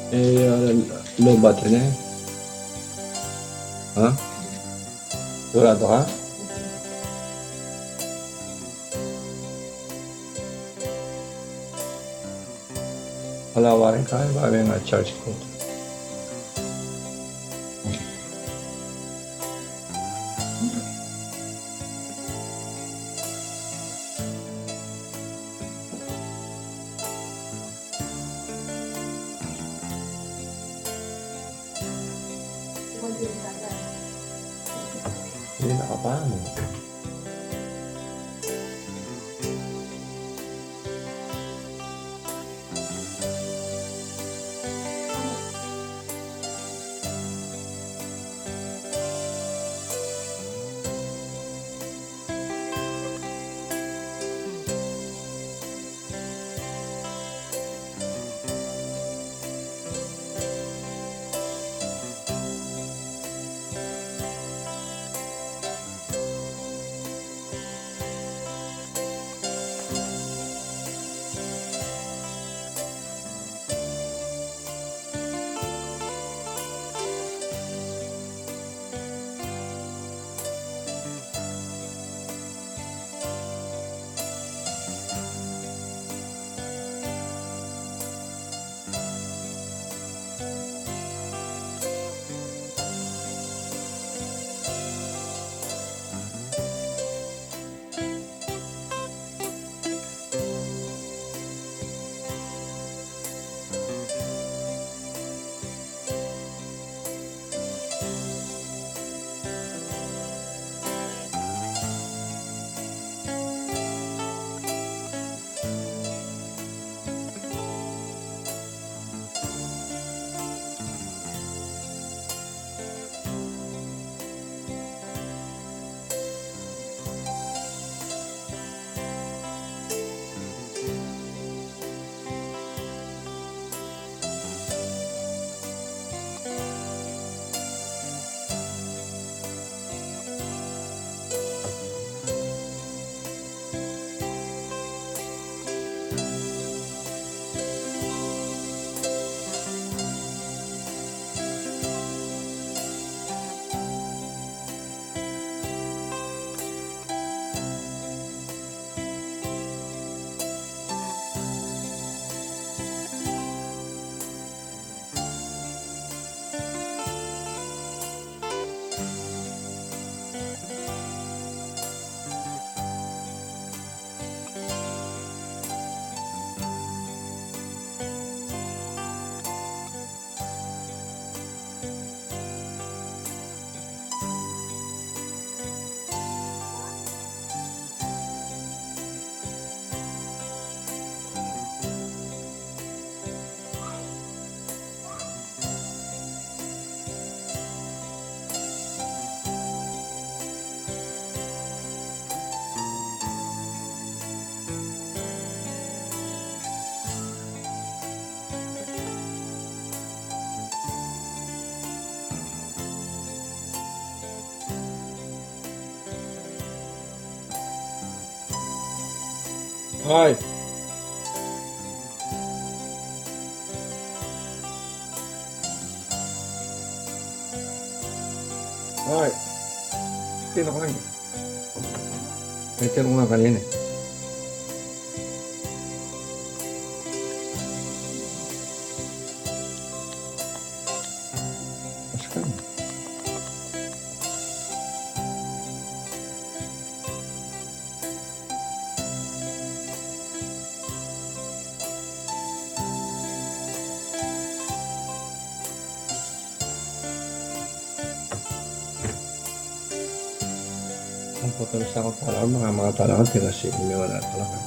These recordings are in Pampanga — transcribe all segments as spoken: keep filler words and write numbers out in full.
Eh, uh, low battery na eh. Ha? Sigurado ka? Wala, wari ka, iba nga charge ko. Hindi nakapano. Ay. Ay. Tinok lang. May tinok lang kanina eh. Mas kan. Ang putol sa akong talaga, mga, mga talaga, tinasi, may wala talaga.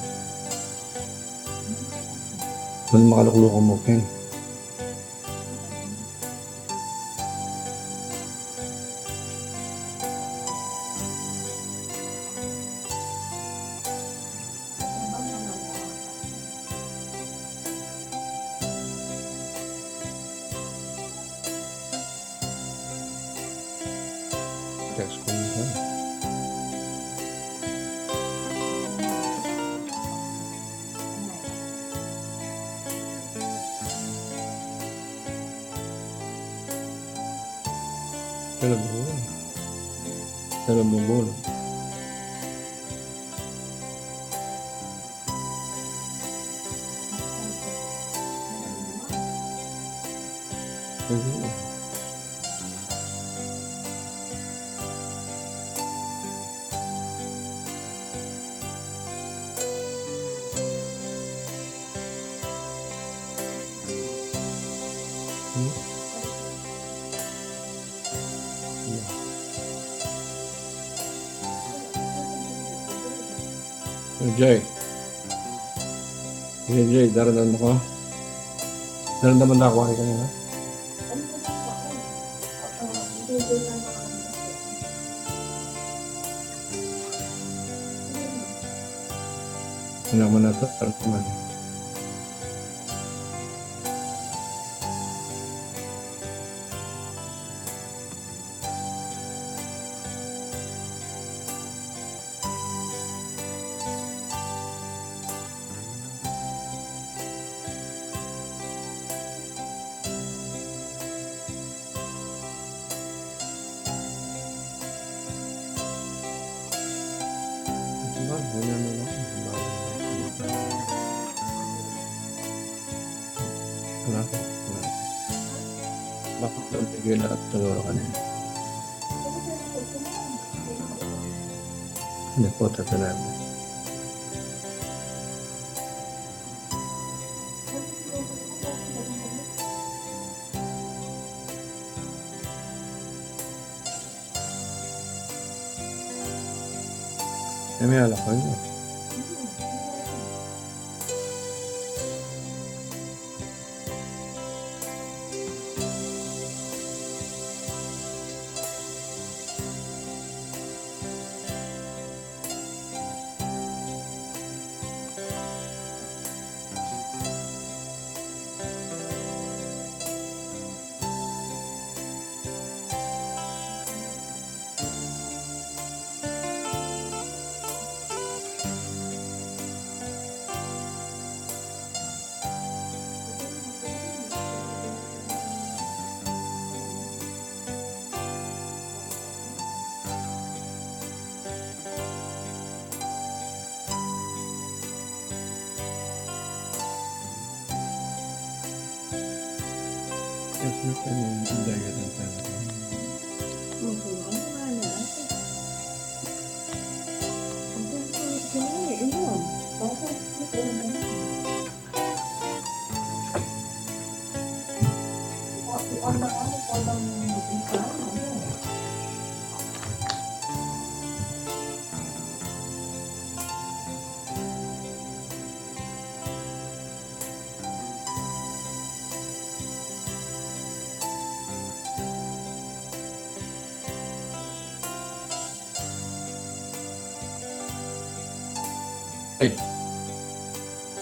Kung makalukluk mo, Ken. Text ko na. Dalam bunga. Dalam bunga. Jay. Jay, Jay, daramdaman mu ku? Daramdaman mu ku kanina? Ini mana tu? Daramdaman. Ala, ala. Bakit daw tigil at tulungan? Ini po, tatanan. Ini ala ko ini. Ay.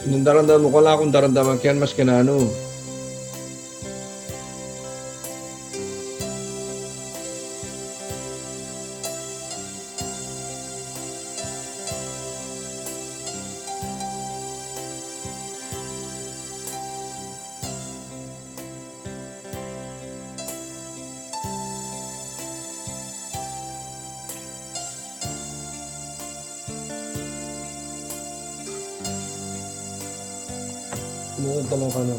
Nung daramdaman mu, kala kung daramdaman ke yan, maski nanu. Ano, tama ka na?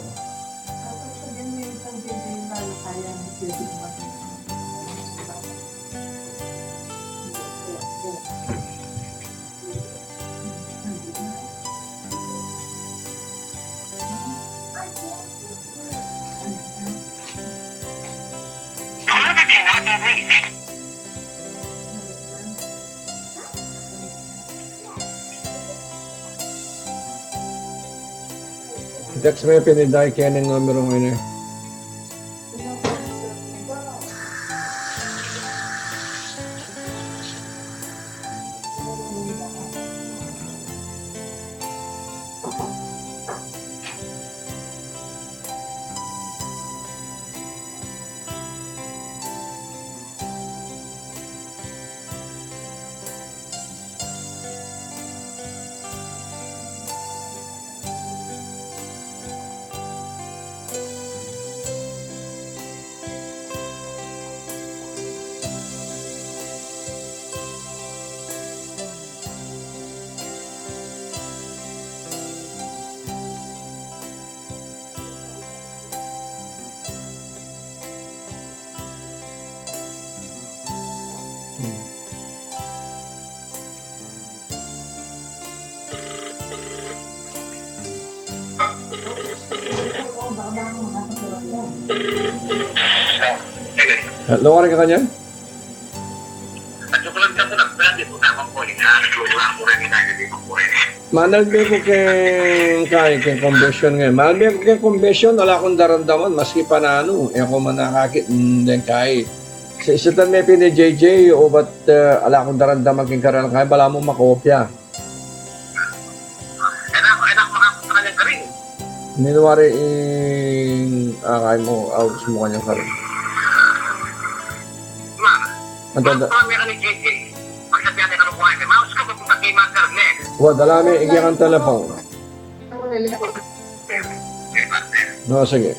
Text me pin i Day Ken ing numero ngeni. Hello, ari ka kanyan? Manalbe ku keng kai, keng convention ngeni. Manalbe ku keng convention, ala kung daramdaman, maski pa nanu, e ku man akakit, mm, deng kai. Sa, sa tan me pin i J J, o bat, eh, ala kung daramdaman keng karelang kai, balamu makopya. Enak, enak makapunta ka dyan, Karin. Ninu wari ing akay mu, audis mu kanyan, Karin? Ma, antanda, ma, ma, mekan ni J J. Pagsabihan na ka ng buhay, ma, gusto ko pupunta kay Mother Nick. Wa, dala me, igyan kang telepon. No, sige.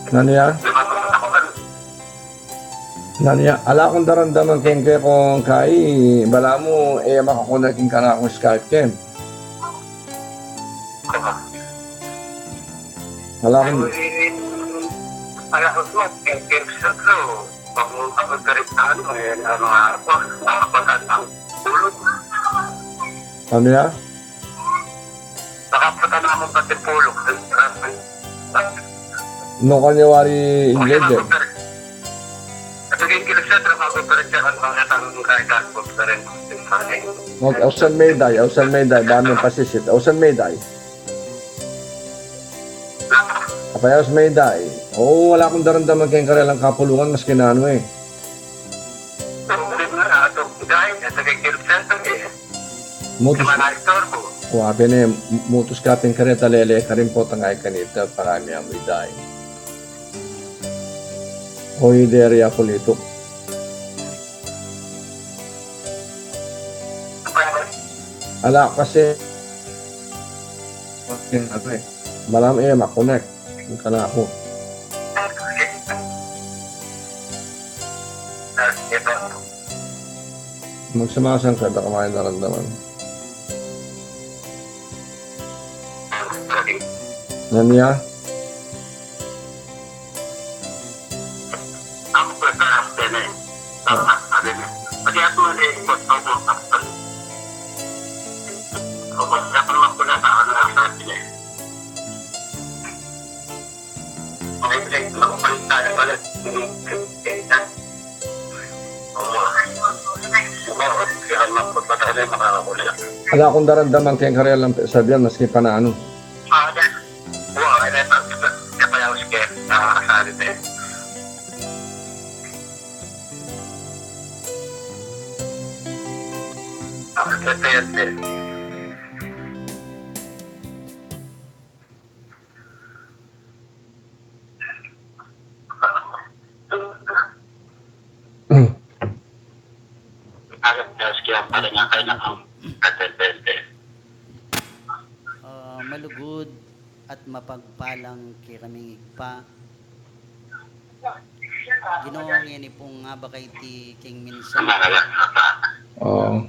Nanu ya? Nanu ya? Ala kung daramdaman keng kekong kai, balamu e makakonek ing kanakung Skype ken. Ala kung, ala kung, nanu ya? Nakapunta naman pati pulok. No kanya wari inggit, eh. At naging kilos siya, trabaho pa rin siya, ang mga tanggung kahit ako pa rin. Mag-, ausan me i Day, ausan me i Day, baka pasisit, ausan me i Day. Apay, ausan me i Day. O, ala kung daramdaman keng karelang kapulungan, maski nanu, eh. Mutus. Wa pin e, mutus ka pin kareta, lele karin potang ay kanita, parami amu i Day. O, i Deria Polito. Ala kasi, malamu e makonek. Ing kanaku. Magsamasang ka, da ka main daramdaman. Nanu ya? Ala kung daramdaman keng karelang pisabian, maski pa nanu. Ah, malugud at mapagpalang kekaming Ibpa. Ginu, ngeni pung abak a iti king minsan. Oo.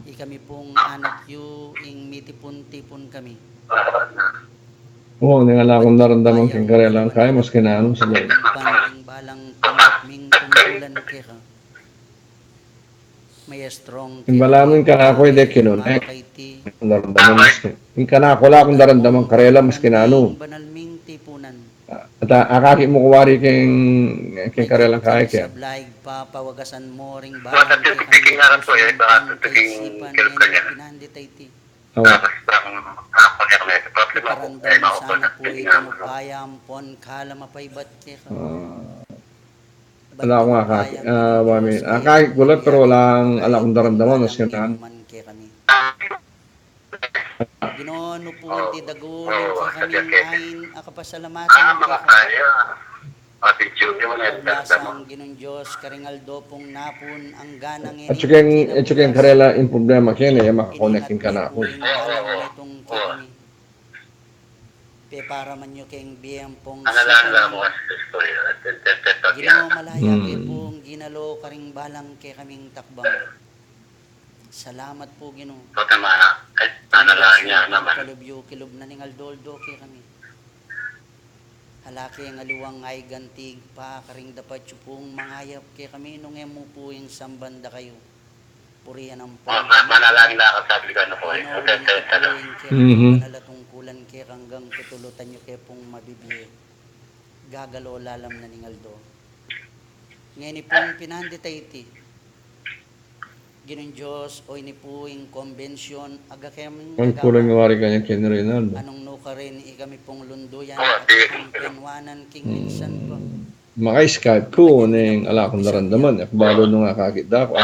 Ikami pung anak yu, ing mitipun-tipun kami. Oo, ning ala kung daramdaman king karelang kaya, maski nanu sa loob. Ing balang tinggap ming tungkulan keka. Mayestro, ing balamu ing kanaku, e de kinunek. Daramdaman, maski ing kanaku, ala kung daramdaman karela, maski nanu. Banal ming tipunan. At, a, akakit mu ku wari king, king karelang kaya kaya. Sabla, Ibpa, pawagasan mu ring balang kekami, pusu, kaisipan, ngeni pinandit a iti. Awa. Iparamdam mu sana pu ing upaya ampon kalam a paibat keka. Ah. Ala kung akakit, ah, wami, akakit ku la, pero ala kung daramdaman, maski nanu. Ginu, nu pu ing dagu ning kekami ain a kapasalamatan keka. Lasang Ginung Dios, karing aldo pung napun, angga na ngeni. Atyu keng, atyu keng karela ing problema keni, e makakonek ing kanaku. Peparaman yu keng bie ampong sikanan. Ginu, malaya ke pung ginalo karing balang kekaming takbang. Salamat pu, Ginu. Kalub yu kilub na ning aldo-aldo kekami. Ala keng aliwang aiganti, Ibpa, karing dapat yu pung mangayap kekami nung e mu pu ing samban da kayu. Purian ampon manalangin na kasabi ka na po, e. Ginu, uling yu pu ing kekami banal a tungkulan keka anggang tutulutan yu ke pung mabibie. Gagalo lalam na ning aldo. Ngeni pung pinandit a iti. Ginung Dios, o ini pu ing kombension a kekami kulang wari kanya keni Reynaldo. Anung nukarin ikami pung lunduyan at ikang penwanan king minsan pa. Maka-Skype ku, neng ala kung daramdaman, e ku balu nung akakit da ku.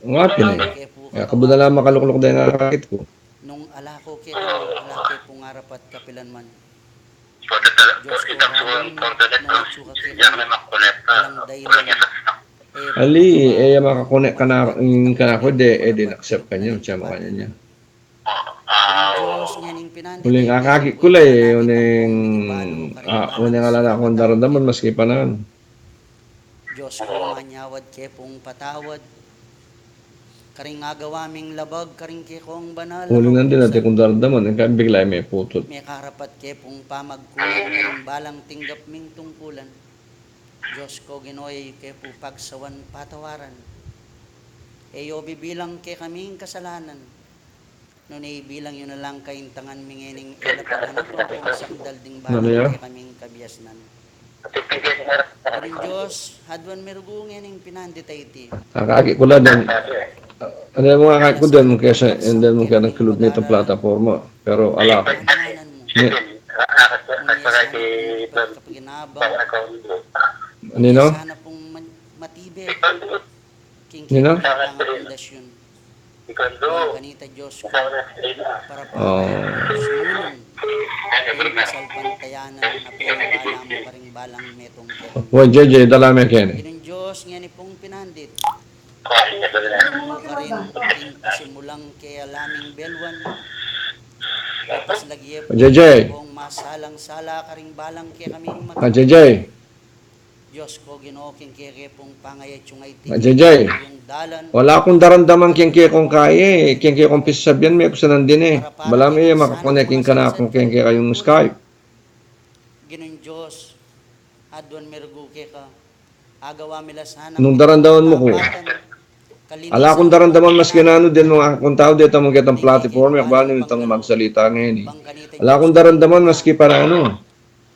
Nga pin e. E ku balu na makalukluk deng akakit ku. Nung ala ku keka, ala ke pung arapat kapilanman. Dios ku, ramun, nung atsu ka kekami, walang dailan. Ali, e ya makakonek kanaku, de, e de in-accept kanya, atsa makanyan ya. Uling akakit ku la e, uling, a, uling ala na kung daramdaman, maski pa nanu. Dios ku, manyawad ke pung patawad karing agawa ming labag karing kekong banal a kapupusan. Uling nandin atin kung daramdaman, e ka bigla meputut. Mekarapat ke pung pamagkulang karing balang tinggap ming tungkulan. Dios ku, Ginu, e yu ke pu pagsawan patawaran. E yu bibilang kekaming kasalanan. Nune ibilang yu na lang kaintangan mi ngening e la paghanap ampong sakdal ding balang kekaming kabiasnan. Ginung Dios, aduan mi rugu ngening pinandit a iti. Akakit ku la den. Anu mu akakit ku den, mung kesa, den mung kesa kilub nitang plataporma. Pero ala. Nune, nune sana pung pagkapaginabang. Nune sana pung man-, matibe. King kekang pangapundasyun. Kanita Dios ku, para pu sumulung king kasalpantayanan a peniwala mu karing balang metung kekami. Wa, J J, dala me keni. Ginung Dios, ngeni pung pinandit. Nukarin king kasimulang ke ala ming beluan. Ipaslag ye pu kung masalang sala karing balang kekaming mata. J J. Dios ku, Ginu, king keke pung pangayat yu nga iti. J J, ing dalan. Ala kung daramdaman king kekong kaya e, king kekong pisasabian, me ku sa nandin e. Balamu e makakonek ing kanaku king kekayung Skype. Ginung Dios, aduan mi rugu keka. Agawa mi la sana nung daramdaman mu ku. Ala kung daramdaman maski nanu den mung akung tau deta mung ketang plataporma, e ku bala nung itang magsalita ngeni. Ala kung daramdaman maski pa nanu.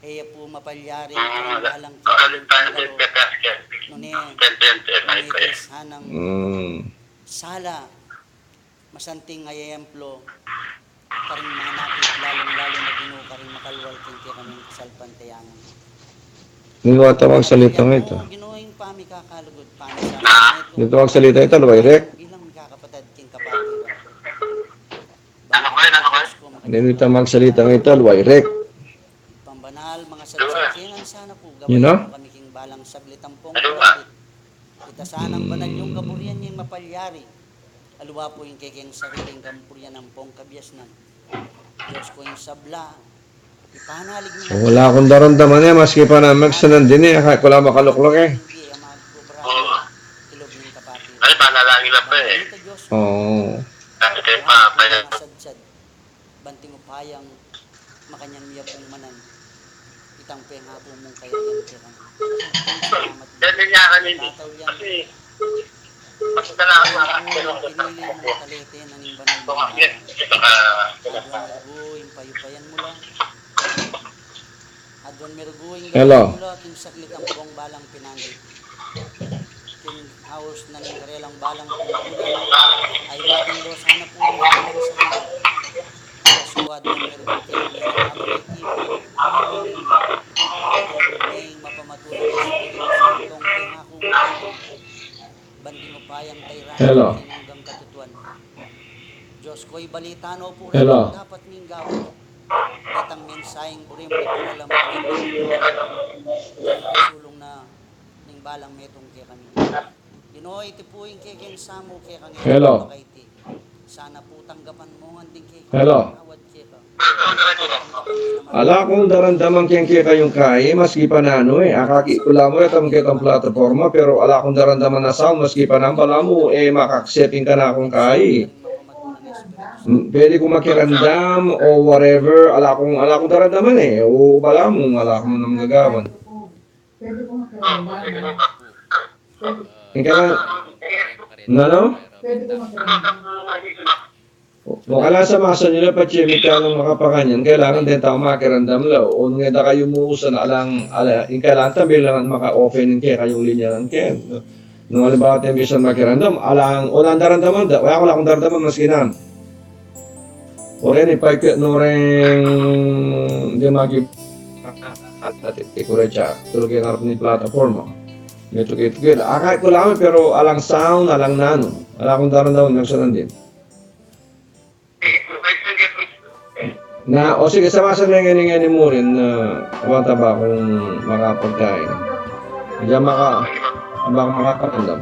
Eya pu mapalyari ing balang kekayung panggalo. Nune, nune sanang sala masanting a ehemplo karing manakit, lalung-lalu na Ginu karing makalwal king kekaming kasalpantayanan. Dito ata magsalita nga ita. Ginu, ing pamikakalugud, pamisasametung, dito magsalita ita, luway rek. Bilang mikakapatad king kapatiran. Dito magsalita nga ita, luway rek. Pambanal, mangasalsal kami ngan sana pu, you know, gabayan mu kami king balang saglit ampong kumapit. Ita sanang banal yung kaburian ning mapalyari. Aliwa pu ing kekeng sariling kampurian ampong kabiasnan. Dios ku, ing sabla, ipanalig mu. Ala kung daramdaman e, maski pa nanu, magsanang dini, akakit ku la makalukluk e. Ing bie a magkubra king ilog ning kapatiran. Ay, panalangin la pa e. Manganita, Dios ku. Oo. Dati kayu pa, pa. Masadsad. Banting upayang makanyan mi pung manan itang pengaku mung kayarian kekami. Salamat. Yan din niya kanina. Tatau yan. Kasi, mas na lang ako. Pinili mung talete na ning banal mung balang. Aduan mirgu ing payupayan mu la. Aduan mirgu ing gabayan mu la king saglit ampong balang pinandit. King aus na ning karelang balang pungkulan, ay bating do sana pu ing balang sala. Dios ku, aduan mirgu kekami king abang iti, aduan ning mapamatunay a Espiritu Santong pengaku mu kekami. Banting upayang tayran king anggang katutuan. Dios ku, ibalita no pu ring dapat ming gawan. Detang mensaheng buri mu iparalan king sulung na ning balang metung kekami. Ginu, iti pu ing kekeng samu kekang iti. Sana pu tanggapan mu ngan ding kekeng awad keka. Ala kung daramdaman keng kekayung kai, maski pa nanu e, akakit ku la mu reta mung ketang plataporma, pero ala kung daramdaman a samu, maski pa nanu, balamu e maka-accept ing kanakung kai. Mm, pwede kung makiramdam o whatever, ala kung, ala kung daramdaman e, o balamu, ala kung nanu gagawan. Ing kailangan, nanu? O, kailangan sa masan yu la, patse mi kanung makapakanyan, kailangan den tau makiramdam la. O, nung e da kayu musan, alang, ala, ing kailangan tambi la maka-open ing kekayung linya ngan ken. Nung alimbawa, e misan makiramdam, alang, o, nanu daramdaman da, wala ku la kung daramdaman maski nanu. O, reni, paikit no reng, di maki-, ati, ati, kuretsa, tulu keng arap ning plataporma. Metung, metung, akakit ku la mu, pero alang sound, alang nanu. Ala kung daramdaman, magsanang dini. Na, o sige, sa masan ngeni, ngeni mu rin, a, bata ba kung makapagkain. Diyan maka-, baka makakaramdam.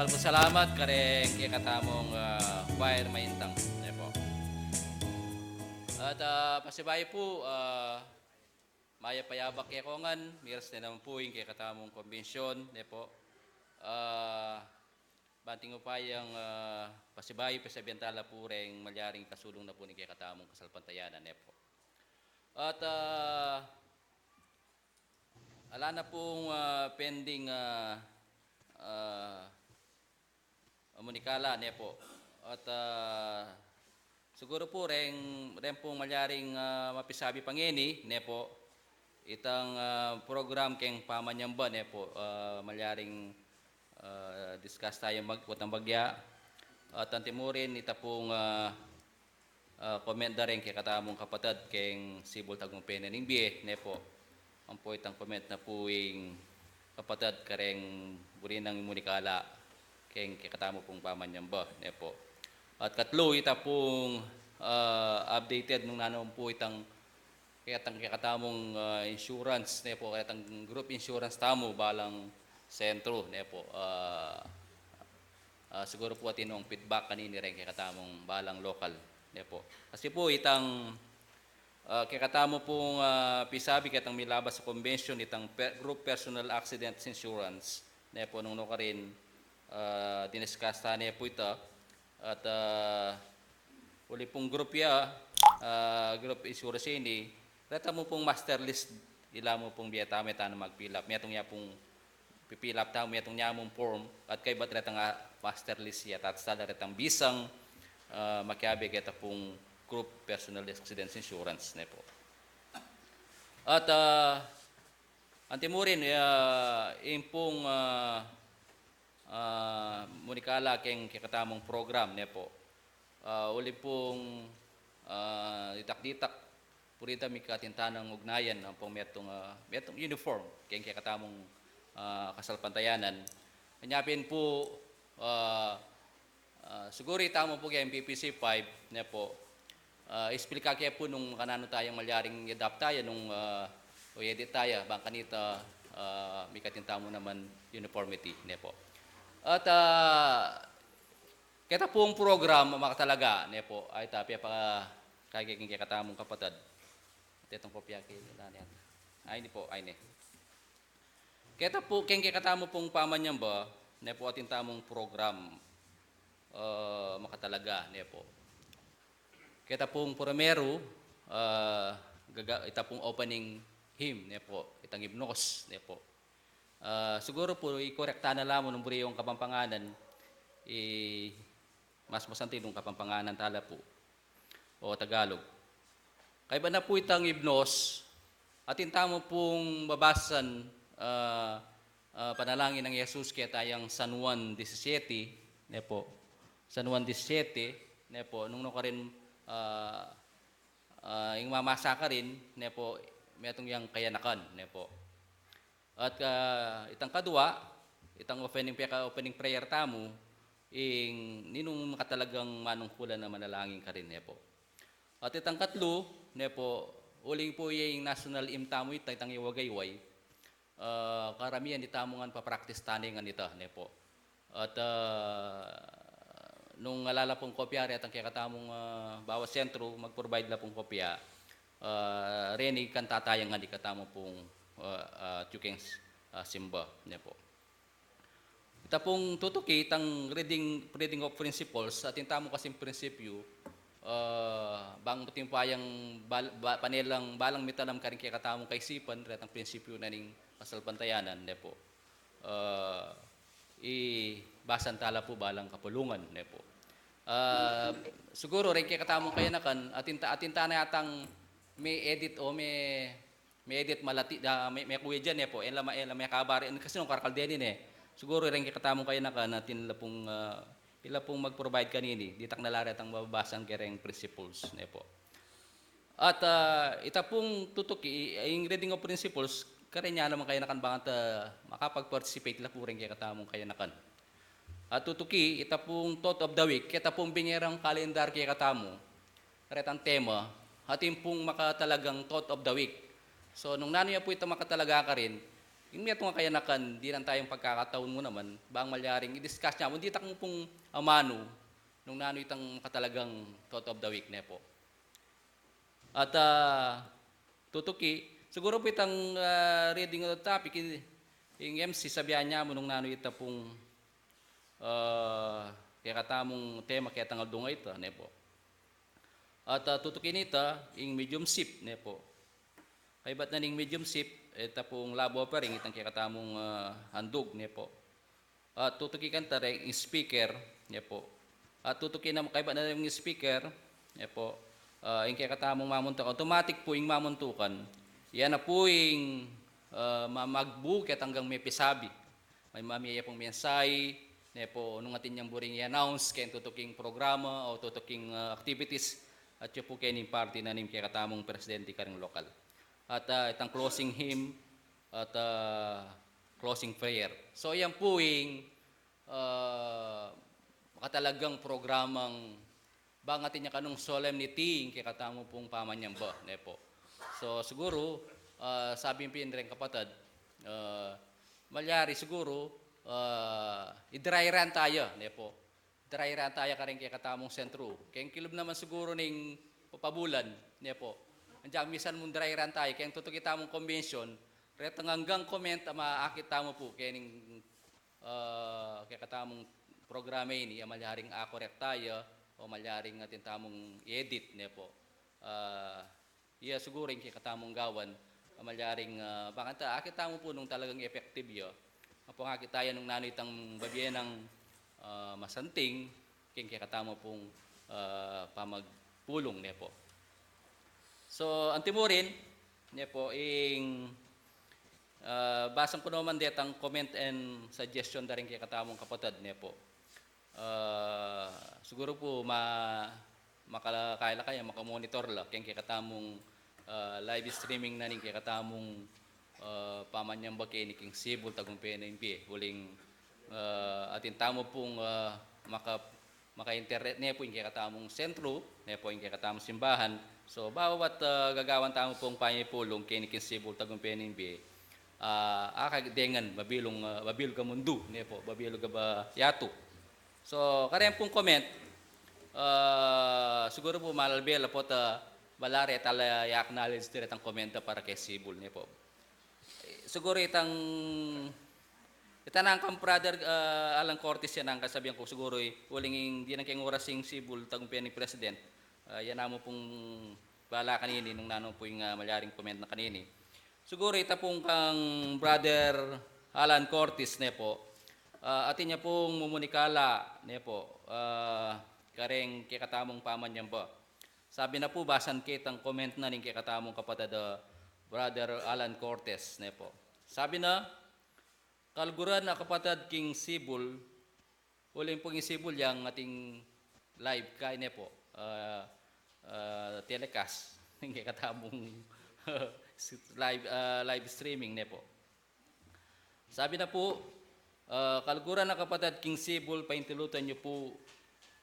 Salamat kareng kekatamung, ah, choir maintang, ne po. At, ah, pasibayu pu, ah, mayap a yabak kekongan, miras ne naman pu ing kekatamung kombensyon, ne po. Ah, banting upayang, ah, pasibayu, pasabian tala pu reng malyaring kasulung na pu ning kekatamung kasalpantayanan, ne po. At, ah, ala na pung, ah, pending, ah, ah, munikala, ne po. At, ah, siguru pu reng, reng pung malyaring, ah, mapisabi pa ngeni, ne po. Itang, ah, program keng pamanyamba, ne po. Ah, malyaring, ah, discuss taya mag-, kutang bagya. At antimurin, ita pung, ah, ah, comment da reng kekatamung kapatad keng Sibul Tagumpay na ning Bie, ne po. Ampo itang comment na pu ing kapatad kareng buri nang munikala keng kekatamu pung pamanyamba, ne po. At katlu, ita pung, ah, updated nung nanu pu itang, kaya itang kekatamung, ah, insurance, ne po, kaya itang group insurance tamu balang sentru, ne po. Ah, ah, siguru pu atin nung feedback kanini reng kekatamung balang lokal, ne po. Kasi pu itang, ah, kekatamu pung, ah, pisabi ketang milabas a convention itang pe-, group personal accident insurance, ne po, nung nukarin, ah, diniscuss ta ne pu ita. At, ah, uli pung group ya, ah, group insurance ini, reta mu pung master list, ila mu pung bie tamu, e tana mag-fill up. Metung ya pung pi-fill up tamu, metung ya mung form, at kaybat retang, ah, master list ya, tatas tala retang bisang, ah, makiabe keta pung group personal accident insurance, ne po. At, ah, antimurin, ah, ing pung, ah, ah, munikala keng kekatamung program, ne po. Ah, uli pung, ah, ditak-ditak, purita mika atin tanang ugnayan ampong metung, ah, metung uniform keng kekatamung, ah, kasalpantayanan. Anya pin pu, ah, ah, siguru itamu pu keng M P P C five, ne po. Ah, explain ke pu nung kananu tayang malyaring i-adapt taya nung, ah, o i-edit taya, bang kanita, ah, mika atin tamu naman uniformity, ne po. At, ah, keta pung program makatalaga, ne po, ay ta, pia pa kaya keng kekatamung kapatad. Tetong kopya ke, na, ne. Ay, ne po, ay, ne. Keta pu, keng kekatamu pung pamanyamba, ne po, atin tamung program, ah, makatalaga, ne po. Keta pung primeru, ah, gaga-, ita pung opening hymn, ne po, itang himnos, ne po. Ah, siguru pu, i-correct ta na la mu nung buri yung Kapampanganan, i-, mas masanting nung Kapampanganan tala pu o Tagalog. Kaybat na pu itang himnos, atin tamu pung babasan, ah, ah, panalangin nang Jesus keta yang San Juan disisiete, ne po. San Juan disisiete, ne po, nung nukarin, ah, ah, ing mamasa karin, ne po, metung yang kayanakan, ne po. At, ah, itang kadua, itang opening, peka-opening prayer tamu, ing ninung makatalagang manungkulan a manalangin karin, ne po. At itang katlu, ne po, uling pu ing national hymn tamu, ita, itang Iwagayway. Ah, karamian itamu ngan pa-practice ta ne ngan ita, ne po. At, ah, nung ala la pung kopya retang kekatamung, ah, bawat sentru, mag-provide la pung kopya. Ah, reni kanta taya ngan ikatamu pung, ah, ah, atiu keng, ah, simba, ne po. Ita pung tutuki, itang reading, reading of principles, atin tamu kasing prinsipyu, ah, bang atin pu yang bal-, ba-, panelang balang mitalam karing kekatamung kaisipan, retang prinsipyu na ning kasalpantayanan, ne po. Ah, ibasan tala pu balang kapulungan, ne po. Ah, siguru, reng kekatamung kayanakan, atin ta-, atin tana yatang me-edit o me-, me-edit malati, ah, me-, mekuya diyan, ne po. E la ma-, e la mekabari, kasi nung karakal deni, ne. Siguru, reng kekatamung kayanakan, atin la pung, ah, ila pung mag-provide kanini. Ditak na la retang mababasan kereng principles, ne po. At, ah, ita pung tutuki, i-, ing reading of principles, kareni naman kayanakan bang ita makapag-participate la pu reng kekatamung kayanakan. At tutuki, ita pung thought of the week, keta pung binye rang kalendar kekatamu, retang tema, atin pung makatalagang thought of the week. So, nung nanu ya pu ita makatalaga karin, ing metung a kayanakan, dinan taya ing pagkakataun mu naman, bang malyaring i-discuss namu, ditak mu pung amanu, nung nanu itang makatalagang thought of the week, ne po. At, ah, tutuki, siguru pu itang, ah, reading of the topic, ing, ing M C sabian namu nung nanu ita pung, ah, kekatamung tema ketang aldung a ita, ne po. At, ah, tutuki nita, ing mediumship, ne po. Kaybat na ning mediumship, ita pung love offering, itang kekatamung, ah, handug, ne po. At tutuki kanta reng speaker, ne po. At tutuki na kaybat na reng speaker, ne po. Ah, ing kekatamung mamuntukan, automatic pu ing mamuntukan. Yan na pu ing, ah, ma-, magbu ketang mepisabi. May mamie pung mensahe, ne po, nung atin yang buring i-announce keng tutuking programa o tutuking, ah, activities, at yu pu keng parti na ning kekatamung presidente karing lokal. At, ah, itang closing hymn, at, ah, closing prayer. So, yan pu ing, ah, makatalagang programang bang atin ya kanung solemnity ing kekatamu pung pamanyamba, ne po. So, siguru, ah, sabi pin reng kapatad, ah, malyari siguru, ah, i-dry run taya, ne po. Dry run taya kareng kekatamung sentru. Keng kilub naman siguru ning papabulan, ne po. Anjang misan mung dry run taya, keng tutuki tamung convention, retang anggang comment a maakit tamu pu, keng, ah, kekatamung programa ini, a malyaring a-correct taya, o malyaring atin tamung edit, ne po. Ah, iya siguru ing kekatamung gawan, a malyaring, ah, bang ata, akit tamu pu nung talagang effective ya. Ampong akit taya nung nanu itang babie nang, ah, masanting, keng kekatamu pung, ah, pamagpulung, ne po. So, antimurin, ne po, ing, ah, basan ku naman detang comment and suggestion da ring kekatamung kapatad, ne po. Ah, siguru pu ma-, makala-, kaya la kaya, makamonitor la keng kekatamung, ah, live streaming na ning kekatamung, ah, pamanyamba keni king Cebu, tagumpay na ing bie. Uling, ah, atin tamu pung, ah, maka-, maka-internet ne pu ing kekatamung sentru, ne po ing kekatamung simbahan. So, bawat, ah, gagawan tamu pung pamipulung keni king Cebu, tagumpay na ing bie. Ah, akadengan, babilug, ah, babilug a mundu, ne po, babilug a ba-, yatu. So, kareng pung comment, ah, siguru pu malalbe la pu ta bala reta la i-acknowledge da retang comment para keng Cebu, ne po. Siguru itang, itang nang kang brother, ah, Alan Cortez yan ang kasabian ku siguru, eh, uling ing dinan keng oras ing Cebu, tagumpay na ing president. Ah, yan namu pung bala kanini, nung nanu pu ing, ah, malyaring comment na kanini. Siguru ita pung kang Brother Alan Cortez, ne po. Ah, atin ya pung mumunikala, ne po, ah, kareng kekatamung pamanyamba. Sabi na pu, basan ke itang comment na ning kekatamung kapatad, ah, Brother Alan Cortez, ne po. Sabi na, kaluguran a kapatad king Cebu, uling pung ing Cebu yang atin live kaya, ne po, ah, ah, telecast ning kekatamung live, ah, live streaming, ne po. Sabi na pu, ah, kaluguran a kapatad king Cebu, paintilutan yu pu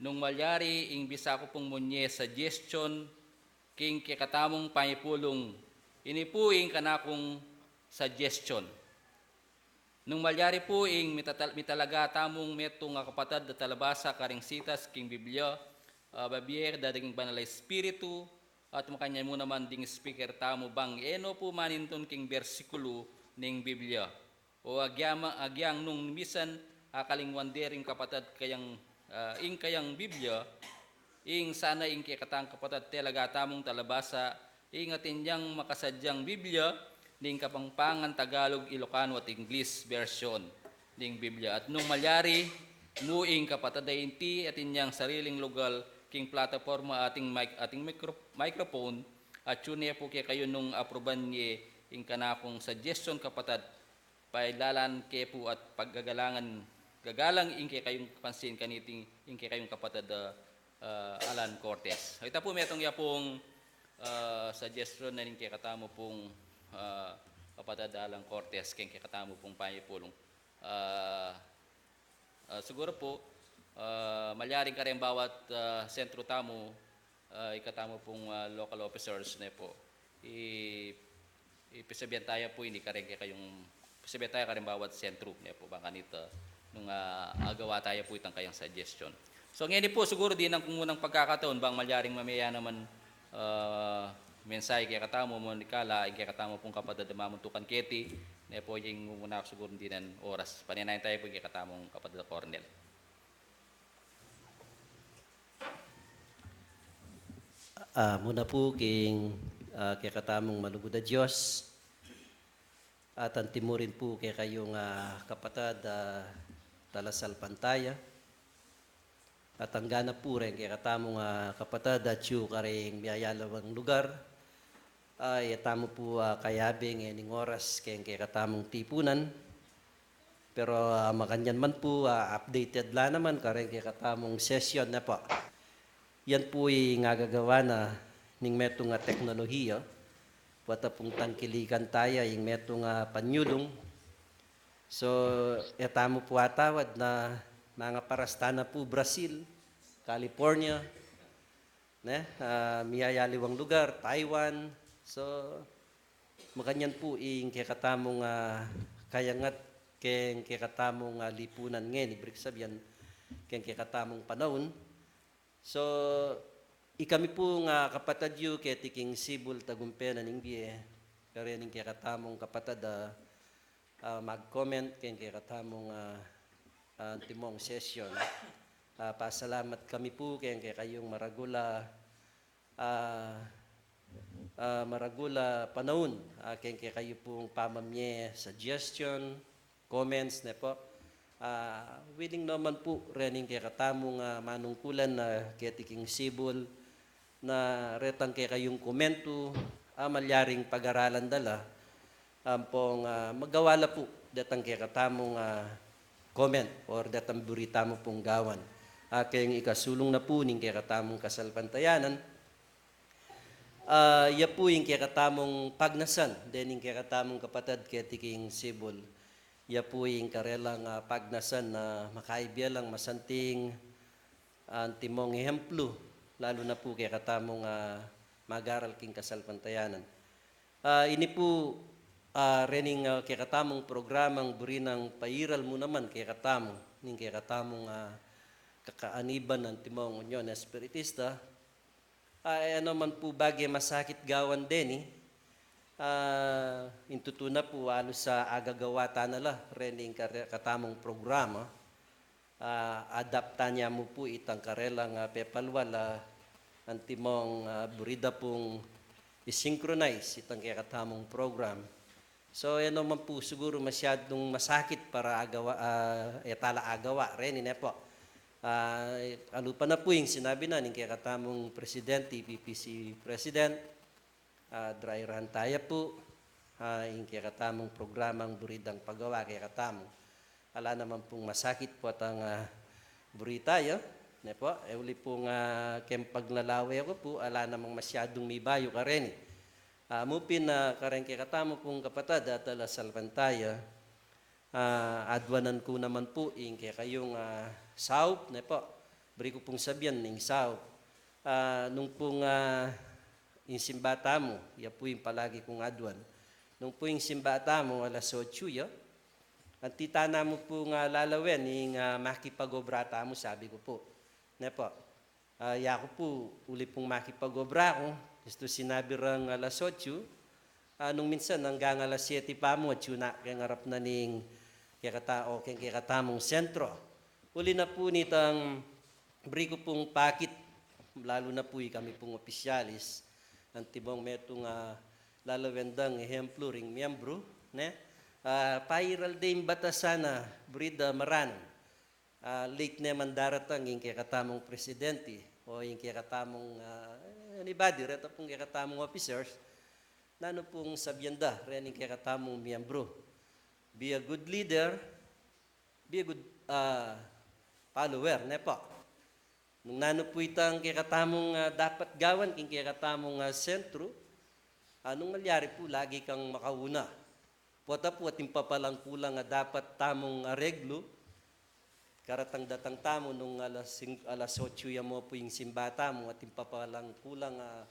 nung malyari ing bisa ku pung munye suggestion king kekatamung pamipulung. Ini pu ing kanakung suggestion. Nung malyari pu ing mitatal-, mitalaga tamung metung a kapatad a talabasa karing sitas king Biblia, ah, babie da ring Banal a Espiritu, at makanyan mu naman ding speaker tamu bang e no pu manintun king bersikulu ning Biblia. O agyama-, agyang nung misan akalingwan de ring kapatad kayang, ah, ing kayang Biblia, ing sana ing kekatang kapatad talaga tamung talabasa, ing atin yang makasadyang Biblia, ning Kapampangan Tagalog, Ilocano at English version ning Biblia. At nung malyari mu ing kapatad a inti atin yang sariling lugal king plataporma ating mic-, ating micro-, microphone, at tune pu kekayu nung apruban ye ing kanakung suggestion kapatad, pailalan ke pu at paggagalangan, gagalang ing kekayung pansin kaniting ing kekayung kapatad a, ah, Alan Cortez. Ita pu metung ya pung, ah, suggestion na ning kekatamu pung, ah, kapatad Alan Cortez, keng kekatamu pung pamipulung. Ah, ah, siguru pu, ah, malyaring kareng bawat, ah, sentru tamu, ah, ikatamu pung, ah, local officers, ne po. I-, ipisabian taya pu ini kareng kekayung Sabay taya karing bawat sentro, ne pu, bang kanita, nung, ah, agawa taya pu itang kayang suggestion. So, ngeni pu, siguru dinan ku munang pagkakataon, bang malyaring mamie ya naman, ah, mensahe kekatamu, Monica, la, ing kekatamu pung kapatad a mamuntukan keti, ne pu, ing mumuna ku siguru dinan oras. Paninayan taya pu ing kekatamung kapatad a Cornel. Ah, muna pu king, ah, kekatamung malugud a Dios, at antimu rin pu kekayung, ah, kapatad a talasalpantaya, at anggana pu reng kekatamung, ah, kapatad atyu karing miyayaliwang lugar. Ah, e tamu pu, ah, kayabe ngening oras keng kekatamung tipunan. Pero, ah, makanyan man pu, ah, updated la naman karing kekatamung session, ne pu. Yan pu ing agagawa na ning metung a teknolohiya, pota pung tangkilikan taya ing metung a panyulung. So, e tamu pu atawad na mangaparas tana pu Brazil, California, ne, ah, miyayaliwang lugar, Taiwan. So, makanyan pu ing kekatamung, ah, kayangat keng kekatamung, ah, lipunan ngeni, ibig sabihin, keng kekatamung panaun. So, ikami pung kapatad yu keti king Cebu, tagumpe na ning bie, karening kekatamung kapatad a, ah, mag-comment keng kekatamung, ah, ah, antimong session. Ah, pasalamat kami pu keng kekayung maragul a, ah, ah, maragul a panaun, ah, keng kekayu pung pamamie suggestion, comments, ne pu. Ah, willing naman pu rening kekatamung, ah, manungkulan na keti king Cebu, na retang kekayung komentu, ah, malyaring pagaralan da la, ampong, ah, magawa la pu detang kekatamung, ah, comment or detang buri tamu pung gawan. Ah, keng ikasulung na pu ning kekatamung kasalpantayanan, ah, ya pu ing kekatamung pagnasan dening kekatamung kapatad keti king Cebu. Ya pu ing karelang, ah, pagnasan na makaibie lang masanting, ah, antimong ehemplu, lalu na pu kekatamung, ah, magaral king kasalpantayanan. Ah, ini pu, ah, rening, ah, kekatamung programang buri nang pairal mu naman kekatamu, ning kekatamung, ah, kakaaniban antimong Union Espiritista. Ah, e naman pu bage masakit gawan deni. Ah, ing tutu na pu, alus a agagawa tana la rening kare-, katamung programa. Ah, adaptan ya mu pu itang karelang, ah, pepalwal, ah, antimong, ah, buri da pung i-synchronize itang kekatamung program. So, e naman pu siguru masyadung masakit para agawa, ah, e tala agawa reni, ne pu. Ah, alupa na pu ing sinabi na ning kekatamung presidente, P P C president, ah, dry run taya pu, ah, ing kekatamung programang buri dang pagawa kekatamu. Ala naman pung masakit potang, ah, buri taya, ne pu, e uli pung, ah, keng paglalawe ku pu, ala namang masyadung mibayu kareni. Ah, mu pin, ah, kareng kekatamu pung kapatad a talasalpantaya, ah, aduanan ku naman pu ing kekayung, ah, saup, ne pu. Buri ku pung sabian ing saup. Ah, nung pung, ah, ing simba tamu, ya pu ing palagi kung aduan. Nung pu ing simba tamu, alas otsu ya, anti tana mu pung lalawen ing, ah, makipag-obra tamu, sabi ku pu. Ne pu. Ah, yaku pu, uli pung makipag-obra ku, istu sinabi rang alas otsu, ah, nung minsan anggang alas siyete pa mu, atsu na keng arap na ning kekata-, o keng kekatamung sentro. Uli na pu nitang buri ku pung pakit, lalu na pu ikami pung opisyalis, antimong metung a lalawen dang ehemplu ring miyembru, ne? Ah, pairal de ing batasan a buri da maranun. Ah, late ne man daratang ing kekatamung presidente o ing kekatamung, ah, anybody, reta pung kekatamung officers, nanu pung sabian da rening kekatamung miyembru? Be a good leader, be a good, ah, follower, ne pu. Nung nanu pu itang kekatamung, ah, dapat gawan king kekatamung, ah, sentru, ah, nung malyari pu lagi kang makauna. Pota pu atin papalang kulang a dapat tamung areglu. Karatang datang tamu nung alas sing-, alas otsu ya mu pu ing simba tamu, atin papalang kulang a,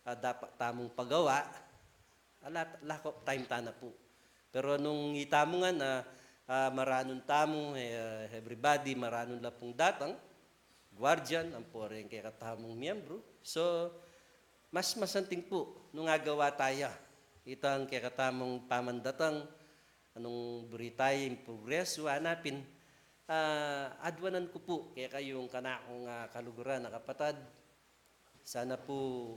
a dapat tamung pagawa. Ala, lack of time tana pu. Pero nung itamu ngan, ah, ah, maranun tamu, eh, everybody, maranun la pung datang, guardian, ampo reng kekatamung miyembru. So, mas masanting pu nung agawa taya itang kekatamung pamandatang, nung buri taya ing progresu, anapin, ah, adwanan ku pu kekayung kanakung, ah, kaluguran a kapatad, sana pu,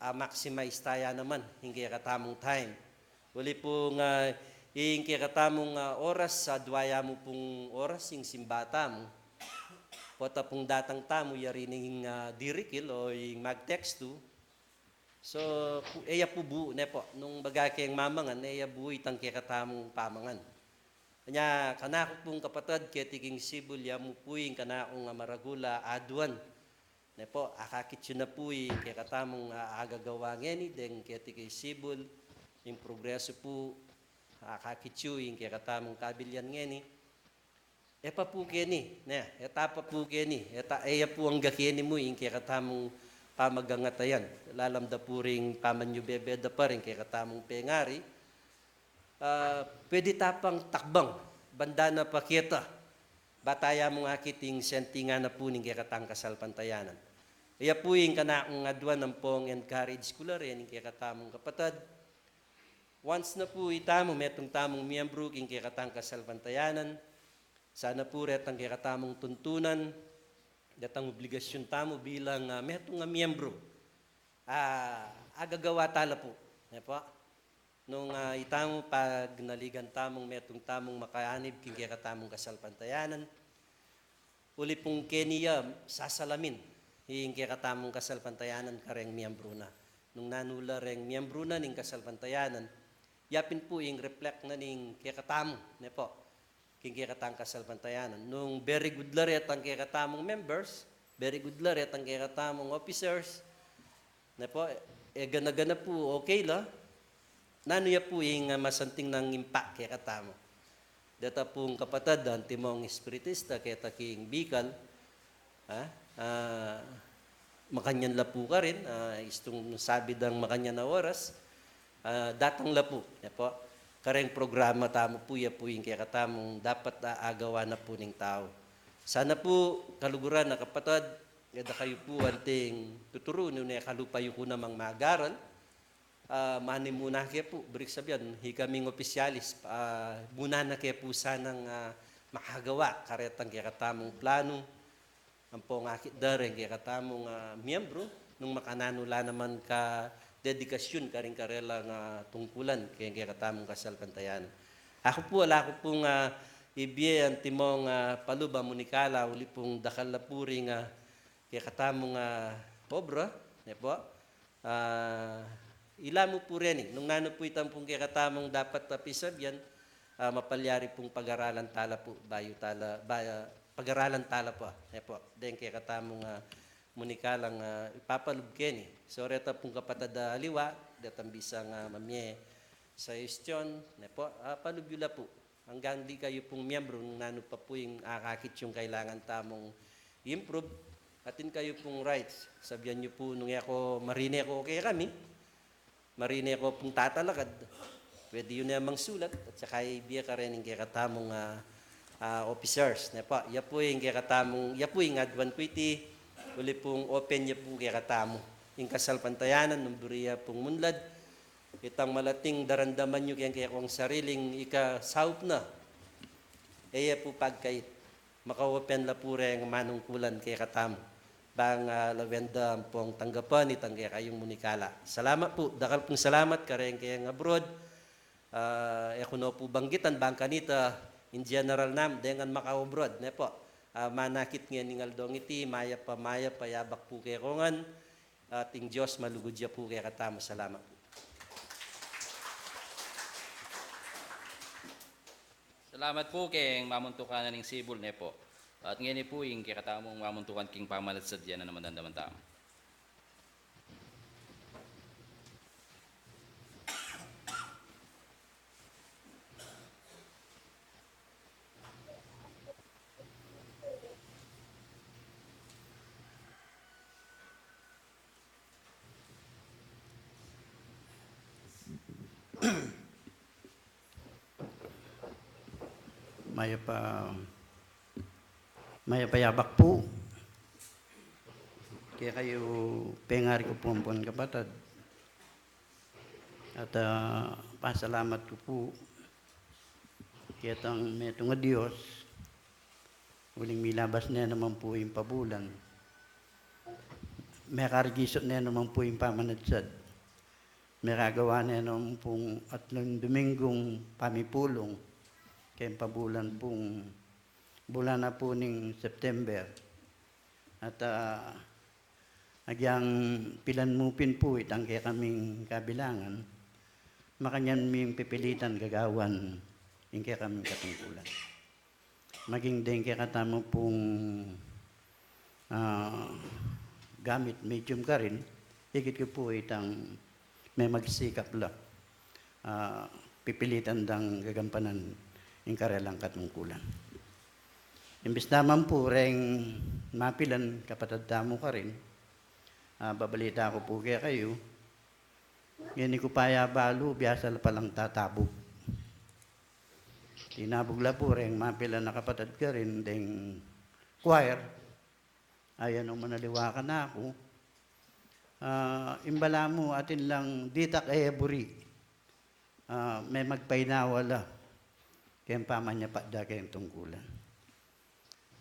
ah, maximize taya naman ing kekatamung time. Uli pung, ah, ing kekatamung, ah, oras, adwa ya mu pung oras ing simba tamu, pota pung datang tamu, yari ning, ah, dirikil o ing magtekstu. So, pu-, e ya pu bu, ne pu, nung baga keng mamangan, e ya bu itang kekatamung pamangan. Kanya, kanaku pung kapatad, keti king sibul, ya mu pu ing kanakung, ah, maragul a adwan. Ne pu, akakit yu na pu ing kekatamung, ah, agagawa ngeni, deng keti king sibul, ing progresu pu, akakit yu ing kekatamung kabilyan ngeni. E pa pu keni, ne, e ta pa pu keni, e ta, e ya pu angga keni mu ing kekatamung pamagangatayan. Lalam da pu ring pamanyubebe da pa ring kekatamung pengari, ah, pwede ta pang takbang, banda na pa keta, ba taya mung akit ing sentingan na pu ning kekatang kasalpantayanan. E ya pu ing kanakung adwan ampong encourage ku la reni ing kekatamung kapatad. Once na pu itamu, metung tamung miyembru king kekatang kasalpantayanan, sana pu retang kekatamung tuntunan, detang obligasyun tamu bilang, ah, metung a miyembru, ah, agagawa ta la pu. Ne pu? Nung, ah, itamu pagnaligan tamung metung tamung makaanib king kekatamung kasalpantayanan, uli pung keni ya sasalamin ing kekatamung kasalpantayanan kareng miyembru na. Nung nanu la reng miyembru na ning kasalpantayanan, yapin pu ing reflect na ning kekatamu, ne pu, king kekatang kasalpantayanan. Nung very good la retang kekatamung members, very good la retang kekatamung officers, ne pu, e gana-gana pu, okay la. Nanu ya pu ing, ah, masanting nang impact kekatamu? Deta pung kapatad, antimong espiritista, keta king Bicol, ah, ah, makanyan la pu karin, ah, istung sabi dang makanyan a oras, ah, datang la pu, ne pu, kareng programa tamu pu, ya pu ing kekatamung dapat a agawa na pu ning tau. Sana pu, kaluguran a kapatad, e da kayu pu anting tuturu, nune kalupa yu ku namang magaral, ah, mani muna ke pu, buri ing sabian, ikaming opisyalis, ah, muna na ke pu sanang, ah, makagawa karetang kekatamung planu, ampong akit da reng kekatamung, ah, miyembru, nung makananu la naman ka dedikasyun karing karelang, ah, tungkulan keng kekatamung kasalpantayanan. Aku pu, ala ku pung, ah, ibie antimong, ah, palub a munikala, uli pung dakal la pu ring, ah, kekatamung, ah, obra, ne pu. Ah, ila mu pu reni, nung nanu pu itang pung kekatamung dapat a pisabian, ah, mapalyari pung pagaralan ta la pu, bayu ta la, ba-, pagaralan ta la pu, ne pu, deng kekatamung, ah, munikalang, ah, ipapalub keni. So, reta pung kapatad a aliwa, detang bisang, ah, mamie suggestion, ne pu, ah, palub yu la pu. Anggang di kayu pung miyembru, nung nanu pa pu ing akakit yung kailangan tamung i-improve, atin kayu pung rights. Sabian yu pu, nung e ku, marine ku kekami, marine ku pung tatalakad, pwede yu ne mang sulat, at saka ibie kareng kekatamung, ah, ah, officers, ne pu. Ya pu ing kekatamung, ya pu ing adwan ku iti, uli pung open ya pu kekatamu ing kasalpantayanan, nung buri ya pung munlad, itang malating daramdaman yu keng kekong sariling ikasaup na, e ya pu pagkait, maka-open la pu reng manungkulan kekatamu, bang, ah, lawen da ampong tanggapan itang kekayung munikala. Salamat pu, dakal pung salamat kareng keng abroad. Ah, e ku no pu banggitan bang kanita, in general namu, deng ngan maka-abroad, ne pu. Ah, manakit ngening aldong iti, mayap a mayap a yabak pu kekongan, at ing Dios malugud ya pu kekatamu. Salamat. Salamat pu keng mamuntukan ning sibul, ne pu. At ngeni pu ing kekatamung mamuntukan king pamalasadya na naman damdaman tamu. Mayap a, mayap a yabak pu kekayu, pengari ku pu ampon kapatad. At, ah, pasalamat ku pu ketang metung a Dios, uling milabas ne naman pu ing pabulan. Mekarigisut ne naman pu ing pamanadsad. Mekagawa ne naman pung atlung Dominggung pamipulung keng pabulan pung bulan na pu ning September. At, ah, agyang pilan mu pin pu itang kekaming kabilangan, makanyan ming pipilitan gagawan ing kekaming katungkulan. Maging deng kekatamu pung, ah, gamit medium karin, ikit ku pu itang memagsikap la, ah, pipilitan dang gagampanan ing karelang katungkulan. Imbis naman pu reng mapilan kapatad tamu karin, ah, babalita ku pu kekayu, ngeni ku pa ya balu, biasa la palang tatabug. Tinabug la pu reng mapilan a kapatad karin deng choir. Ayan, o, manaliwa kanaku. Ah, ing balamu atin lang ditak e buri. Ah, memagpainawa la keng pamanyapa da keng tungkulan.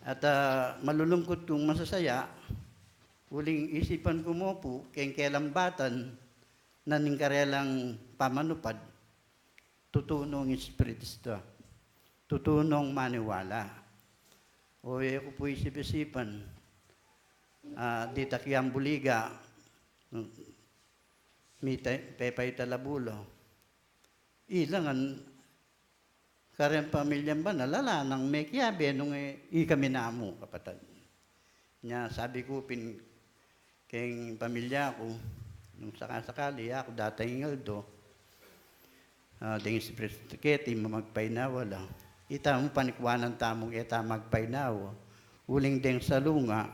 At, ah, malulungkut kung masasaya, uling isipan ku mu pu keng kelambatan na ning karelang pamanupad, tutu nong Espiritu Santo, tutu nong maniwala. O, e ku pu isip-isipan, ah, ditak yang buliga, mi te-, pepaital a bulu. Ila ngan kareng pamilya ba na, ala nang mekiabe nung, e, ikami namu, kapatad. Nya, sabi ku pin keng pamilya ku, nung saka-sakali, aku datang ing aldo, ah, deng Espiritu keti mamagpainawa la. Ita mu panikwanan tamung e ta magpainawa. Uling deng salunga,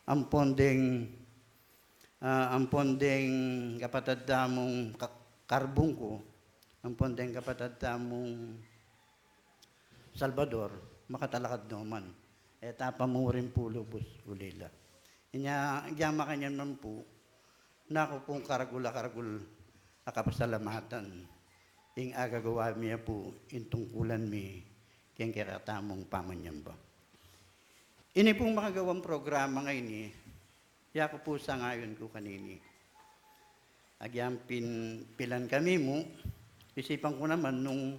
ampon deng, ah, ampon deng kapatad tamung ka-, Carbungco, ampon deng kapatad tamung Salvador, makatalakad no man. E ta pamurin pu lubus ulila. Inya, agyang makanyan man pu, naku pung karagul a karagul a kapasalamatan ing agagawa mi ya pu ing tungkulan mi keng kekatamung pamanyamba. Ini pung makagawang programa ngeni, yaku pu sangayun ku kanini. Agyang pin-, pilan kami mu, isipan ku naman nung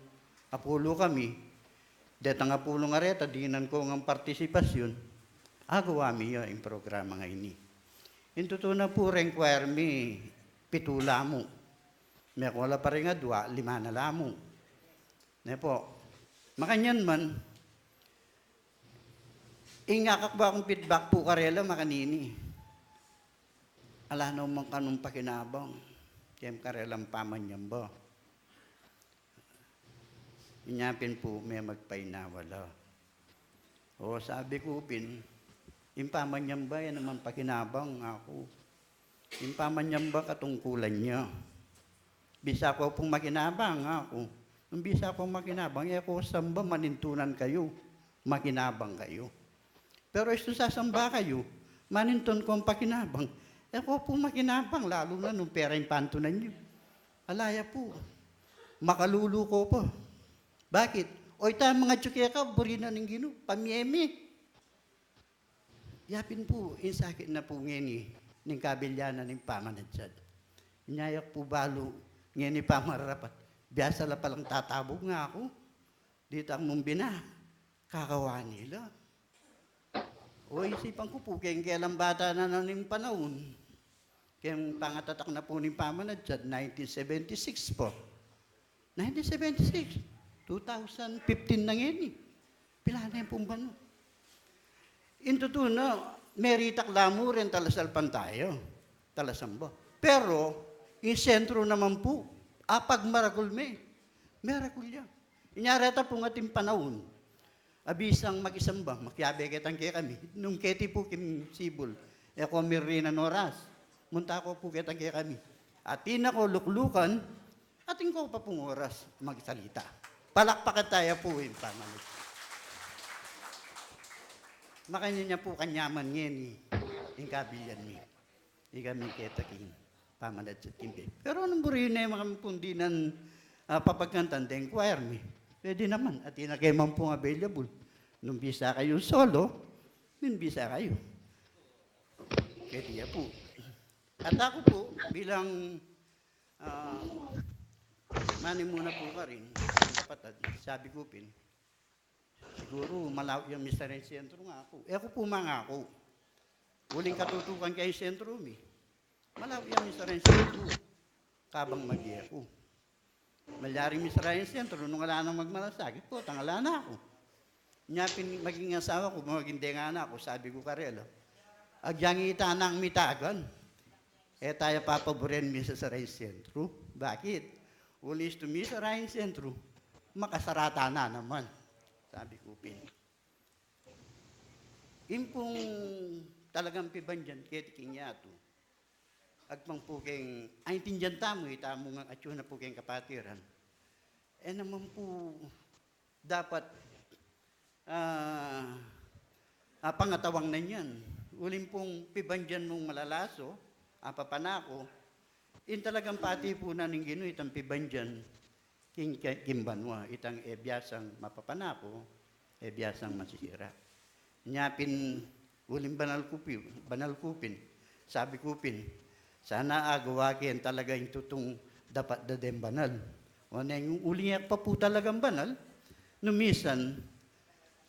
apulu kami, detang apulu nga reta, dinan ku ngan partisipasyun, agawa mi ya ing programa ngeni. Ing tutu na pu reng choir mi, pitu la mu. Mekula pa ring adua, lima na la mu. Ne pu, makanyan man, ing akakit kung feedback pu karela makanini. Ala no man kanung pakinabang keng karelang pamanyamba. Inya pin pu memagpainawa la. O, sabi ku pin, ing pamanyamba, e naman pakinabang, aku. Ing pamanyamba katungkulan ya. Bisa ku pung makinabang, aku. Nung bisa kung makinabang, e ku samba manintunan kayu, makinabang kayu. Pero istu sasamba kayu, manintun kung pakinabang, e ku pu makinabang, lalu na nung pera ing pantunan yu. Ala ya pu, makalulu ku pa. Bakit? O, ita mangatsu keka, buri na ning Ginu, pamie mi. Ya pin pu, ing sakit na pu ngeni ning kabilyanan ning pamanadsad. Inya ya ku pu balu ngeni pamararapat. Biasa la palang tatabug, ngaku. Ditak mung bina, kakawani la. O, isipan ku pu, keng kelambatan na ning panaun, keng pangatatak na pu ning pamanadsad, nineteen seventy-six pu. Nineteen seventy-six, two thousand fifteen na ngeni. Pilan ne pung banua. Ing tutu na, meritak la mu ring talasalpantaya, talasamba. Pero ing sentru naman pu, apagmaragul me, maragul ya. Inya reta pung ating panaun, abisang makisamba, makiabe ketang kekami. Nung keti pu king sibul, e ku mirinan oras, munta ku pu ketang kekami. Atin na ku luklukan, atin ku pa pung oras magsalita. Palakpakan taya pu ing pamalit. Makanyan ya pu kanyaman ngeni ing kabilyan mi. Ikami keta king pamanadsad king bie. Pero nung buri ne makampundi nang, ah, papagkantan deng choir mi, pwede naman. At ina kayu man pung available. Nung bisa kayu solo, nung bisa kayu. Pwede ya pu. At aku pu, bilang, ah, manimuna pu karin, kapatad, sabi ku pin, siguru malawa yang misareng sentro ngaku. E ku pu mangaku. Uling katutukan ke ing sentro mi, malawa yang misareng sentro. Kabang mabie ku, malyaring misareng sentro nung ala nang magmalasakit, potang ala na ku. Nya pin maging asawa ku, maging deng anak ku, sabi ku karela, agyang ita nang mitagan, e taya papaburen misasara ing sentro. Bakit? Uling istu misara ing sentro, makasaratan na naman. Sabi ku pin, ing pung talagang pibandian keti king yatu, agpang pu keng aintindian tamu, itamu ngan atyu na pu keng kapatiran, e naman pu dapat, ah, ah, pangatawang na niyan. Uling pung pibandian mung malalaso, apapanaku, ing talagang patipunan ning Ginu itang pibandian king, king banua, itang e biasang mapapanaku, e biasang masisira. Nya pin uling banal ku pi-, banal ku pin, sabi ku pin, sana agawa ke talaga ing tutung dapat da deng banal. O neng uling e pa pu talagang banal, nung misan,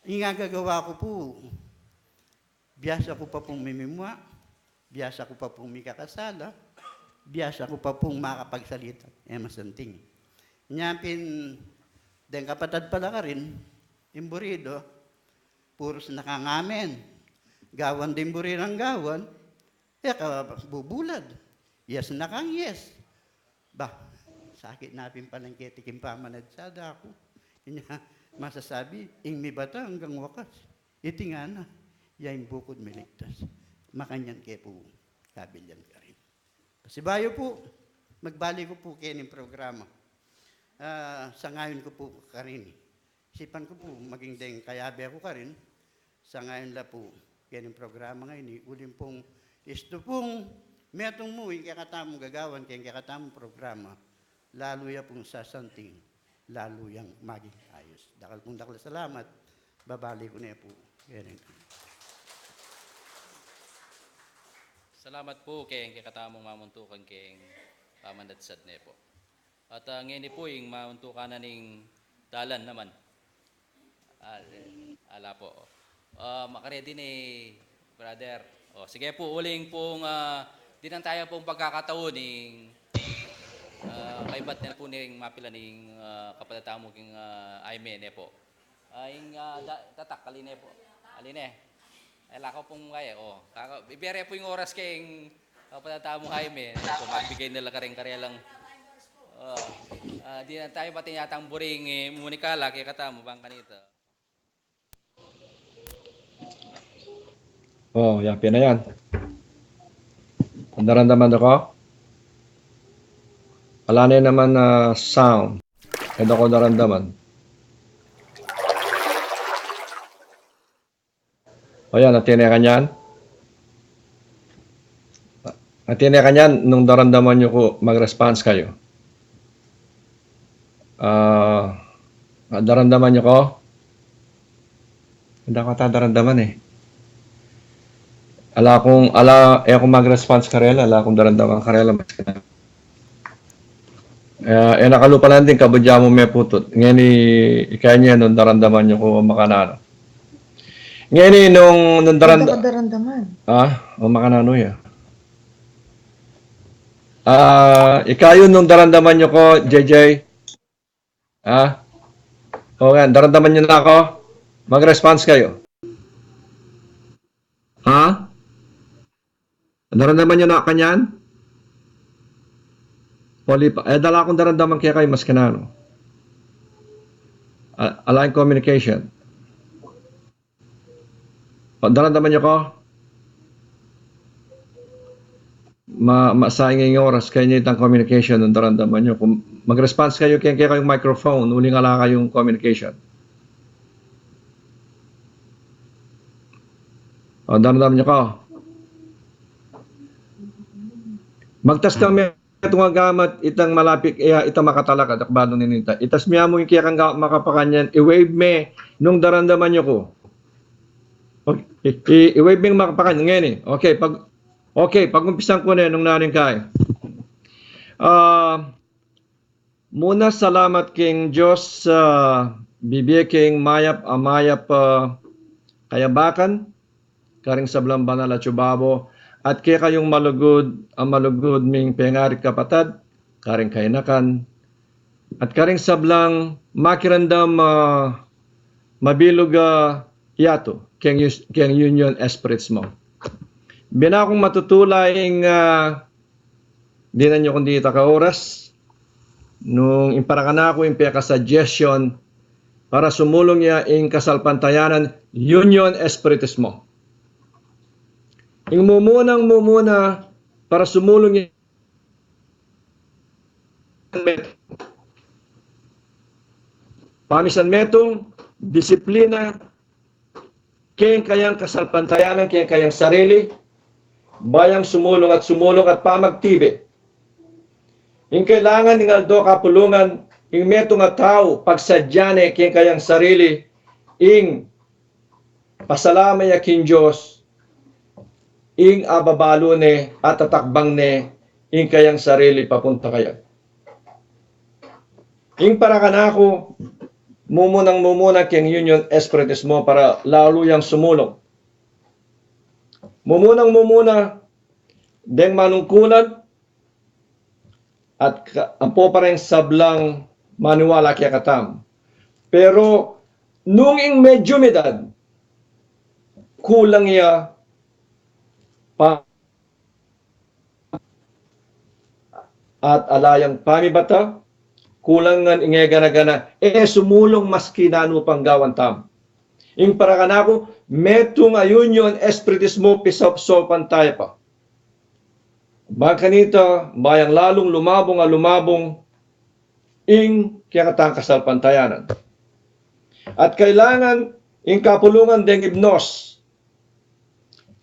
ing agagawa ku pu, biasa ku pa pung mimimua, biasa ku pa pung mikakasala, biasa ku pa pung makapagsalita e masanting. Nya pin deng kapatad pala karin, ing buri da, purus na kang amen. Gawan ding buri rang gawan, e ka bubulad. Yes na kang yes. Ba, sakit na pin pala ing keti king pamanadsad ku. Inya masasabi, ing mibata anggang wakas. Iti ngana, ya ing bukud miligtas. Makanyan ke pu, kabilyan karin. Pasibayu pu, magbalik ku pu keni ing programa. Ah, sangayun ku pu karin. Isipan ku pu, maging deng kayabe ku karin, sangayun la pu keni ing programa ngeni, uling pung istu pung metung mu ing kekatamung gagawan keng kekatamung programa, lalu ya pung sasanting, lalu yang maging ayus. Dakal pung dakal a salamat, babalik ku ne pu keni. Salamat pu keng kekatamung mamuntukan keng pamanadsad ne pu. At, ah, ngeni pu ing mamuntukan na ning dalan naman. Al-, ala pu. Ah, makaredi ne, brother. O, sige pu, uling pung, ah, dinan taya pung pagkakataun ning, ah, kaybat ne pu ning mapilan ning, ah, kapatad tamu king, ah, Jaime ne pu. Ah, ing, ah, da-, tatak, ali ne pu. Ali ne. E, lako pung kaya, o. Kaka-, ibie re pu ing oras keng kapatad tamu Jaime. Kung magbigay na la kareng karelang. O. Ah, dinan taya pati yatang buring, e, munikala kekatamu bang kanita. O, ya pin na yan. Daramdaman da ku? Ala ne naman a sound. E da ku daramdaman. O yan, atin ne kanyan. Atin ne kanyan, nung daramdaman yu ku, mag-response kayu. Ah, daramdaman yu ku? Ing da ku ata daramdaman e. Ala kung, ala, e ku mag-response karela, ala kung daramdaman karela. E, e na kalupa lang ding kabudya mu meputut. Ngeni, ikayu nung daramdaman yu ku o makananu. Ngeni nung, nung daranda-, daramdaman. Ah, o makananu ya. Ah, ikayu nung daramdaman yu ku, J J. Ha? O nga, daramdaman yu na ku? Mag-response kayu. Ha? Daramdaman yu na kanyan? Poli pa. E, ala kung daramdaman kekayu maskananu. A-, ala ing communication. O, daramdaman yu ku? Ma-, masaing ing oras, keni itang communication nung daramdaman yu. Kung mag-response kayu keng kekayung microphone, uling ala kayung communication. O, daramdaman yu ku. Magtas kang metung a gamat, itang malapit, iya, itang makatalakad, akbalu ninita. Itas mi amu ing kekang gamat makapakanyan, i-wave me nung daramdaman yu ku. Okay, i-, i-wave me nung makapakanyan, ngeni. Okay, pag, okay, pag-umpisan ku ne nung nanu ing kai. Ah, Muna, salamat king Dios, ah, bibie king mayap a mayap a kayabakan karing sablang banal a atsu babo, at kekayung malugud a malugud ming pengaring kapatad, karing kainakan, at karing sablang makiramdam, ah, mabilug a yatu keng us-, keng Union Espiritismo. Bina kung matutula ing, ah, dinan yu kung ditak a oras, nung ing para kanaku ing peka-suggestion para sumulung ya ing kasalpantayanan, Union Espiritismo. Ing mumunang mumuna para sumulung ya pamisan metung, disiplina, keng kayang kasalpantayanan, keng kayang sarili, ba yang sumulung at sumulung at pamagtibe. Ing kailangan ning aldo kapulungan, ing metung a tau, pagsadya ne keng kayang sarili, ing pasalama ya king Dios, ing ababalu ne at atakbang ne ing kayang sarili papunta kaya. Ing para kanaku, mumunang mumuna keng Union Espiritismo para lalu yang sumulung. Mumunang mumuna deng manungkulan at ka-, ampo pa ring sablang maniwala kekatamu. Pero nung ing medyu umidad, kulang ya pa at ala yang pamibata, kulang ngan ing e gana-gana, e sumulung maski nanu pang gawan tamu. Ing para kanaku, metung a Union Espiritismo pisopsopan taya pa. Bang kanita, ba yang lalung lumabung a lumabung ing kekatang kasalpantayanan. At kailangan ing kapulungan deng himnos.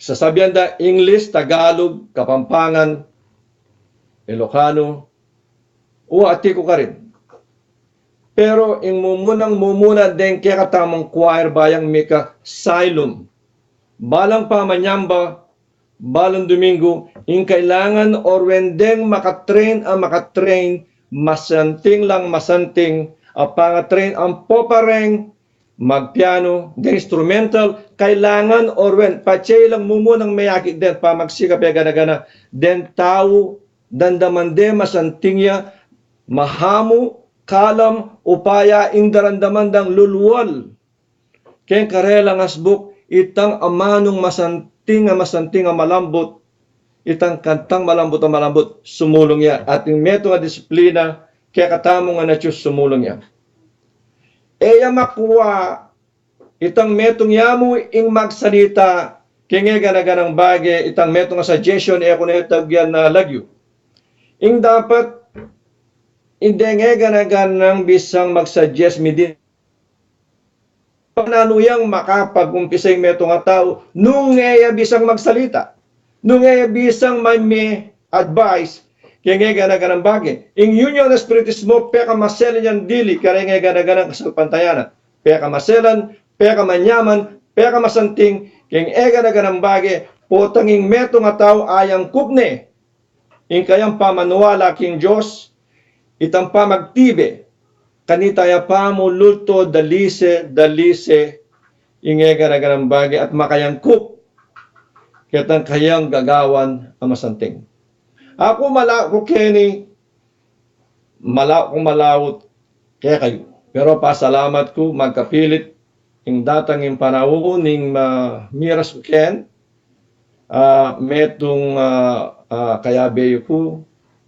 Sasabian da English, Tagalog, Kapampangan, Ilocano, o Atiku karin. Pero ing mumunang mumuna deng kekatamung choir ba yang mika-asylum. Balang pamanyamba, balang Domingo, ing kailangan orwen deng makatrain a makatrain, masanting lang masanting a pangatrain ampo pa reng magpiano, deng instrumental, kailangan orwen, patse lang mumunang meyakit den pamagsikap e gana-gana, den tau, dandaman de masanting ya, mahamu, kalam, upaya, ing daramdaman dang lulwal keng karelang asbuk, itang amanung masanting a masanting a malambut, itang kantang malambut a malambut, sumulung ya. At ing metung a disiplina kekatamu ngan atyu, sumulung ya. E ya makua itang metung ya mu ing magsalita keng e gana-ganang bage, itang metung a suggestion, e ku ne tagyan na lagyu. Ing dapat, ing deng e gana-ganang bisang mag-suggest mi din nanu yang makapag-umpisa ing metung a tau, nung e ya bisang magsalita, nung e ya bisang mamie-advise keng e gana-ganang bage. Ing Union Espiritismo, pekamaselan yang dili kareng e gana-ganang kasalpantayanan. Pekamaselan, pekamanyaman, pekamasanting keng e gana-ganang bage, potang ing metung a tau ayangkup ne ing kayang pamaniwala king Dios, itang pamagtibe, kanita ya pamululto dalise, dalise, ing e gana-ganang bage at makayangkup ketang kayang gagawan a masanting. Aku mala-, ku keni, mala-, ku malaut kekayu. Pero pasalamat ku magkapilit ing datang ing panaun ning ma-, miras ku ken, ah, metung, ah, ah, kayabe yu ku,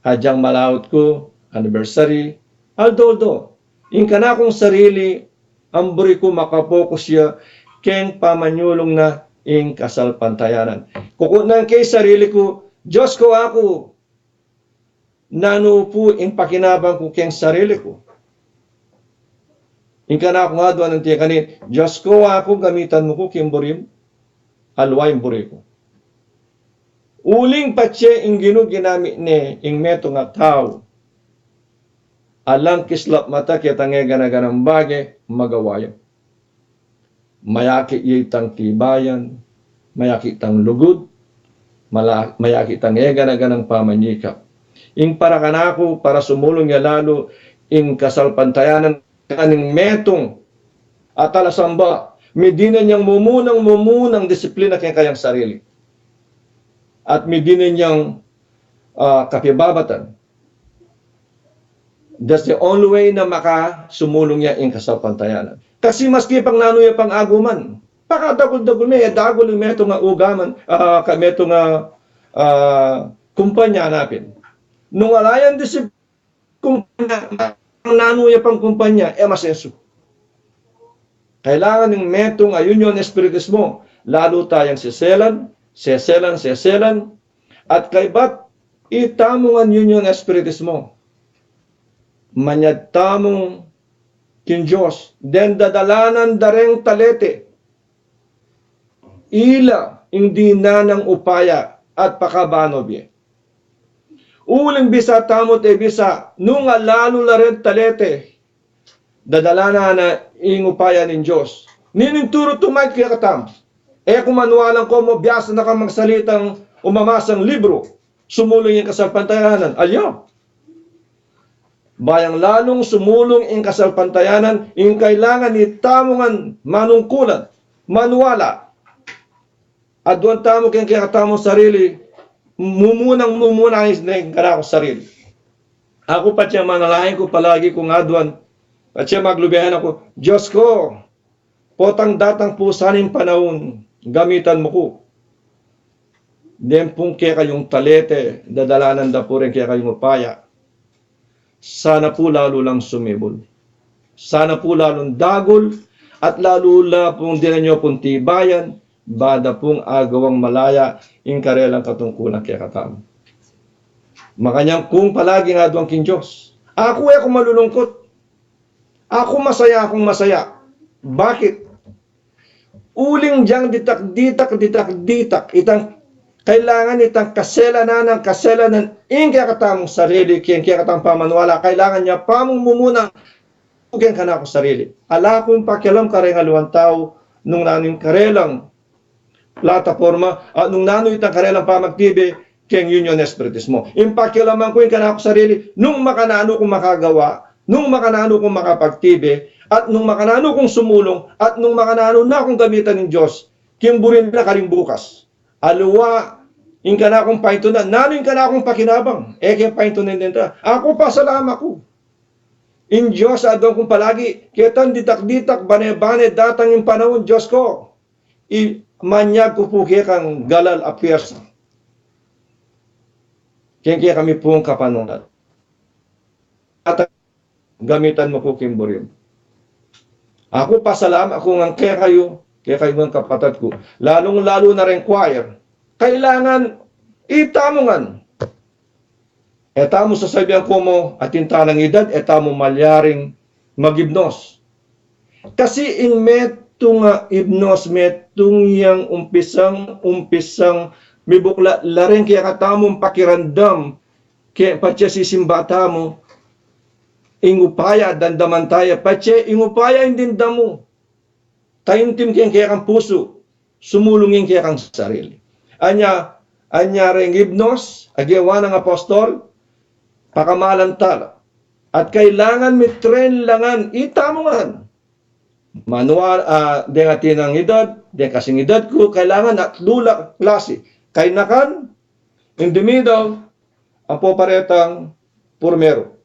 hadyang malaut ku, anniversary, aldo-aldo. Ing kanakung sarili, ang buri ku makapokus ya keng pamanyulung na ing kasalpantayanan. Kukutnan ke ing sarili ku, Dios ku, aku, nanu pu ing pakinabang ku keng sarili ku? Ing kanakung adwan anti keni, Dios ku, aku, gamitan mu ku king buri mu. Aliwa ing buri ku. Uling patse ing Ginu ginamit ne ing metung a tau, alang kislap mata ketang e gana-ganang bage, magawa ya. Mayakit ya itang tibayan, mayakit itang lugud, mala-, mayakit itang e gana-ganang pamanyikap. Ing para kanaku, para sumulung ya lalu ing kasalpantayanan, ing metung a talasamba, midinan yang mumunang, mumunang disiplina keng kayang sarili. At midinan yang, ah, kapibabatan. That's the only way na makasumulung ya ing kasalpantayanan. Kasi maski pang nanu ya pang aguman, pakadagul-dagul me, e dagul ing metung a ugaman, ah, ka-, metung a, ah, kumpanya napin. Nung ala yang disiplina, kumpanya, nanu ya pang kumpanya, e masensu. Kailangan ing metung a union spiritismo, lalu tayang seselan, seselan, seselan, at kaybat itamu ngan union spiritismo. Manyad tamu king Dios, deng dadalanan da reng talete. Ila ing dinan nang upaya at pakabano bie. Uling bisa tamu te bisa, nung alalu la reng talete, dadalanan na ing upaya ning Dios. Ninu ing turu tumait kekatamu? E ku manwalang komu biasa na kang magsalitang o mamasang libru, sumulung ing kasalpantayanan. Alya. Bayang lalung sumulung ing kasalpantayanan, ing kailangan itamu ngan manungkulan, manwala. Aduan tamu keng kekatamung sarili, mumunang, mumunang ing kanakung sarili. Aku patse manalangin ku palagi kung aduan, patse maglubihan aku, Dios ku, potang datang pu sana ing panaun, gamitan mu ku. Deng pung kekayung talete, dadalanan da pu reng kekayung upaya. Sana pu lalu lang sumibul. Sana pu lalung dagul, at lalu la pung dinan yu pung tibayan, bada pung agawang malaya ing karelang katungkulan kekatamu. Makanyan kung palaging aduan king Dios. Aku e ku malulungkut. Aku masaya, akung masaya. Bakit? Uling diyang ditak-ditak, ditak-ditak, itang kailangan itang kaselanan, kaselanan, ing kekatamung sarili, king kekatamung pamaniwala, kailangan ya pamung mumuna, keng kanakung sarili. Ala kung pakialam kareng aliwang tau, nung nanu ing karelang plataporma, at nung nanu itang karelang pamagtibe, keng union spiritismo. Ing pakialaman ku ing kanakung sarili, nung makananu kung makagawa, nung makananu kung makapagtibe, at nung makananu kung sumulung, at nung makananu na kung gamitan ning Dios, king burin na karing bukas. Aliwa, ing kanakung paintunan, nanu ing kanakung pakinabang, e keng paintunan deta. Aku pasalamat ku. Ing Dios aduan kung palagi, ketang ditak-ditak, bane-bane, datang ing panaun, Dios ku. I, manyag ku pu kekang galal a pwersa. Keng kekami pung kapanaun. At gamitan mu ku king buri mu. Aku pasalamat ku ngan kekayu, kekayu ngan kapatad ku. Lalung-lalu na reng choir. Kailangan itamu ngan. E tamu sasabian komu, atin tanang idad, e tamu malyaring magibnos. Kasi ing metung a ibnos, metung yang umpisang, umpisang mibuklat la reng kekatamung pakiramdam, ke patse sisimba tamu, ing upaya, damdaman ta ya, patse ing upaya ing dimdam mu. Taimtim keng kekang pusu, sumulung ing kekang sarili. Anya, anya reng ibnos a gewa nang apostol, pakamalan ta la. At kailangan mitrain la ngan, itamu ngan. Manual, ah, deng atin nang idad, deng kasing idad ku, kailangan atlu la klasi. Kainakan, in the middle, ampo pa retang purmeru.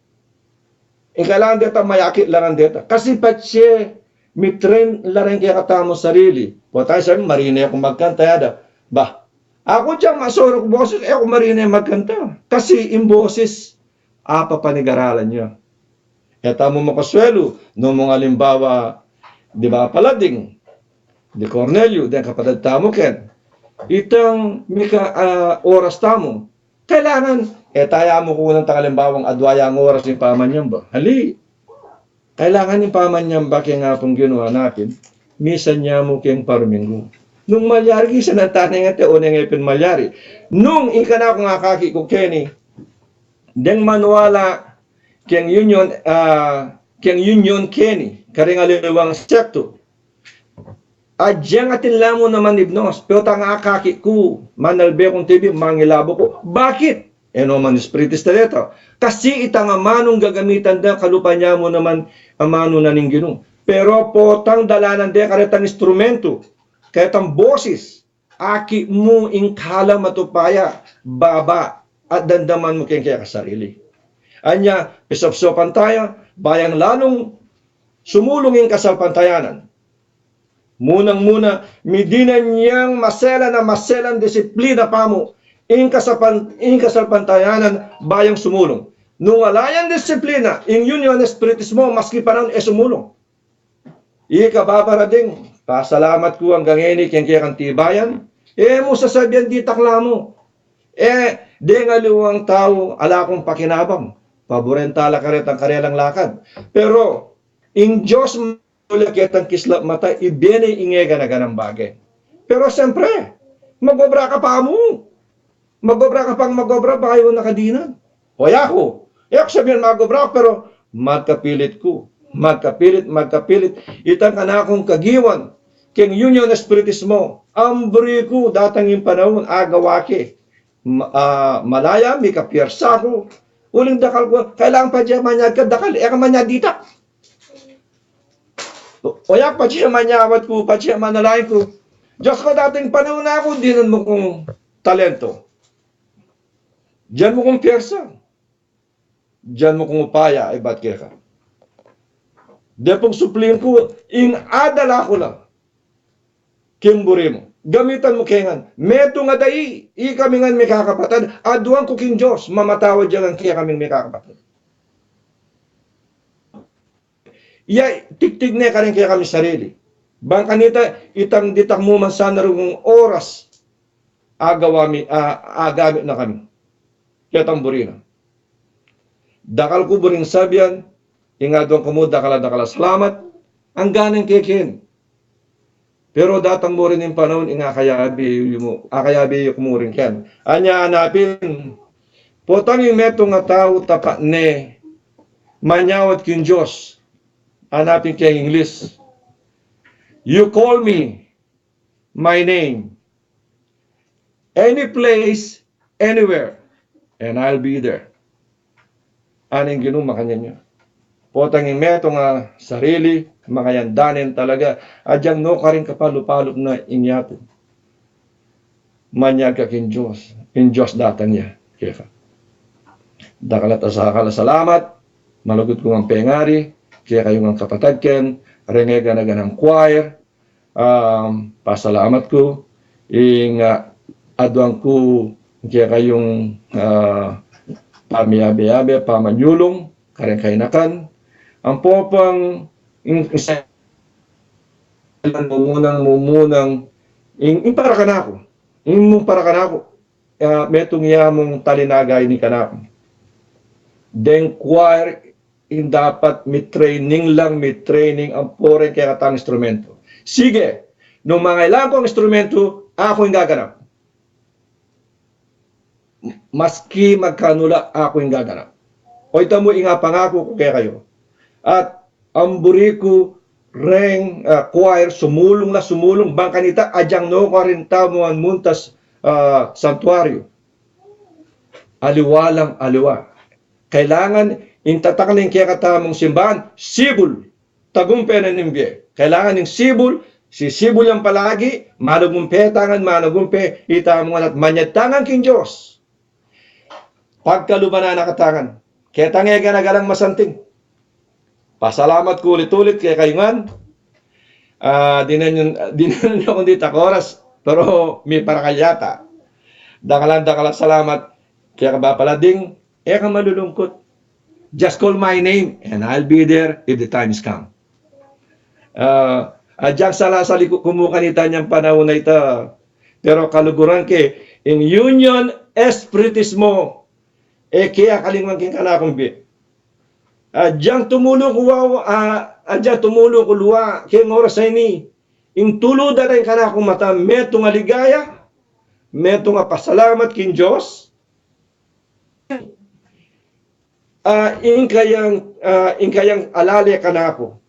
Ing kailangan deta, mayakit la ngan deta. Kasi patse mitrain la reng kekatamung sarili. Potang sabi, marine ku magkanta, e da. Bah, aku diyang masuruk boses, e ku marine magkanta. Kasi ing boses, apa panigaralan ya. E tamu makasuelu, nung mung alimbawa, di ba, palading, di Cornelio, deng kapatad tamu ken. Itang mika, ah, oras tamu, kailangan, e taya mu kunang tang alimbawang adwa yang oras ing pamanyamba. Hali, kailangan ing pamanyamba keng Apung Ginu natin, misan ya mu keng paruminggu. Nung malyari, kisa nang tanengan te, o neng e pin malyari. Nung ing kanakung akaki ku keni, deng manwala keng union, ah, keng union keni, karing aliwang sekto. Agyang atin la mu naman ibnos, pero tang akaki ku, manalbe kung T V, mangilabo ku. Bakit? E no man espiritista deta. Kasi itang amanung gagamitan da, kalupa nia mu naman amanu na ning Ginu. Pero potang dalanan de karetang instrumentu, karetang bosis, aki mu ing kalam at upaya, baba, at damdaman mu keng keka sarili. Anya, pisopsopan taya, ba yang lalung sumulung ing kasalpantayanan. Munang-muna, midinan yang maselan a maselan disiplina pamu ing kasapan-, ing kasalpantayanan ba yang sumulung. Nung ala yang disiplina, ing union espiritismo maski panaun e sumulung. Ika, Papa Rading, pasalamat ku anggang ngeni keng kekang tibayan. E mu sasabian ditak la mu. E, deng aliwang tau, ala kung pakinabang. Paburen tala karetang karelang lakad. Pero ing Dios, mula ketang kislap mata, ibie ne ing e gana-ganang bage. Pero siyempre, mag-obra ka pa mu. Mag-obra ka pang mag-obra, bayu na ka dinan. O yaku, yaku sabian mag-obra, pero magkapilit ku. Magkapilit, magkapilit. Itang kanakung kagiwan keng union espiritismo, amburi ku datang ing panaun, agawa ke. Ma-, ah, malaya, mikapiersa ku. Uling dakal ku, kailangan pa diya manyad ka, dakal, e ka manyad ditak. O ya, patse manyawad ku, patse manalangin ku. Dios ku, dating panaun na aku, dinan mu kung talento. Dinan mu kung piersa. Dinan mu kung upaya, ibat keka. Depung supling ku, ing adala ku la. King buri mu. Gamitan mu ke ngan. Metung a dai, ikami ngan mikakapatad, aduan ku king Dios, mamatawad ya ngan kekaming mikakapatad. Ya, tiktik ne karing kekami sarili. Bang kanita, itang ditak mu man sana rung oras, agawa mi, a-, agamit na kami. Ketang buri na. Dakal ku buring sabian, ing aduan ku mu dakal a dakal a salamat, anggang kekeni. Pero datang mu rin ing panaun, ing akayabe yu mu, akayabe yu ku mu rin ken. Anya anapin, potang ing metung a tau tapat ne manyawad king Dios, anapin keng English, "You call me, my name, any place, anywhere, and I'll be there." Aning Ginu makanyan ya. Potang ing metung a sarili, makayandanan talaga, agyang nukarin kapalup-alup na ing yatu. Manyawad ka king Dios, ing Dios datang ya keka. Dakal at dakal a salamat, malugud kung pengari, kekayu ngan kapatad ken, reng e gana-ganang choir, um, pasalamat ku, ing, ah, aduan ku kekayung, ah, pamiyabe-yabe, pamanyulung, kareng kainakan, ampo pang, ing, ing, mumunang, mumunang, ing, ing para kanaku, ing mung para kanaku, ah, metung ya mung talinaga ini kanaku. Deng choir, ing dapat mi-training lang, mi-training ampo reng kekatang instrumento. Sige, nung mangailangan kung instrumento, aku ing gaganap. Maski magkanu la, aku ing gaganap. O ita mu ing pangaku ku kekayu. At amburi ku reng, ah, choir, sumulung la sumulung, bang kanita, agyang nukarin tamu ngan muntas, ah, santuaryu. Aliwa lang, aliwa. Kailangan ing tatak ning kekatamung simbahan, sibul. Tagumpe na ning bie. Kailangan ing sibul, sisibul yang palagi, managumpe ta ngan, managumpe itamu ngan at manyad ta ngan king Dios. Pagkaluban na kata ngan. Ketang e gana-ganang masanting. Pasalamat ku ulit-ulit kekayu ngan. Ah, dinan yu, dinan yu akung ditak oras, pero miparakal yata. Dakal a dakal a salamat keka Papa Rading, e ka malulungkut. Just call my name and I'll be there if the time is come. Ah, agyang sala-sali ku mu kanita inyang panaun a ita. Pero kaluguran ke, in union spiritismo, e ke akalingwan king kanakung bie. Agyang tumulung ku wa, ah, agyang tumulung ku lua keng oras a ini, Ing tuludan da ring kanakung mata, metung a ligaya, metung a pasalamat king Dios. Ah, ing kayang, ah, ing kayang alale kanaku,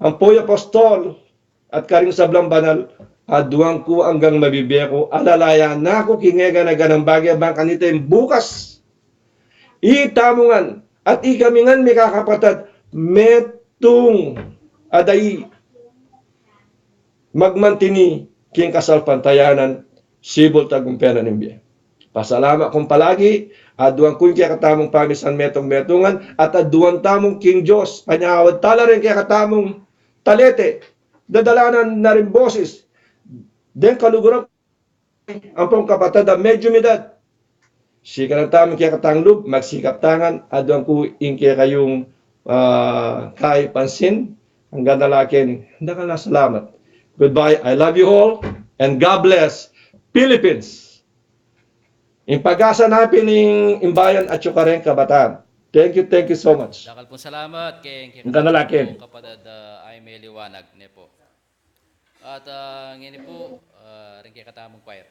ampo i apostol, at karing sablang banal, aduan ku anggang mabibie ku, alalayan na ku king e gana-ganang bage bang kanita ing bukas. Itamu ngan, at ikami ngan, mikakapatad, metung a dai magmantini king kasalpantayanan, sibul tagumpe na ning bie. Pasalamat kung palagi, aduan ku ing kekatamung pamisan metung-metungan, at aduan tamung king Dios, panyawad tala ring kekatamung talete, dadalanan na ring bosis, deng kaluguran ampong kapatad a medyu midad. Sikaran tamu ing kekatang lub, magsikap ta ngan, aduan ku ing kekayung, ah, kaipansin, anggang dalaken, dakal a salamat. Goodbye, I love you all, and God bless Philippines. Ing pag-asa na pin ning imbayan at yung kareng kabataan. Thank you, thank you so much. Dakal pung salamat keng, keng Ang kanalakin. Kapatad, ah, Aimee Liwanag, ne po. At, ah, ngeni po, ah, ring kekatamung choir.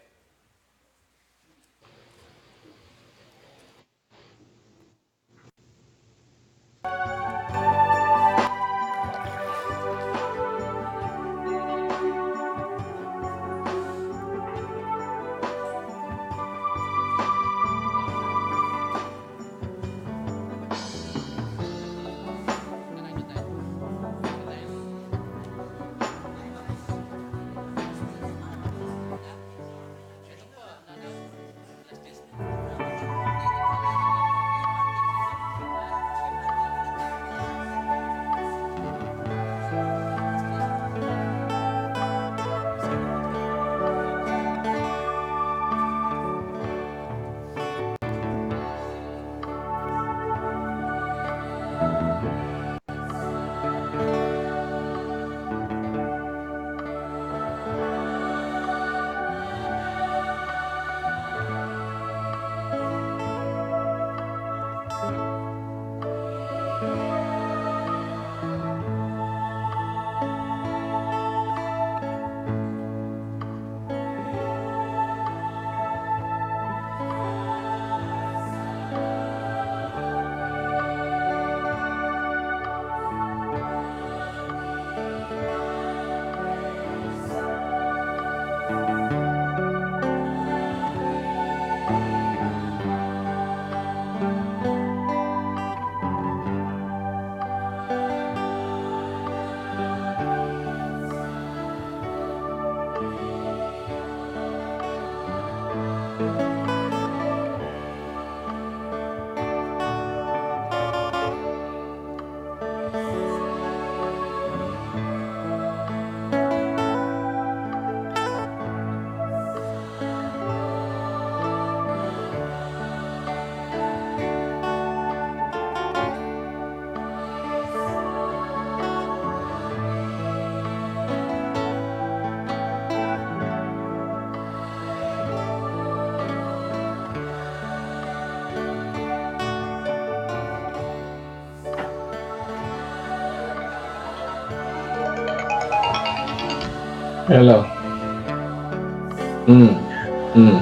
Hello. Mm. Mm.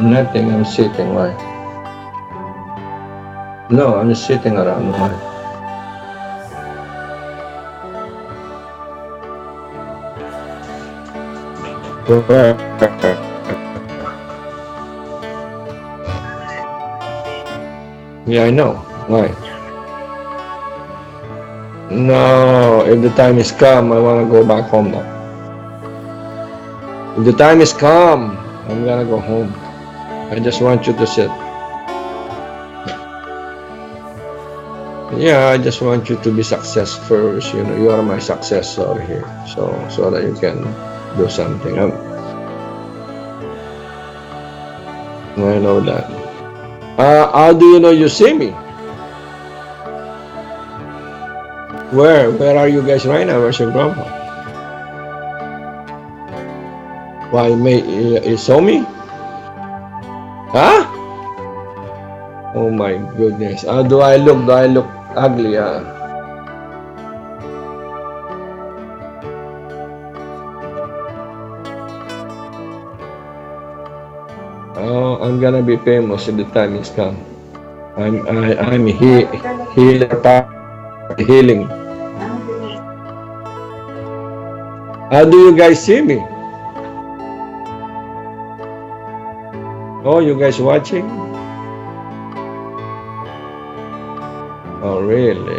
Nothing, I'm sitting. Why? No, I'm sitting around. Why? Yeah, I know. Why? No, if the time is come, I wanna go back home now. If the time is come, I'm gonna go home. I just want you to sit. Yeah, I just want you to be success first. You know, you are my successor here. So, so that you can do something. Um, I know that. Uh, how do you know you see me? Where? Where are you guys right now? Where's your grandpa? Why, may, he, he saw me? Huh? Oh my goodness. Ah, do I look, do I look ugly, ah? Oh, I'm gonna be famous if the time is come. I'm I, I'm he, healer power, healing. How do you guys see me? Oh, you guys watching? Oh, really?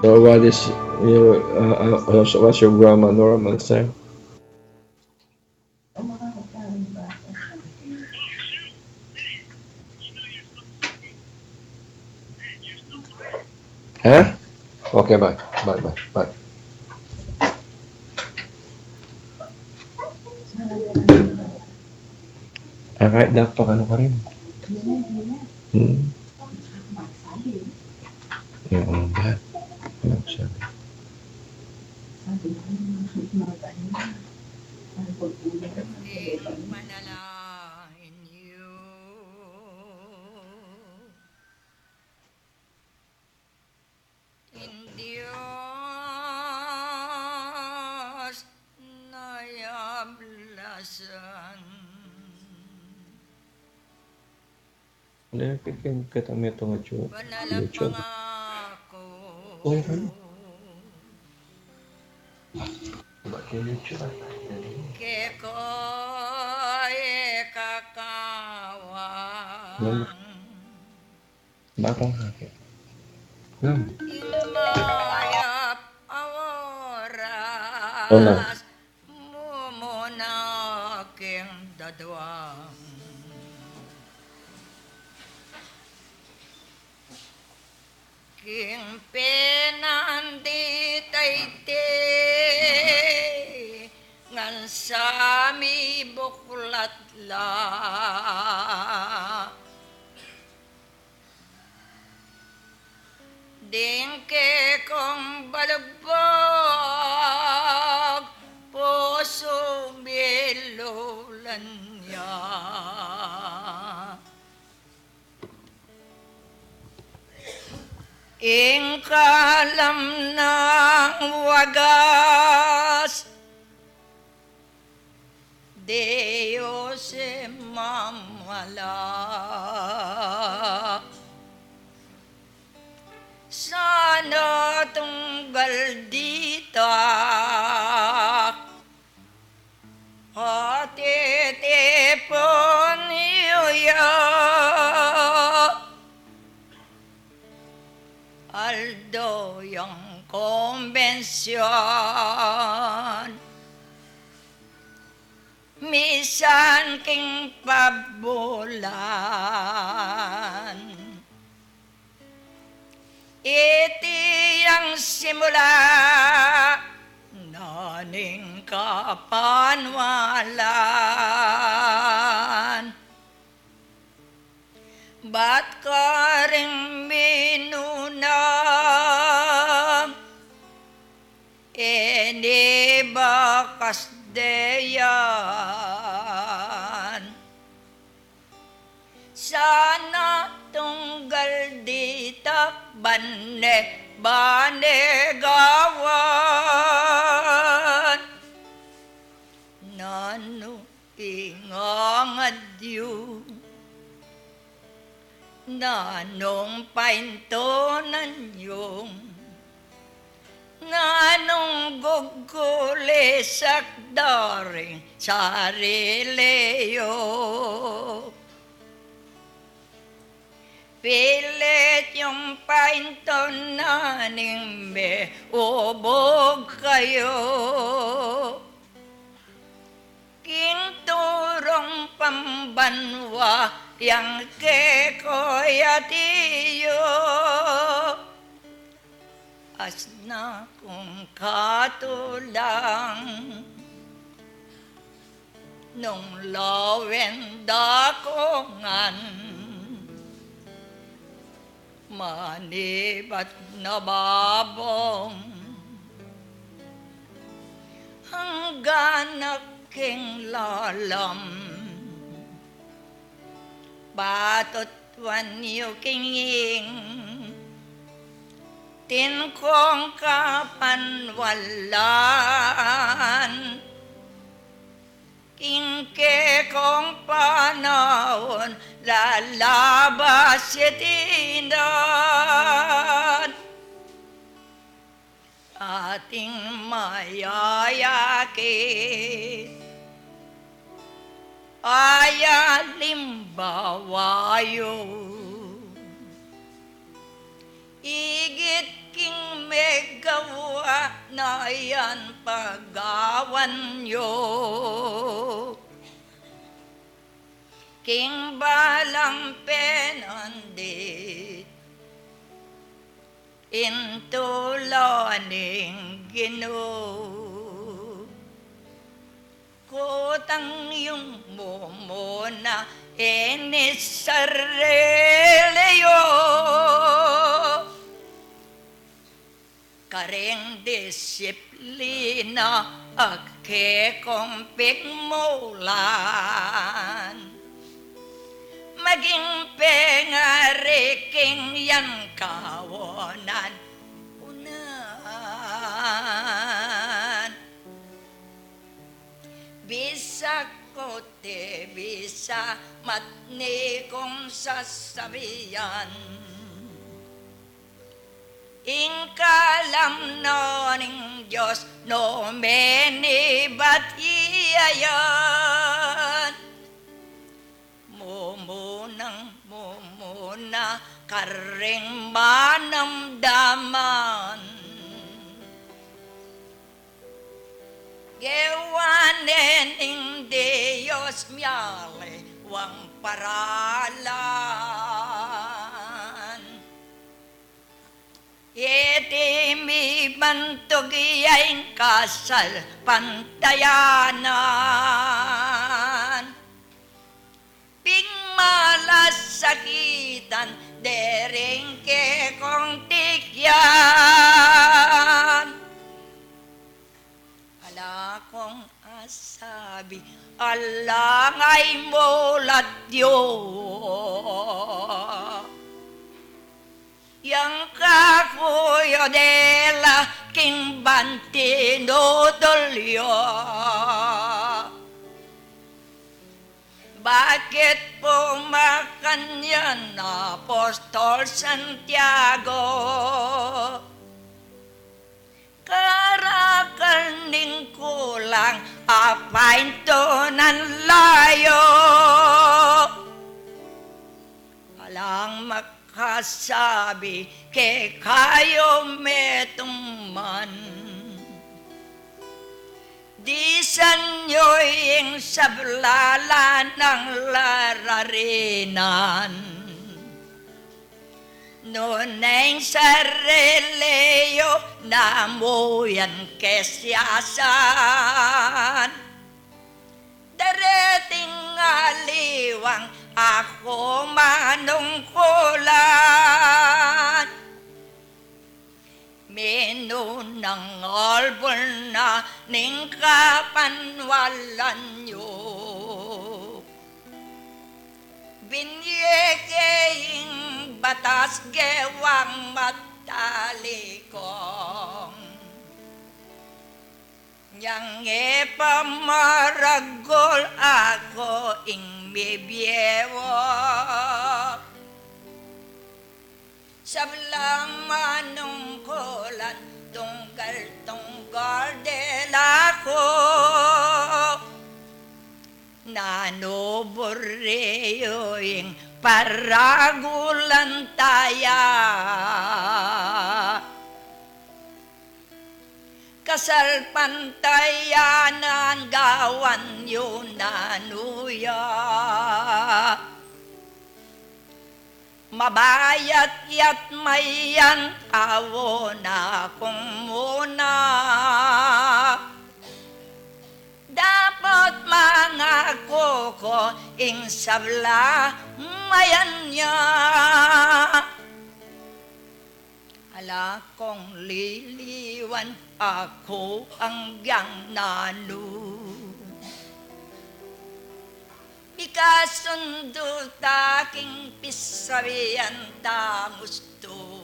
So what is you? Uh, uh, so what's your grandma Norma say? Huh? Okay, bye. Bye, bye, bye. Alright, dapat ano ka rin? Hmm. Yung ano ba? Ano sabi? Panalangin yu. In Dios na yablasan. Ano yung piking kita may tunga, Joe? Panalangin yu. Uy, ano? Bakit YouTube? Keko ikakawan. Bakong hake. Yan. Ing mayap a oras. Ano? Mumuna king dadwang. King penandit a iti, ngan sa mibuklat la. Ding kekong balugbag, pusu bilulan ya. Ing kalam nang wagas, Dios e mamala. Sana tunggal ditak, atitipun yu ya. Aldo yang kombensyon, misan king pabulan. Iti yang simula na ning kapanwalan. Bat karing minuna, e ne bakas deyan. Sana tunggal ditak ban ne, ban ne gawan. Nanu ing angad yu? Nanung paintunan yu? Nanung gugulisak da ring sarili yu? Pilit yung paintunan ning meubug kayu. King turung pambanwa yang keko ya tiyu. Asna kung katulang nung lawen da ku ngan manibat na babong anggang king lalam. Patut wan yu king ing atin kung kapanwalan. King kekong pan naun lalabas ya dinan. Ating mayayakit, ay alimbawa yu. Igit king megawa na yan pagawan yu. King balang penandit, intula ning Ginu. Kutang yung mumuna ini sarili yu. Karing disiplina a kekong pigmulan, maging pengari king yan kawanan unan. Bisa ku te bisa matni kung sasabian. Ing kalam no ning Dios no menibat ya yan. Mumunang mumuna karing manamdaman. Gewa ne ning Dios mialiwang paralan. Iti mibantug ya ing kasalpantayanan. Pigmalasakitan dering kekong tikyan. Ala kong asabi, alang ay mulat yu. Yang kaku yu dela king ban tinutulyu. Bakit pu makanyan Apostol Santiago? Karakal ning kulang apaintunan layu. Alang makasabi kekayu metung man. Disan yu ing sabla nang lararinan. Nune ing sarili yu namu yan kesiasan. Dareting aliwang aku manungkulan. Minunang albul na ning kapanwalan yu. Binye ke ing batas gewang matalikong. Nyang e pa maragul aku ing mibie wu. Sablang manungkulan tunggal-tunggal dela ku. Nanu buri yu ing paragulan taya. Kasalpantayanan gawan yu nanu ya. Mabayat ya't mayan awu na kung muna. Dapot mangaku ku ing sabla mayan ya. Ala kung liliwan aku anggyang nanu. Mikasundu ta king pisabian ta mustu.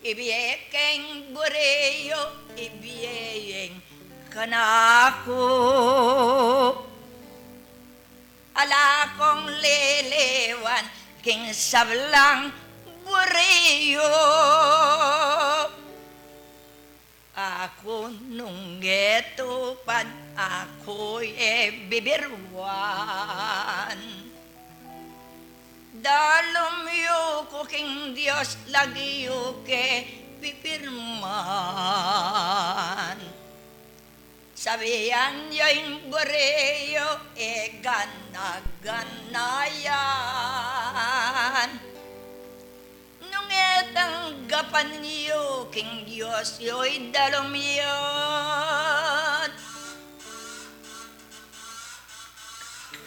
Ibie keng buri yu, ibie ing kanaku. ala kung liliwan king sablang buri yu. Aku nung e tupad, aku e bibiruan. Dalum yu ku king Dios, lagyu ke pipirman. Sabian yu ing buri yu e gana-gana yan. Nung e tanggapan yu king Dios yu ing dalum yun,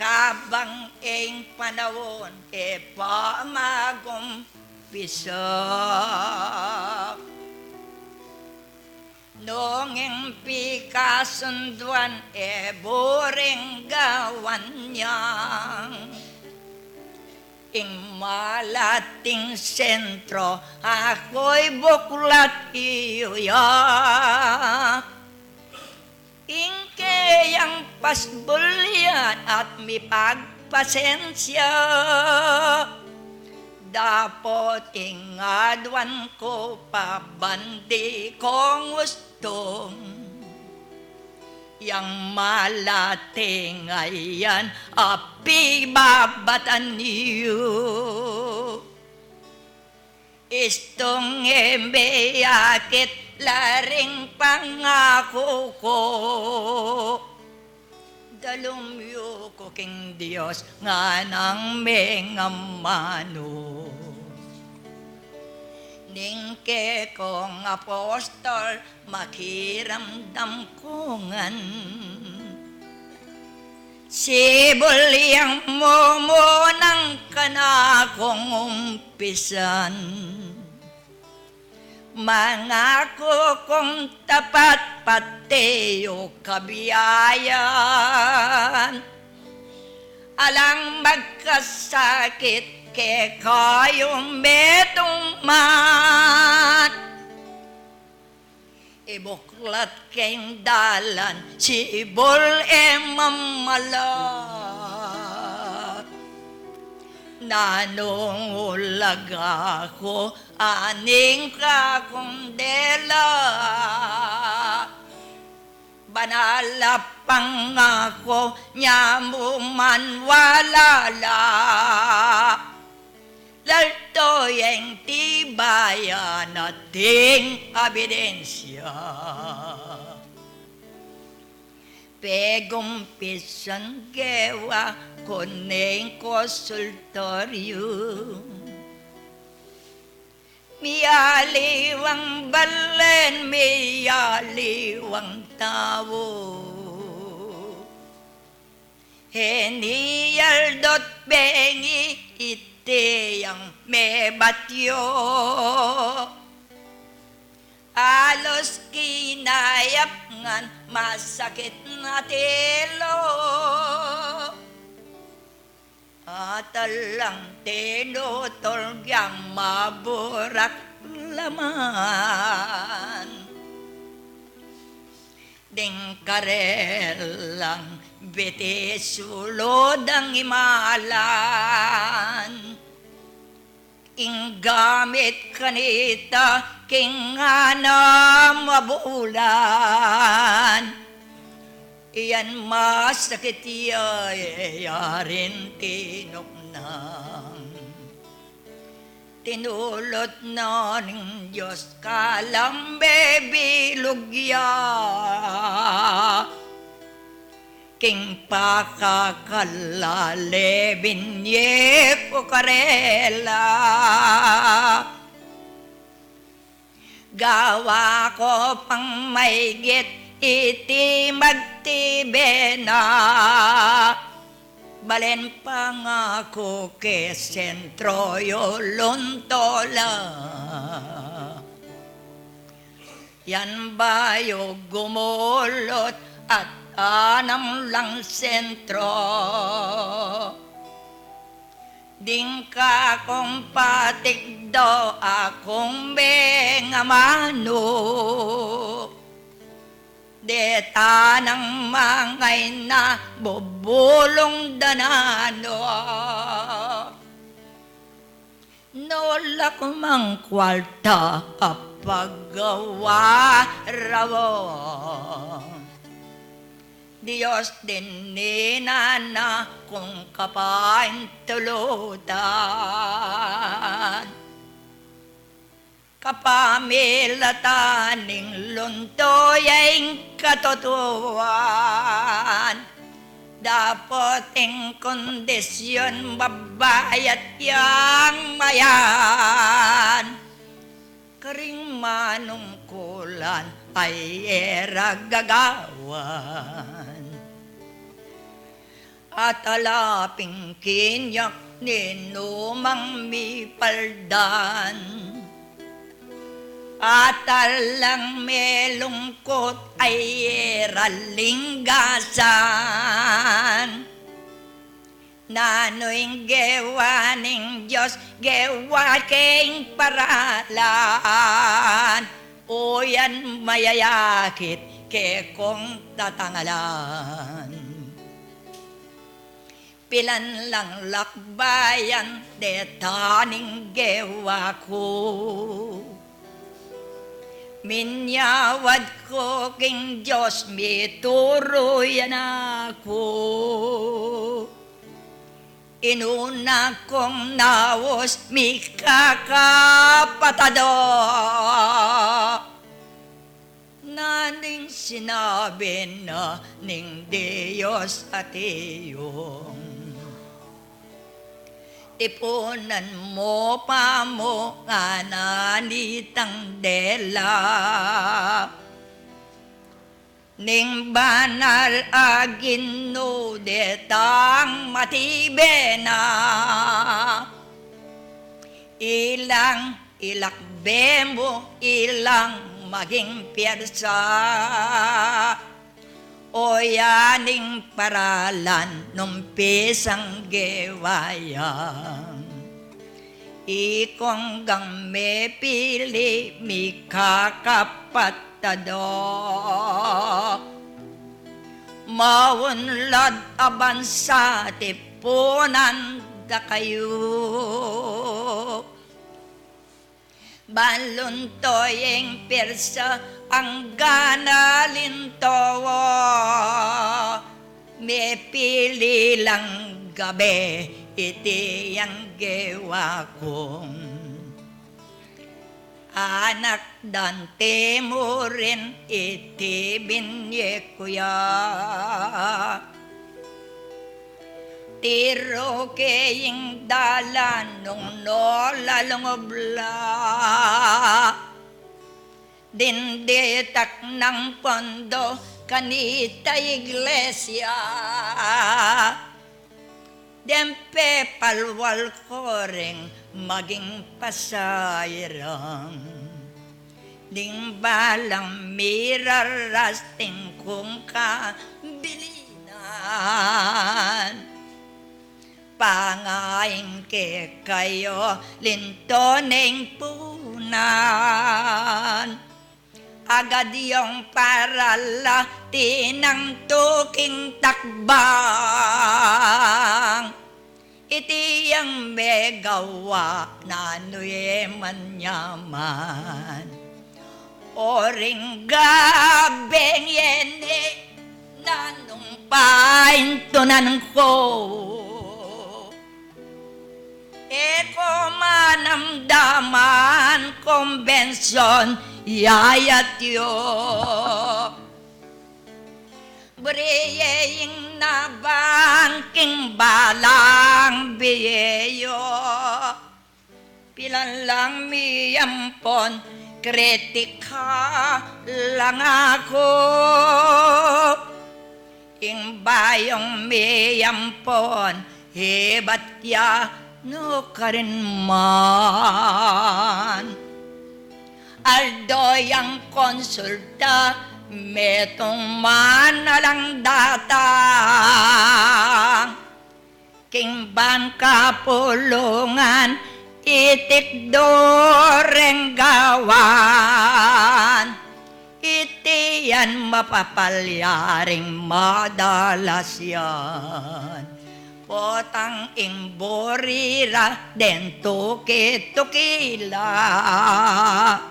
kabang ing panaun e pa magumpisa. Nung ing pikasunduan e buring gawan yang, ing malating sentro, aku i buklat yu ya. Ing keyang pasbul yan at mipagpasensya, dapot ing aduan ku pa ban di kung ustung yang malating a yan a pibabatan yu. Istung e miyakit la ring pangaku ku. Dalum yu ku king Dios nganang mengamanu. Ning kekong apostol makiramdam ku ngan, sibul yang mumunang kanakung umpisan. Mangaku kung tapat pati yu kabiayan, alang magkasakit kekayu metung man. Ibuklat keng dalan sibul e mamalat. Nanung ulaga ku aning kakung dela. Banal a pangaku nya mu man walala. Lalto yang tibayan ating ebidensya. Pegumpisan gewa ku ning konsultoryum. Miyaliwang balen, miyaliwang tau. Heni aldot bengi iti yang mebat yu. Alus kinayap ngan masakit na tilu. At alang tinutul yang maburak laman. Ding karelang beti sulud ang imalan. Ing gamit kanita king anam a bulan. Iyan masakit ya, yarin tinuknang. Tinulut na ning Dios kalang bebilug ya. King pakakalale binye ku karela. Gawa ku pang maigit iti magtibe na. Balen pangaku ke sentro yu lunto la. Yan bayu gumulut at anam lang sentro. Ding kakung patikdo akung mengamanu. Ita nang mangayna bubulung da nanu. Nolak mang kualta a paggawa rawa. Dios din ninana kung kapaintulutan. Kapamilatan ning lunto ya ing katutuan. Dapot ing kondisyon babayat yang mayan. Karing manungkulan ay e ra gagawan. At ala pin kinyak ninumang mipaldan. At alang melungkut ay e ra linggasan. Nanu ing gewa ning Dios, gewa keng paralan. O yan mayayakit ke kung tatangalan. Pilan lang lakbayan deta ning gewa ku. Minyawad ku king Dios, mituru ya naku. Inuna kung naus mikakapatado. Naning sinabi na ning Dios Atiu, tipunan mu pa mu ngana nitang dela. Ning banal a Ginu detang matibe na. Ilang ilakbe mu, ilang maging pyersa. O ya ning paralan nung pisang gewa yang. Ikong gang mepili mikakapatado. Maunlad a bansa tipunan da kayu. Balunto ing pyersa anggang alinto. Mepili lang gabe iti yang gewa kung anak dan timurin iti binye ku ya. Tiru ke ing dalan nung nolalung ubla. Dinditak nang pondo kanita iglesia. Dempe palwal ko ring maging pasairan. Ding balang mirarasting kung kabilinan. Pangain ke kayu linto ning punan. Agad yung parala tinang tuking takbang. Iti yang megawa nanu ye manyaman. O ring gabeng yeni nanung paintunan ku. E ku manamdaman kumbensyon yayat yu. Buri ye ing nabang king balang bie yu. Pilan lang miyampon kritika lang aku. Ing bayung miyampon ibat ya nu karin man. Aldo yang konsulta metung man alang datang. King ban kapulungan itikdo reng gawan. Iti ya Mapapalyaring madalas yan. Potang ing buri ra deng tuki-tuki la.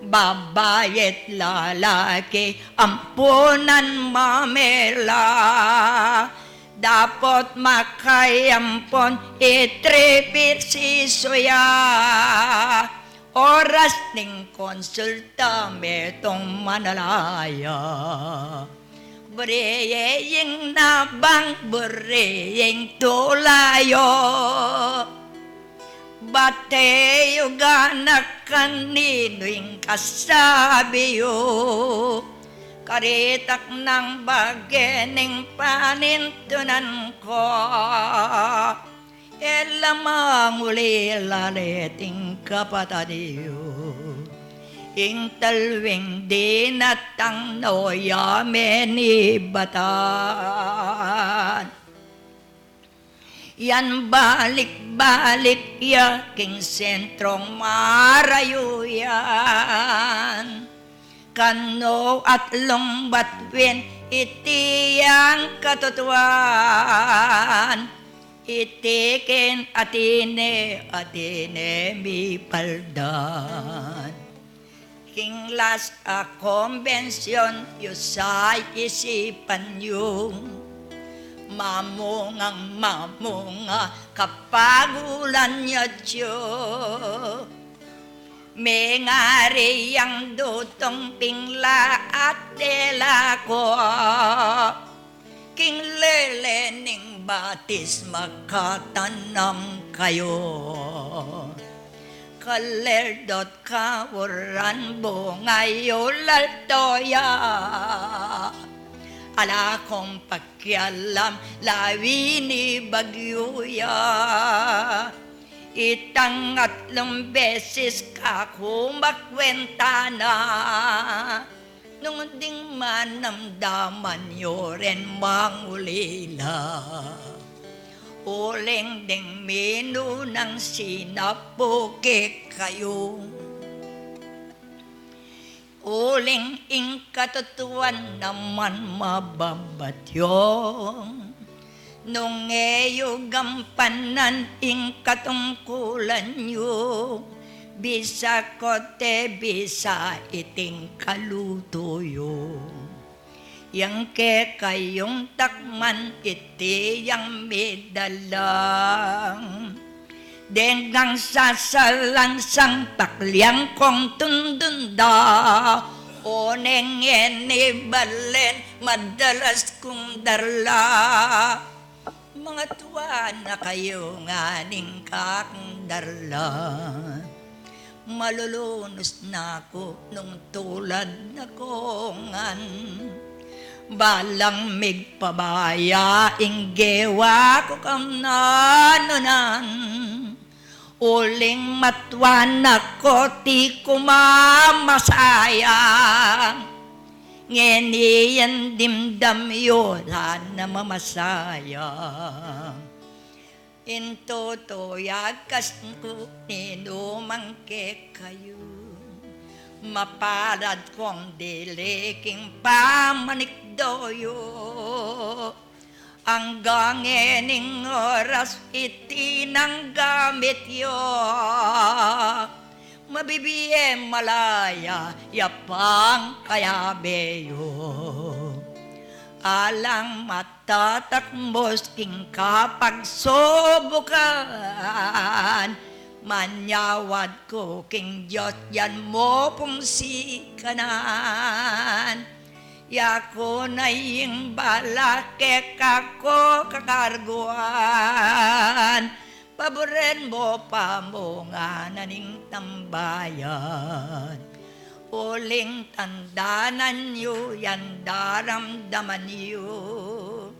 Babai at lalaki ampunan mamela. Dapot makayampun i Tripit Sisuya. Oras ning konsulta metung manalaya. Buri ye ing nabang, buri ye ing tulayu. Bate yu gana kaninu ing kasabi yu. Karitak nang bage ning panintunan ku. E la mangulila deting kapatad yu. Ing talwing dinatang no ya menibatan. Yan balik-balik ya king sentrong marayu yan. Kanu at lumbat win iti yang katutuan. Iti king atine, atine mipaldan. King las a kombensyon yu sa isipan yu. Mamungang mamunga kapagulan ya yu. Mengari yang dutung pingla at dela ku. King lele ning batisma katanam kayu. Kalel dot kauran bunga yu lalto ya. Ala kung pakialam lawi ni bagyu ya. Itang atlung beses kaku makwenta na. Nung ding manamdaman yu rin mangulila. Uling ding minunang sinapu kekayu. Uling ing katutuan naman mababat yu. Nung e yu gampanan ing katungkulan yu, bisa kote bisa iting kalutu yu. Yang kekayung takman iti yang midalang. Deng gang sasalansang pakliang kung tundun da, o neng ini balen madalas kung darla. Mangatua na kayu nganing kakung darla. Malulunus na ku nung tulad na ku ngan. Balang migpabaya ing gewa ku kang nanunan. Uling matua na ku ti ku mamasaya. Ngeni yang dimdam yu la na mamasaya. Intutu ya kas ku ninumang kekayu. Mapalad kung dili king pamanikdo yu. Anggang ining oras iti nang gamit yu. Mabibie malaya ya pang kayabe yu. Alang mat tatakbus king kapagsubukan. Manyawad ku king Dios yan mu pung sikanan. Yaku na ing bala keka ku kakarguan. Paburen mu pa mu ngan ing tambayan. Uling tandanan yu yan daramdaman yu.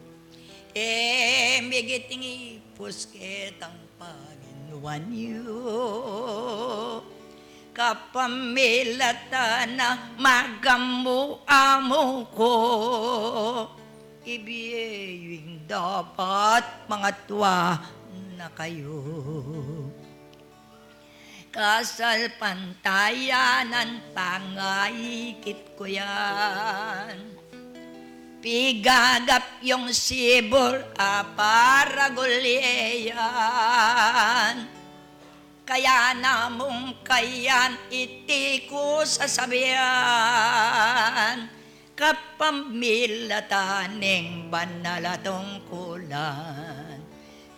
E migit ing ipus ketang panginuan yu. Kapamilatan na magamu-amu ku. Ibie yu ing dapat mangatua na kayu. Kasalpantayanan pangayikit ku yan. Pigagap yung sibul a paragul ye yan. Kaya namung kayan iti ku sasabian, kapamilatan ning banal a tungkulan.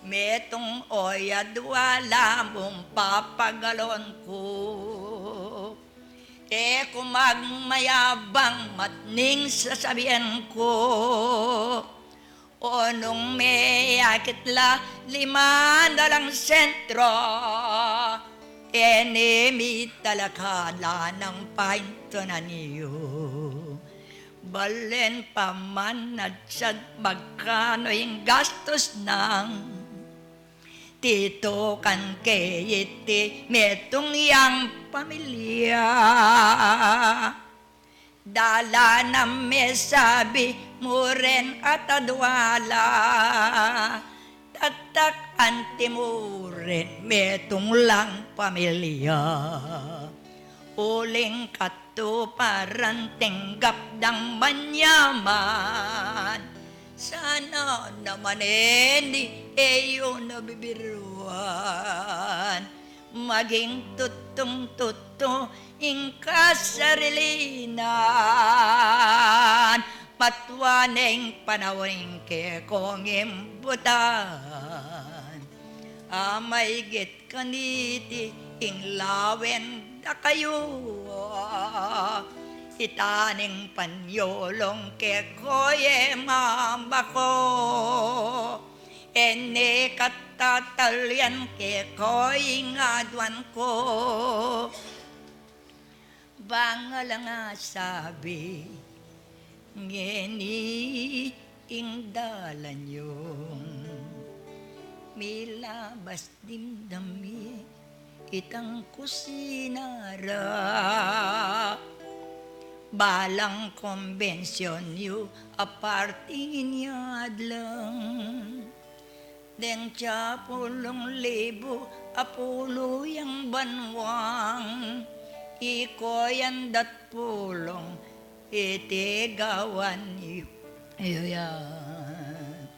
Metung o yadwa la mung papagalon ku. E ku magmayabang matning sasabian ku. O nung meyakit la lima na lang sentro, e ne mitalakad la nang paintunan yu. Balen pa man at sag magkanu ing gastus nang titukan ke iti metung yang pamilya. Dala na mesabi mu ren at adwa la, tatak anti mu ren metung lang pamilya. Uling katuparan tinggap dang manyaman, sana naman e ni e yu na bibiruan. Maging tutung-tutu ing kasarilinan, matua ne ing panaun ing kekong imbutan. A maigit kaniti ing lawen da kayu, itang ing panyulung keko ye mama ku. E ne katatalian keko ing aduan ku. Bang alang asabi, ngeni ing dalan yung milabas dimdam ye itang kusina ra. Balang kombensyun yu a parting inyad lang. Deng atsa pulung libu a pulu yang banwang, iko yan dat pulung iti gawan yu, yu yan.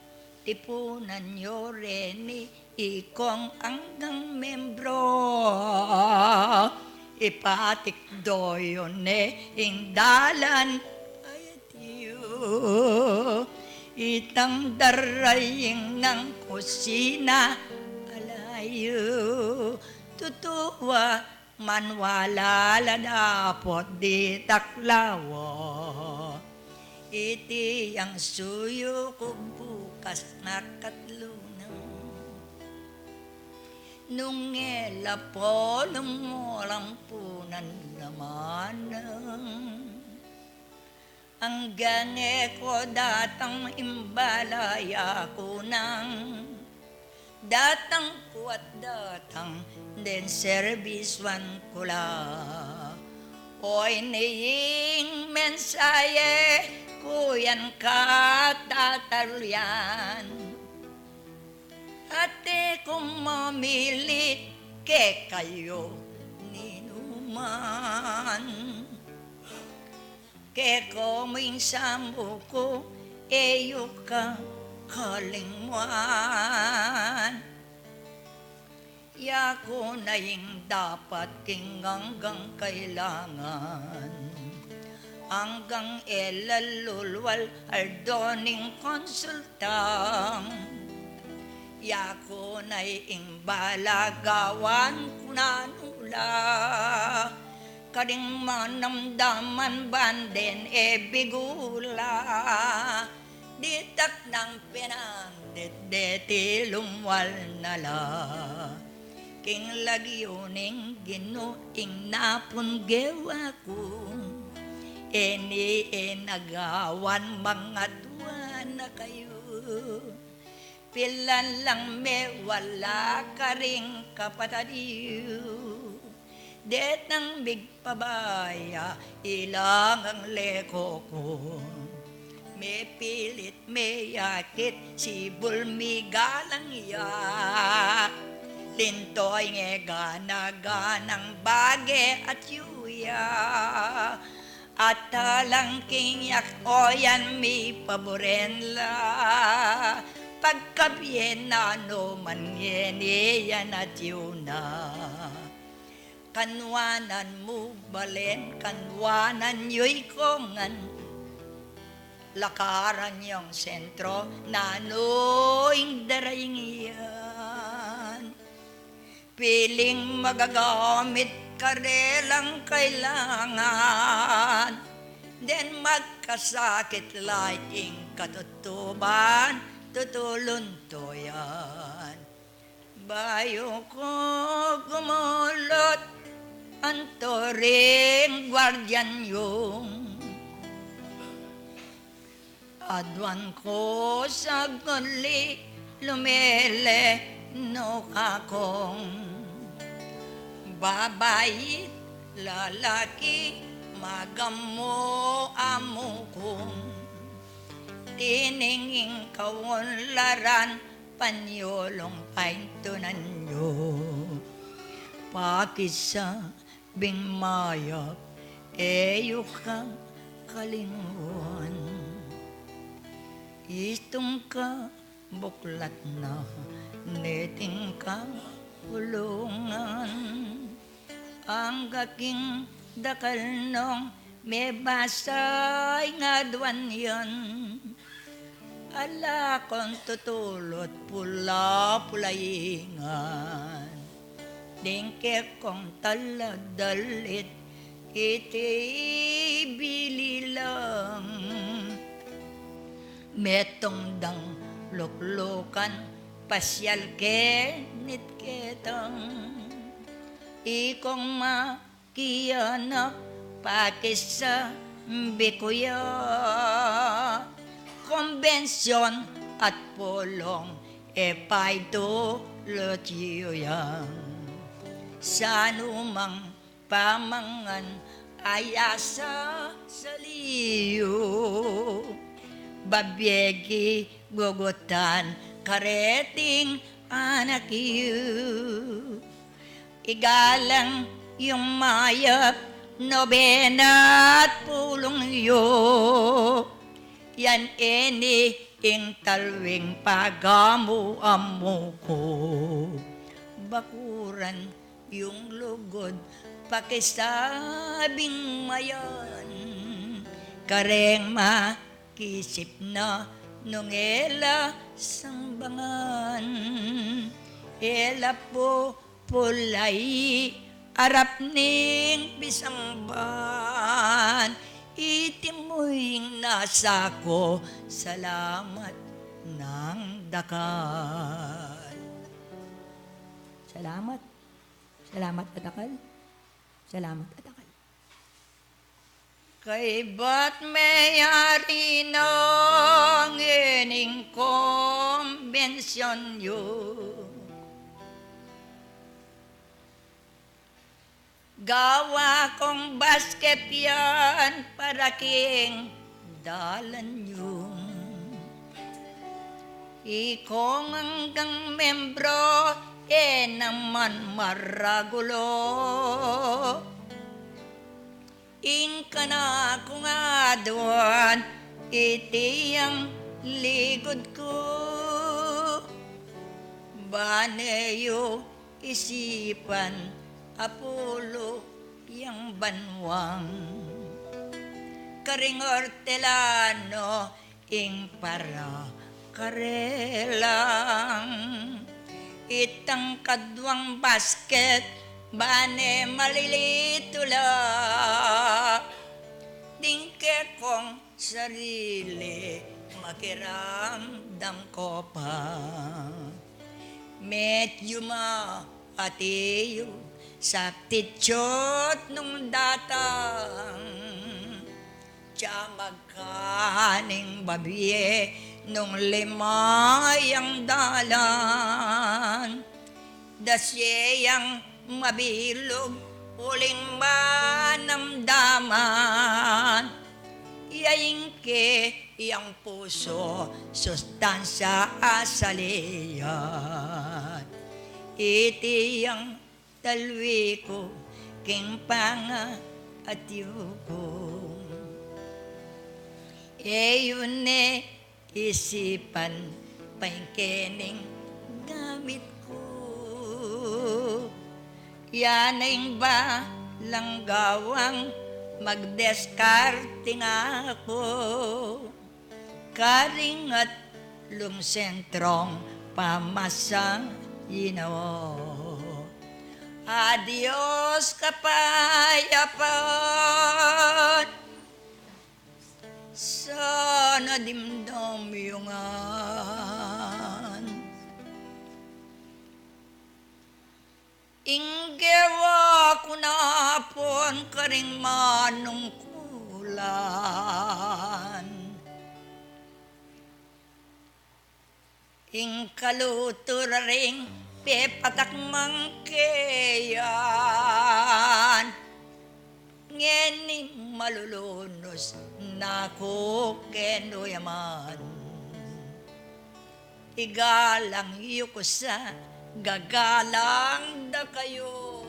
Tipunan yu reni ikong anggang membro, ipatikdo yu ne ing dalan. Ay, yu, itang daraying nang kusina, alayu, tutuwa, manwala la dapot ditak lawa. Iti yang suyu ku bukas na katlunan. Nung e la pulung mu lang punan naman. Anggang e ku datang imbala ya ku nang datang ku at datang den serbisyuan ku la. O ini ing mensahe ku yan katatalian. Ate kung mamilit kekayu ninuman. Keko mu ing sambu ku, e yu ka kalingwan. Yaku na ing dapat king anggang kailangan. Anggang e la lulwal aldo ning konsultang. Yaku na ing bala gawan ku nanu la. Karing manamdaman ban den e bigula. Ditak nang penandit deti lumwal na la. King lagyu ning Ginu ing napun gewa ku. Ini e na gawan mangaduan na kayu. Pilan lang mewala karing kapatad yu. Detang migpabaya ilang ang leko ku. Mepilit meyakit sibul migalang ya. Tintoy nge gana-ganang bage at yuya, at alang king yak o yan mipaburen la, pagkabie na no man ngeni yan at yu na. Kanwanan mu balen, kanwanan yu ikongan, lakaran yung sentro, nanu ing daraing yan. Piling magagamit karelang kailangan, den magkasakit la ing katutuban, tutulun to yan. Bayu ku gumulut, anto ring guardian yung aduan ku saglit lumele no kakung babai, lalaki, magamu, amu kung tiningin kaunlaran, panyulung paintunan yu. Pakisabing mayap, e yu ka kalingwan. Itung ka buklat na, niting ka ulungan. Angga king dakal nong mebasa ing aduan yan. Ala kong tutulut pula-pulaingan. Ding kekong taladalit iti bili lang. Metung dang luklukan, pasyal ke nit ketang. Ikong ma kianak pakisabi ku ya, kombensyon at pulung e paitu lut yu yan. Sanumang pamangan a ya sa sali yu, babie ki gugutan kareting anak yu. Igalang yung mayap, nobena at pulung yu. Yan ini ing talwing pagamu-amu ku. Bakuran yung lugud, pakisabing mayan. Kareng ma kisip na nung e la sangbangan. E la pu pulai arap ning pisamban. Iti mu ing nasa ku, salamat nang dakal. Salamat. Salamat a dakal. Salamat a dakal. Kaybat meyari na ngening kombensyon yu. Gawa kong basket yan para king dalan yu. Ikong anggang membro, e naman maragulo. Ing kanakung aduan, iti yang ligud ku. Bane yu isipan, apulu yang banwang. Karing ortelano, ing para karelang. Itang kaduang basket, bane malilitu la. Ding kekong sarili, makiramdam ko pa. Met yuma ati yu, substitute nung datang. Tsa magkaning babie nung lima yang dalan. Dasye yang mabilug uling manamdaman. Yaing ke yang puso, sustansya a salian. Iti yang talwi ku king pangatiu ku. E yu ne isipan pa ing kening gamit ku. Yana ing balang gawang magdiskarte na ku karing atlung sentrong pamasainawa. Adios kapayapan, sana dimdam yu ngan. Ing gewa ku na pon karing manungkulan, ing kalutu da ring pepatakman ke yan. Ngening malulunus na ku kenu ya man. Igalang yu ku sa gagalang da kayu.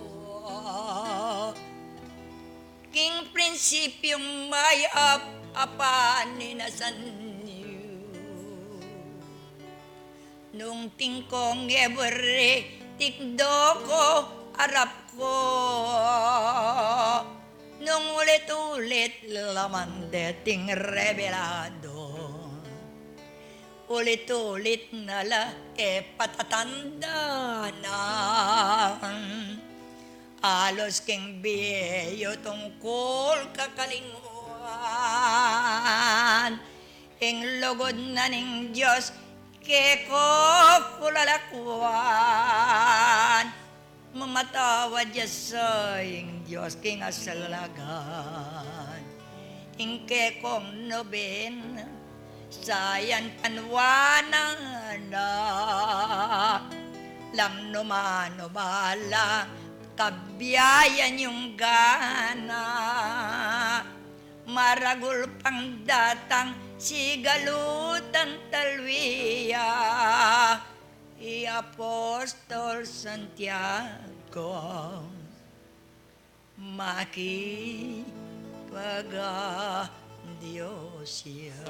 King prinsipyung mayap a paninasan yu. Nung tingkong e buri tikdo ku arap ku, nung ulit-ulit la man deting rebelado, ulit-ulit na la e patatandanan. Alus king bie yu tungkul kakalingwan, ing lugud na ning Dios keko ku lalakwan. Mamatawad ya sa ing Dios king asalagan. Ing kekong nobena sayan panuanan na, lang numanu bala kabiayan yung gana. Maragul pang datang sigalutan talwi ya i Apostol Santiago. Makipag-Dios ya.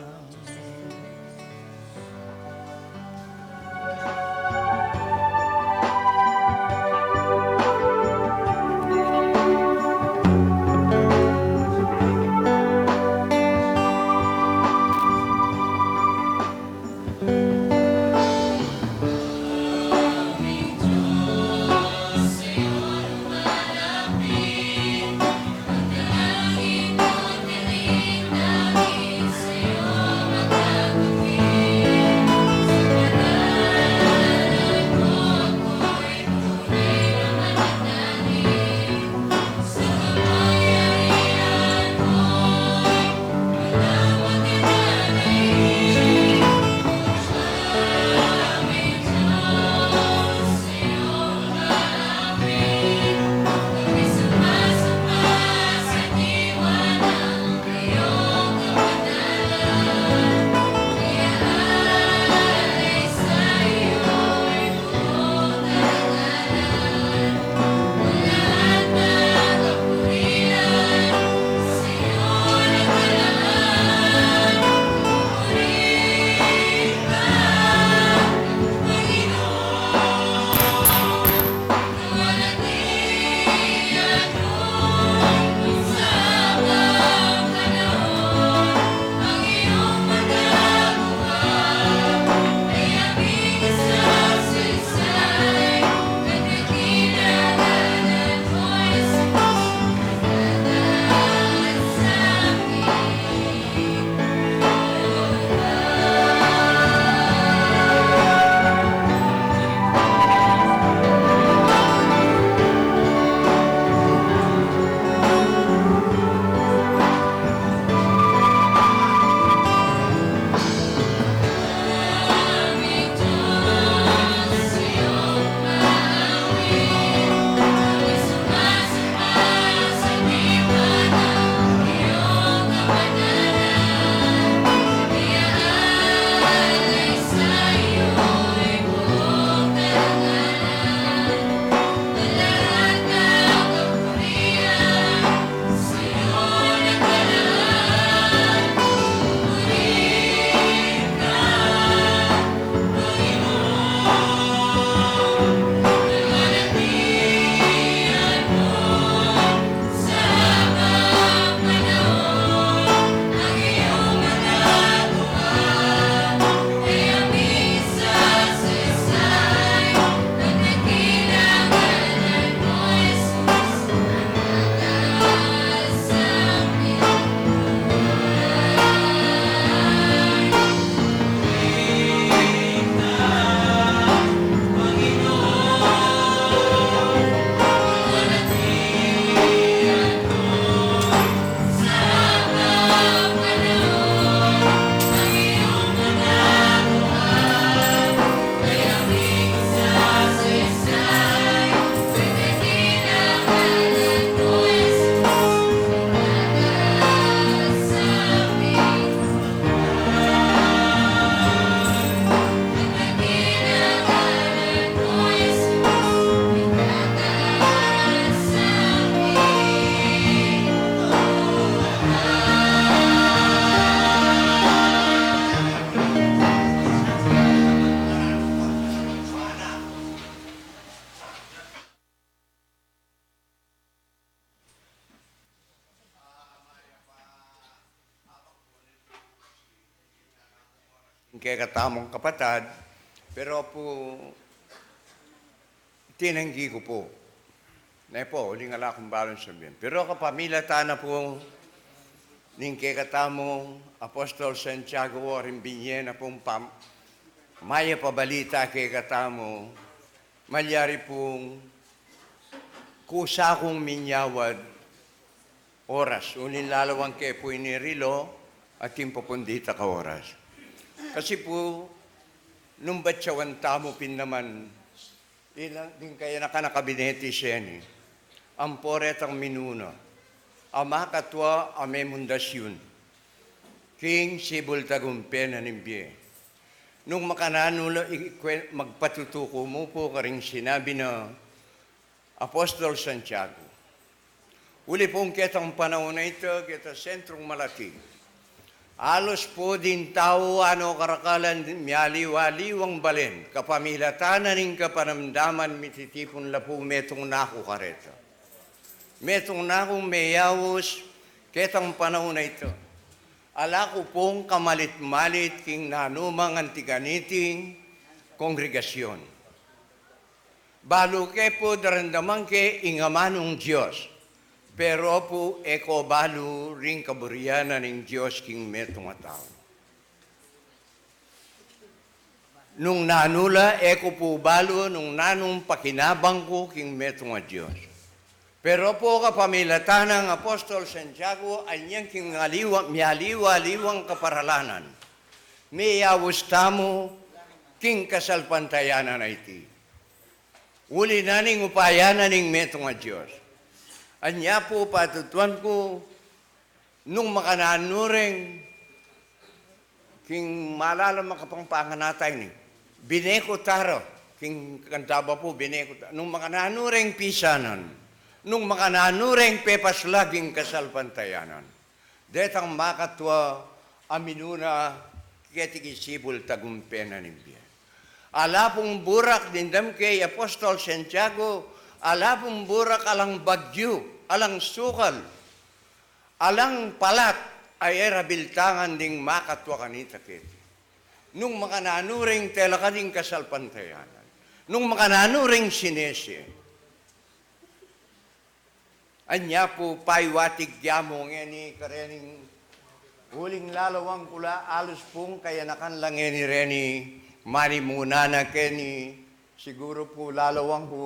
Kekatamung kapatad, pero pu tinanggi ku pu. Ne pu, uling ala kung balung sabian. Pero kapamilatan na pu ning kekatamung Apostol Santiago, o ring binye na pung pam-, mayap a balita kekatamu, malyari pung kusa kung minyawad oras. Uling lalawang ke pu ini rilo, atin pa pung ditak a oras. Kasi pu, nung batyawan tamu pin naman, ilang ding kayanakan a kabinete seni, ampo retang minuna a makatua a memundasyun king sibul tagumpe na ning bie. Nung makananu la, ikwe-, magpatutuku mu pu karing sinabi na Apostol Santiago. Uli pung ketang panaun a ita, keta sentrung malati, alus pu ding tau ano karakalan mialiwa-aliwang balen, kapamilatan na ning kapanamdaman, mititipun la pu metung na ku kareta. Metung na kung meyaus ketang panaun a ita. Ala ku pung kamalit-malit king nanumang anti kaniting kongregasyon. Balu ke pu daramdaman ke ing amanung Dios, pero pu e ku balu ring kaburian na ning Dios king metung a tau. Nung nanu la, e ku pu balu nung nanung pakinabang ku king metung a Dios. Pero pu kapamilatan nang Apostol Santiago, anyang king aliwa, mialiwa-aliwang kaparalanan, meyaus tamu king kasalpantayanan a iti. Uli na ning upaya na ning metung a Dios. Anya pu patutuan ku, nung makananu reng, king malalam a Kapampangan a tau ini, bine ku tara, king kanta ba pu, bine ku ta-, nung makananu reng pisanan, nung makananu reng pepasla king kasalpantayanan, detang makatua a minuna keti king sibul tagumpe na ning bie. Ala pung burak dimdam ke i Apostol Santiago, ala pung burak, alang bagyu, alang sukal, alang palat a e ra biltangan ding makatua kanita keti. Nung makananu reng telakad ing kasalpantayanan, nung makananu reng sinese. Anya pu paiwatig ya mu ngeni kareni, uling lalawang ku la, alus pung kayanakan la ngeni reni, manimuna na keni, siguru pu lalawang ku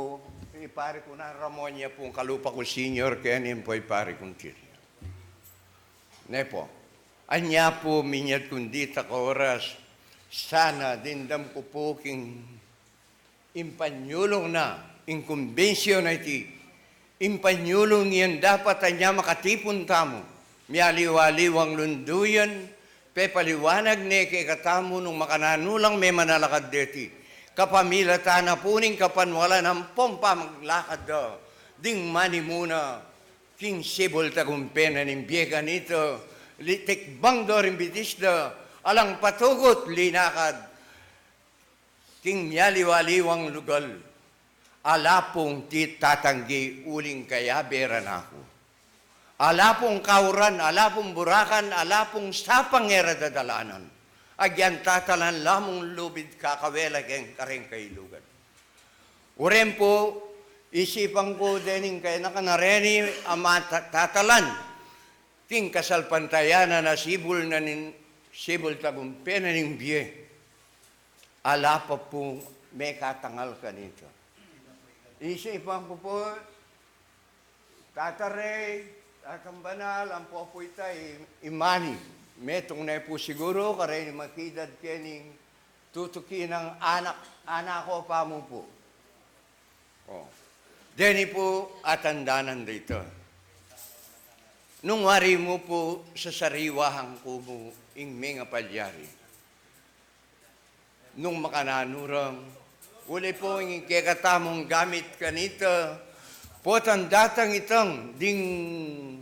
i pari ku nang Ramon, ya pung kalupa ku senior keni, ampo i pari kung Kiria. Ne pu, anya pu minyad kung ditak a oras, sana dimdam ku pu king ing panyulung na, ing kumbensyun a iti, ing panyulung yang dapat anya makatipun tamu, mialiwa-aliwang lunduyan, pepaliwanag ne kekatamu nung makananu lang memanalakad deti, kapamilatan na pu ning kapanwalan ampong pamaglakad da ding manimuna king sibul tagumpe na ning bie kanita, li-, tikbang da ring bitis da, alang patugut linakad king mialiwa-aliwang lugal. Ala pung ti tatanggi uling kayabe ra na ku. Ala pung kauran, ala pung burakan, ala pung sapang e ra dadalanan. Agyang tatalan la mung lubid kakawela keng kareng kailugan. Uring pu, isipan ku dening kayanakan a reni a mata-, tatalan king kasalpantayanan a sibul na ning, sibul tagumpe na ning bie. Ala pa pu mekatangal kanita. Isipan ku pu, Tata Rey, Tatang Banal, ampo pu ita i, i Mani. Metung ne pu siguru kareni makidad keni, tutuki nang anak, anak ku pa mu pu. O. Deni pu atandanan da ita. Nung wari mu pu, sasariwahan ku mu ing mengapalyari. Nung makananu rang, uli pu ing kekatamung gamit kanita, potang datang itang ding,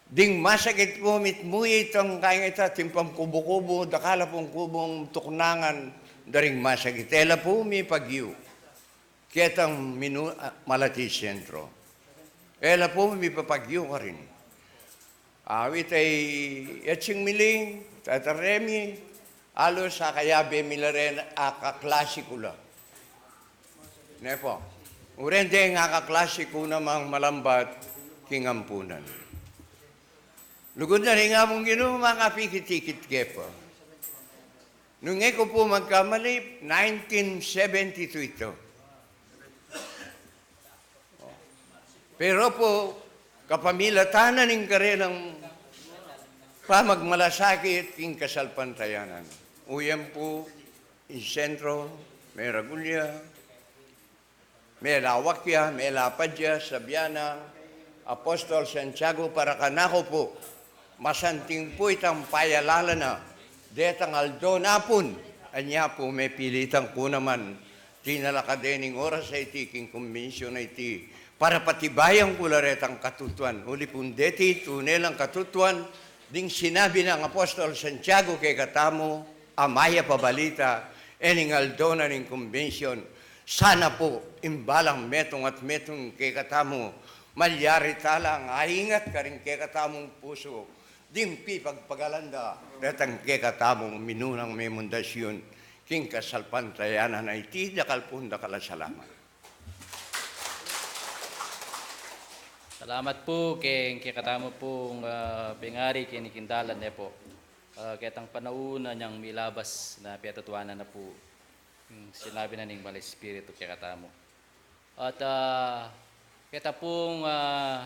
ding masakit pu mitmu ya itang kaing ita timpang kubu-kubu, dakal a pung kubung tuknangan da ring masakit. E la pu mipagyu. Ketang minu-, a, malati sentro. E la pu mipapagyu karin. Awit ay Etsing Miling, Tata Remy, Alus a kayabe mi la ren a kaklasi ku la. Ne pu. Uring deng a kaklasi ku namang malambat king ampunan. Lugud na ring Apung Ginu, makapikit-ikit ke pa. Nung e ku pu magkamali, nineteen seventy-two ita. Pero pu, kapamilatan na ning karelang pamagmalasakit king kasalpantayanan. Uyan pu, ing sentro, meragul ya, melawak ya, melapad ya, sabian nang Apostol Santiago para kanaku pu, masanting pu itang payalala na, detang aldo na pun, anya pu mepilitan ku naman, tinalakad de ning oras a iti king kumbensyon a iti, para patibayan ku la retang katutuan, uli pun deti, tune lang katutuan, ding sinabi nang Apostol Santiago kekatamu, a mayap a balita, e ning aldo na ning kumbensyon. Sana pu, ing balang metung at metung kekatamu, malyari talang aingat karing kekatamung pusu, ding pipagpagalan da, detang kekatamung minunang memundasyun, king kasalpantayanan a iti, dakal pung dakal a salamat. Salamat pu, keng kekatamu pung, ah, pengari keni king dalan, ne pu. Ah, ketang panaun a nyang milabas na piyatutuanan na pu, ing sinabi na ning Banal Espiritu kekatamu. At, ah, keta pung, ah,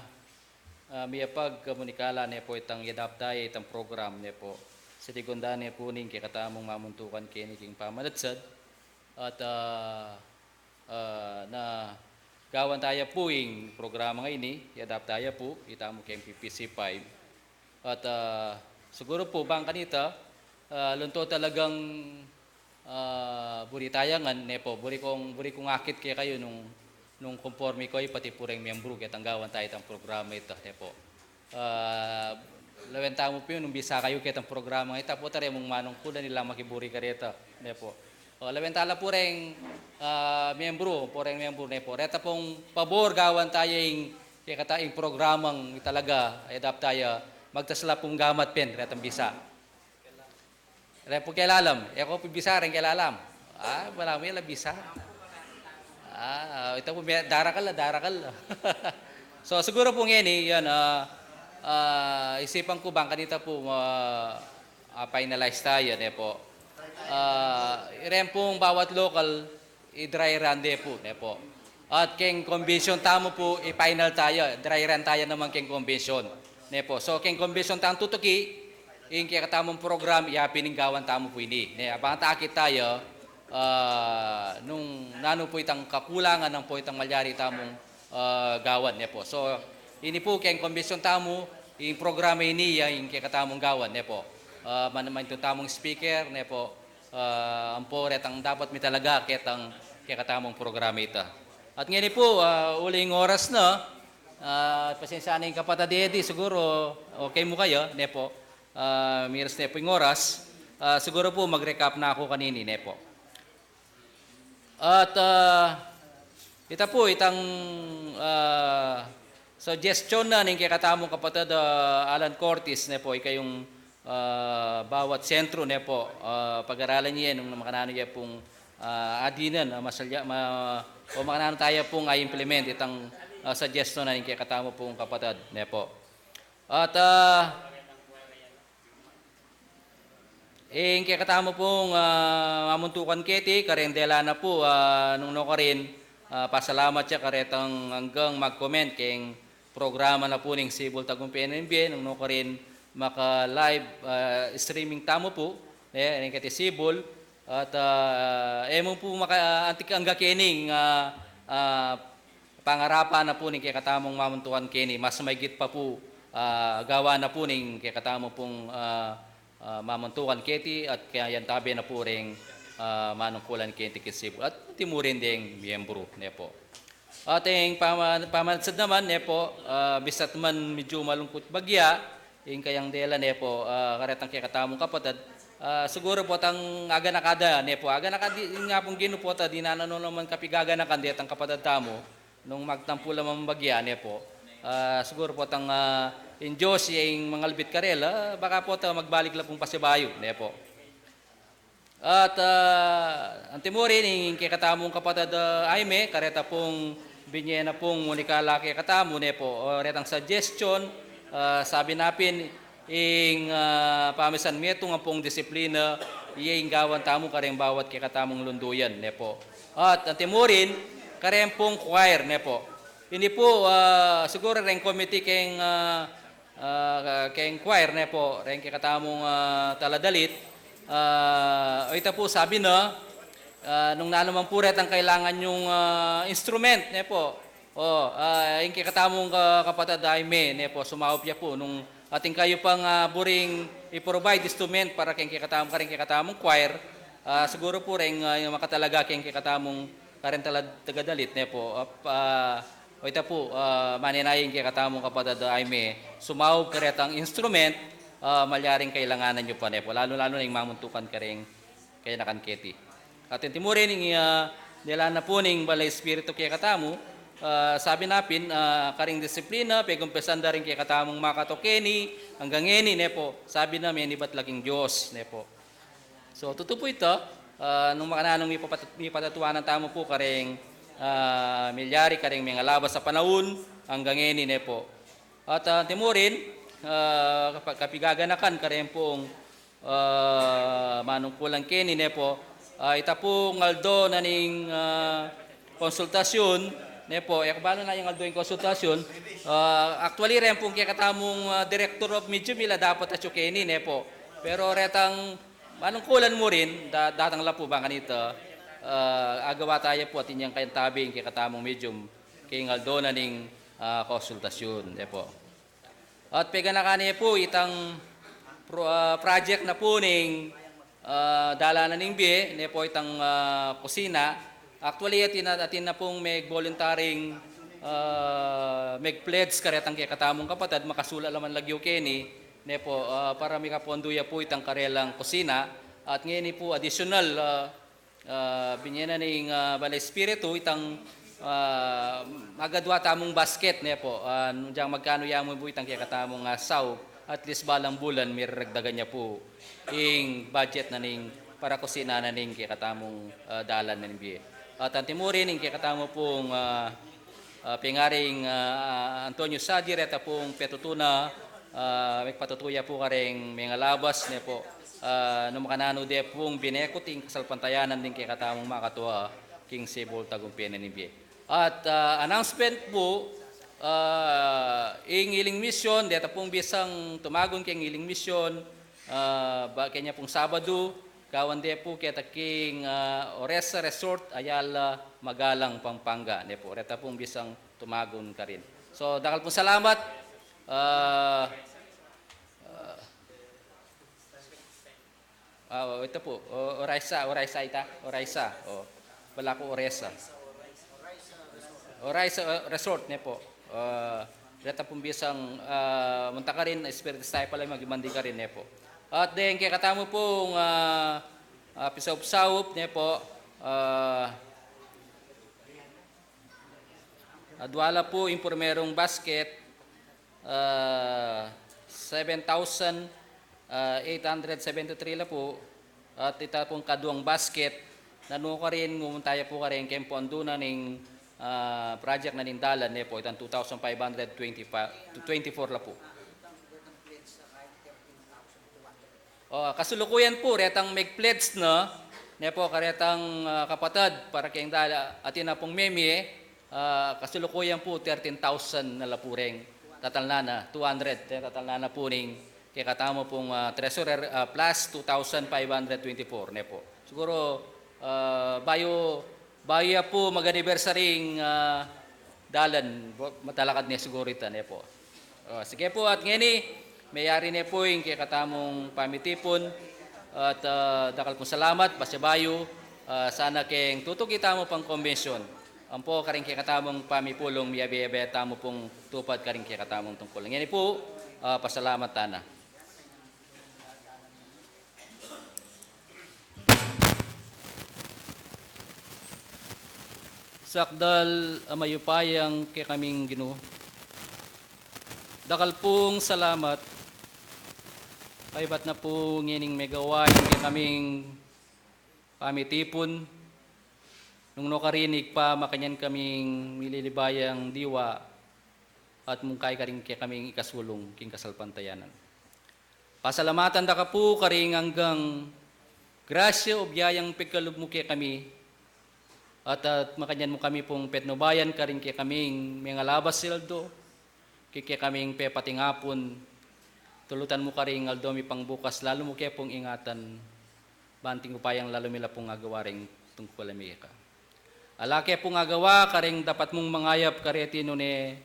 ah, miyapagkomunikala, ne pu, itang i-adapt tayu, itang program, ne pu. Sinigundan ne pu ning kekatamung mamuntukan keni king pamanatsad. At, ah, ah, na gawan taya pu ing programa ngeni, i-adapt taya pu, itamu keng P P C five. At, ah, siguru pu, bang kanita, ah, lunto talagang, ah, buri taya ngan, ne pu, buri kung, buri kung akit kekayu nung, nung konforme kayu pati pu reng miyembru ketang gawan taya itang programa ita, ne pu. Ah, lawen tamu pu nung bisa kayu ketang programa ita pu, tare mung manungkulan ila makiburi kareta, ne pu. O, lawen tala pu reng, ah, miyembru, pu reng miyembru, ne pu. Reta pung pabor gawan taya ing, kekata ing programang italaga, i-adapt taya, magtas la pung gamat pin, retang bisa. Re pu kelalam. E ku pu bisa reng kelalam. Ah, balamu ya la bisa. Ah, ita pu me-, darakal la, darakal la. So, siguru pu ngeni, yan, ah, ah, isipan ku bang kanita pu, ah, ah, finalize taya, ne pu. Ah, iren pung bawat local, i-dry run de pu, ne pu. At keng convention tamu pu, i-final taya, dry run taya naman keng convention, ne pu. So, keng convention tang tutuki, ing kekatamung program, yapin ing gawan tamu pu ini. Ne, abang takit taya, ah, nung nanu pu itang kakulangan nang pu itang malyari tamung, ah, gawan, ne pu. So, ini pu, keng convention tamu, ing programa ini, ya, ing kekatamung gawan, ne pu. Ah, man-, maintun tamung speaker, ne pu. Ah, ampo retang dapat mi talaga ketang kekatamung programa ita. At ngeni pu, ah, uling oras na, ah, pasensya na ing kapatad Eddie, siguro okay mu kaya, ne pu. Ah, miras ne pu ing oras, ah, siguro pu mag-recap na ku kanini, ne pu. At, ah, ita pu, itang, ah, suggestion na ning kekatamung kapatad, ah, Alan Cortez, ne pu, ika yung ah, bawat sentro, ne pu, ah, pag-aralan ye nung makananu ye pung, ah, adinan, ah, masalya-, ma-, o makananu taya pung i-implement itang, ah, suggestion na ning kekatamu pung kapatad, ne pu. At, ah, ing kekatamu pung, ah, mamuntukan keti, kareng dela na pu, ah, nung nukarin, ah, pasalamat ya karetang anggang mag-comment keng programa na pu ning Sibul Tagumpay N M B A, nung nukarin maka-live, ah, streaming tamu pu, ne, ning keti Sibul, at, ah, e mu pu maka-, antik angga kening, ah, ah, pangarapan na pu ning kekatamung mamuntukan keni, mas maigit pa pu, ah, gawan na pu ning kekatamu pung, ah, ah, mamuntukan keti at kayantabe na pu reng, ah, manungkulan keti king Sibul at pati mu rin deng miyembru, ne pu. At ing pama-, pamanatsad naman, ne pu, ah, bista't man medyo malungkut bagya, ing kayang dela, ne pu, ah, karetang kekatamung kapatad, ah, siguru pu tang aganakada, ne pu, aganakad, ing Apung Ginu pu ta, dinan na no naman kapigaganakan detang kapatad tamu, nung magtampu la mang bagya, ne pu. Ah, siguru pu tang, ah, ing Dios ya ing mangalbit karela, baka pu ta magbalik la pung pasibayu, ne pu. At, ah, antimurin, ing kekatamung kapatad, ah, Jaime, kareta pung binye na pung munikala kekatamu, ne po, o retang suggestion, ah, sabi na pin, ing, ah, pamisan metung ampong disiplina, iya ing gawan tamu kareng bawat kekatamung lunduyan, ne po. At antimurin, kareng pung choir, ne po. Ini po, ah, siguro reng committee keng, ah, ah, keng choir, ne po, reng kekatamung, ah, taladalit. Ah, o ita po, sabi na, ah, nung nanu man po retang kailangan yung, ah, instrument, ne po. O, ah, ing kekatamung ka-, kapatad Jaime, ne po, sumaup ya po. Nung atin kayu pang, ah, buring i-provide instrument para keng kekatamung, kareng kekatamung choir, ah, siguro po reng, ah, yung makatalaga keng kekatamung kareng tala-, tagadalit, ne po. Ah, pa-, o ita po, ah, manenaying kekatamung kapatad Jaime, sumaup karetang instrument, ah, malyaring kailanganan yu pa, ne po. Lalu-lalu na ing mamuntukan kareng kayanakan keti. At antimurin, ing, ah, dinan na pu ning Banal a Espiritu kekatamu, ah, sabi na pin, ah, karing disiplina, pegumpisan da ring kekatamung makato keni, anggang ngeni, ne po, sabi na menibat la king Dios, ne po. So, tutu pu ita, ah, nung makananung mipapat-, mipatatuanan tamu pu kareng, ah, milyari kareng mengalabas a panaun, anggang ngeni, ne po. At, ah, antimurin, ah, kapa-, kapigaganakan kareng pung, ah, manungkulan keni, ne po. Ah, ita pung aldo na ning, ah, konsultasyun, ne po. E, kabalo na ing aldo ing konsultasyun. Ah, actually, reng pung kekatamung, ah, Director of Medium, ila dapat atyu keni, ne po. Pero retang manungkulan mu rin, da-, datang la pu ba kanita, ah, agawa taya pu atin yang kayantabi ing kekatamung medium, keng aldo na ning, ah, konsultasyun, ne po. At peganakan ne pu itang pro-, ah, project na pu ning, ah, dalan na ning bie, ne po itang, ah, kusina. Actually, atin na, atin na pung meg-voluntaring, ah, meg-pledge karetang kekatamung kapatad, makasulat la man lagyu keni, ne po, ah, para mikapondo ya pu itang karelang kusina. At ngeni pu, additional, ah, ah, binye na ning, ah, Banal a Espiritu, itang, ah, magadwa tamung basket, ne po. Ah, nung dyang magkanu ya mu pu itang kekatamung, ah, saup, at least balang bulan, miraragdagan ya pu ing budget na ning para kusina na ning kekatamung, ah, dalan na ning bie. At antimurin, ing kekatamu pung, ah, ah, pengaring, ah, Antonio Sadi, reta pung petutu na, ah, migpatutu ya pu kareng mengalabas, ne po. Ah, nung makananu de pung binekut ing kasalpantayanan ding kekatamung makatua king sebul tagumpe na ning bie. At, ah, announcement pu, ah, ing Healing Mission, deta pung bisang tumagun keng Healing Mission, ah, ba, kenya pung Sabadu, gawan de pu keta king, ah, Oresa Resort, Ayala, Magalang, Pampanga, ne po. Reta pung bisang tumagun karin. So, dakal pung salamat. Ah, ah, ah, ita pu. O, Orisa, Orisa ita. Orisa. O, balaku Oresa. Orisa, ah, Resort, ne po. Ah, reta pung bisang, ah, munta karin, Spirit Disciple, ay magimandi karin, ne po. At deng kekatamu pung, ah, ah, pisaup-saup, ne po. Ah, adwa la pu ing primerung basket, ah, seven thousand, ah, eight hundred seventy-three la pu. At ita pung kaduang basket, nanu karin, mumunta ya pu karin keng pondo na ning, ah, project na ning dalan, ne po, itang two thousand five hundred twenty-five, twenty-four la pu. O, kasulukuyan pu, retang meg-pledge na, ne po, karetang, ah, kapatad, para keng dala, atin na pung memie, ah, kasulukuyan pu, thirteen thousand na la pu reng tatalnan na, two hundred, te, tatalnan na pu ning kekatamu pung, ah, treasurer, ah, plus two thousand five hundred twenty-four, ne po. Siguro, ah, bayu, bayu ya pu mag-anniversary ing, ah, dalan, bo-, matalakad ne siguro ita, ne po. Ah, sige po, at ngeni, meyari ne po ing kekatamung pamitipun, at, ah, dakal pung salamat, basta bayu, ah, sana keng tutuki tamu pang convention. Ampo karing kekatamung pamipulung, miyabe-yabe tamu pung tupad karing kekatamung tungkul. Ngeni po, ah, pasalamat tana. Sakdal a mayupayang kekaming Ginu, dakal pung salamat, kaybat na pu ngening megawa ing kekaming pamitipun, nung nukarin Ibpa, makanyan kaming mililibayang diwa at mungkay karing kekaming ikasulung king kasalpantayanan. Pasalamatan da ka pu karing anggang grasya o biyayang pigkalub mu kekami, at, at makanyan mu kami pung petnubayan karing kekaming mengalabas aldo, king kekaming pepatingapun, tulutan mu karing aldo mi pang bukas, lalu mu ke pung ingatan, banting upayang lalu mi la pung agawa ring tungkulan mi keka. Ala ke pung agawa karing dapat mung mangayap kareti, nune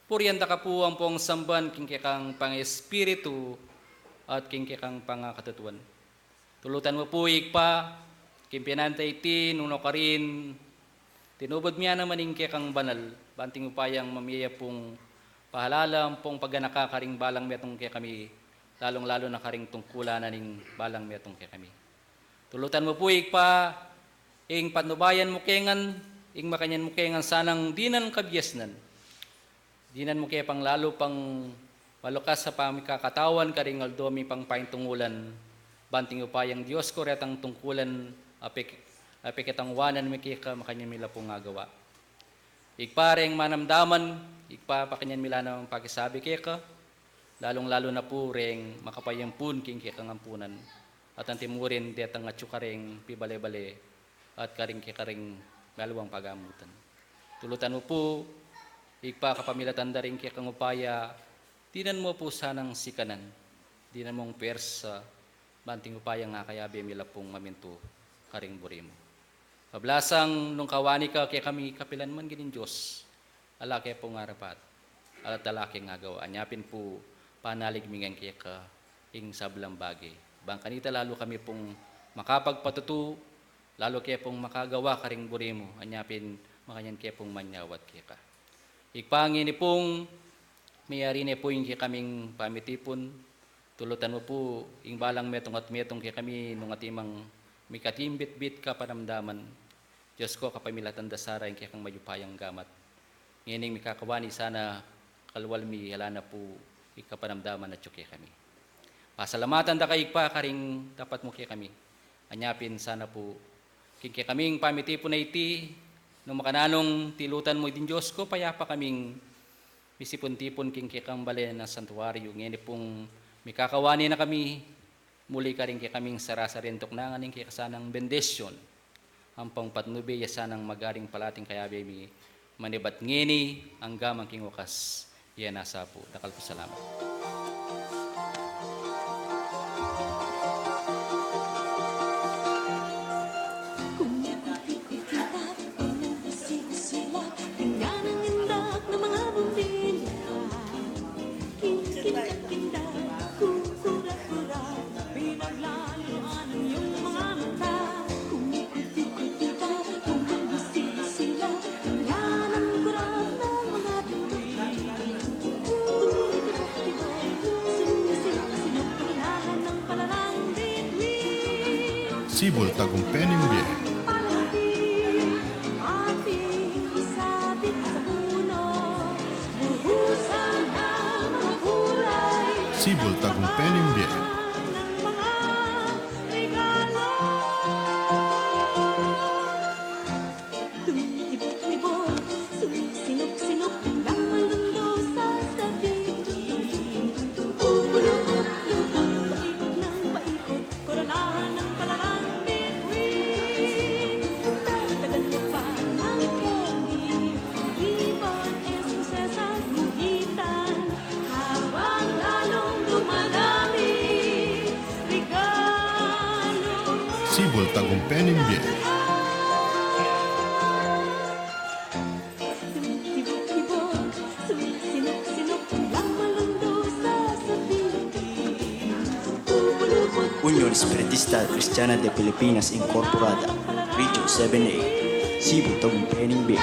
purian da ka pu ampong samban king kekang pang-espiritu at king kekang pangakatutuan. Tulutan mu pu Ibpa, king pinanta iti, nung nukarin tinubud mi naman ing kekang banal, banting upayang mamie ya pung pahalala ampong paganaka karing balang metung kekami, lalung-lalu na karing tungkulan na ning balang metung kekami. Tulutan mu pu Ibpa, ing patnubayan mu ke ngan, ing makanyan mu ke ngan sanang dinan kabiasnan. Dinan mu ke pang lalu pang malukas a pamikakatawan karing aldo mi pang paintungulan, banting upayang Dios ku retang tungkulan a pek-, a peketangwanan mi keka, makanyan mi la pung agawa. Ibpa, reng manamdaman, Ibpa, pakanyan mi la namang pakisabi keka, lalung-lalu na pu reng makapayampun king kekang ampunan, at antimurin detang atyu karing pibale-bale at karing kekang mialiwang pagamutan. Tulutan mu pu Ibpa, kapamilatan da ring kekang upaya, dinan mu pu sanang sikanan, dinan mung pwersa, banting upayang akayabe mi la pung mamintu karing buri mu. Pablasang nung kawani ka kekami kapilan man, Ginu ning Dios, ala ke pung arapat, ala, ala keng agawa, anya pin pu panalig mi ngan keka ing sablang bage, bang kanita lalu kami pung makapagpatutu, lalu ke pung makagawa karing buri mu, anya pin makanyan ke pung manyawad keka. Ibpa, ngeni pung miyari ne pu ing kekaming pamitipun, tulutan mu pu ing balang metung at metung kekami nung atimang mikatimbitbit kapanamdaman. Dios ku, kapamilatan da sana ing kekang mayupayang gamat, ngening mikakawani sana kalwal mi, ala na pu ing kapanamdaman atyu kekami. Pasalamatan da ka Ibpa karing dapat mu kekami. Anya pin sana pu king kekaming pamitipun a iti, nung makananung tilutan mu ding Dios ku, payapa kaming misipun-tipun king kekang bale na santuario, ngeni pung mikakawani na kami muli karing kekaming sara-saring tuknangan ning keka sanang bendisyun ampong patnube ya sanang magaring palating kayabe mi, manibat ngeni angga man king wakas. Iya nasa pu. Dakal pung salamat. Sibul tagumpay ning bie. Sibul tagumpay ning bie. Sibul tagumpay ning bie. Union Espiritista Kristiana de Pilipinas Incorporada, Region seven A, Sibul tagumpay ning bie.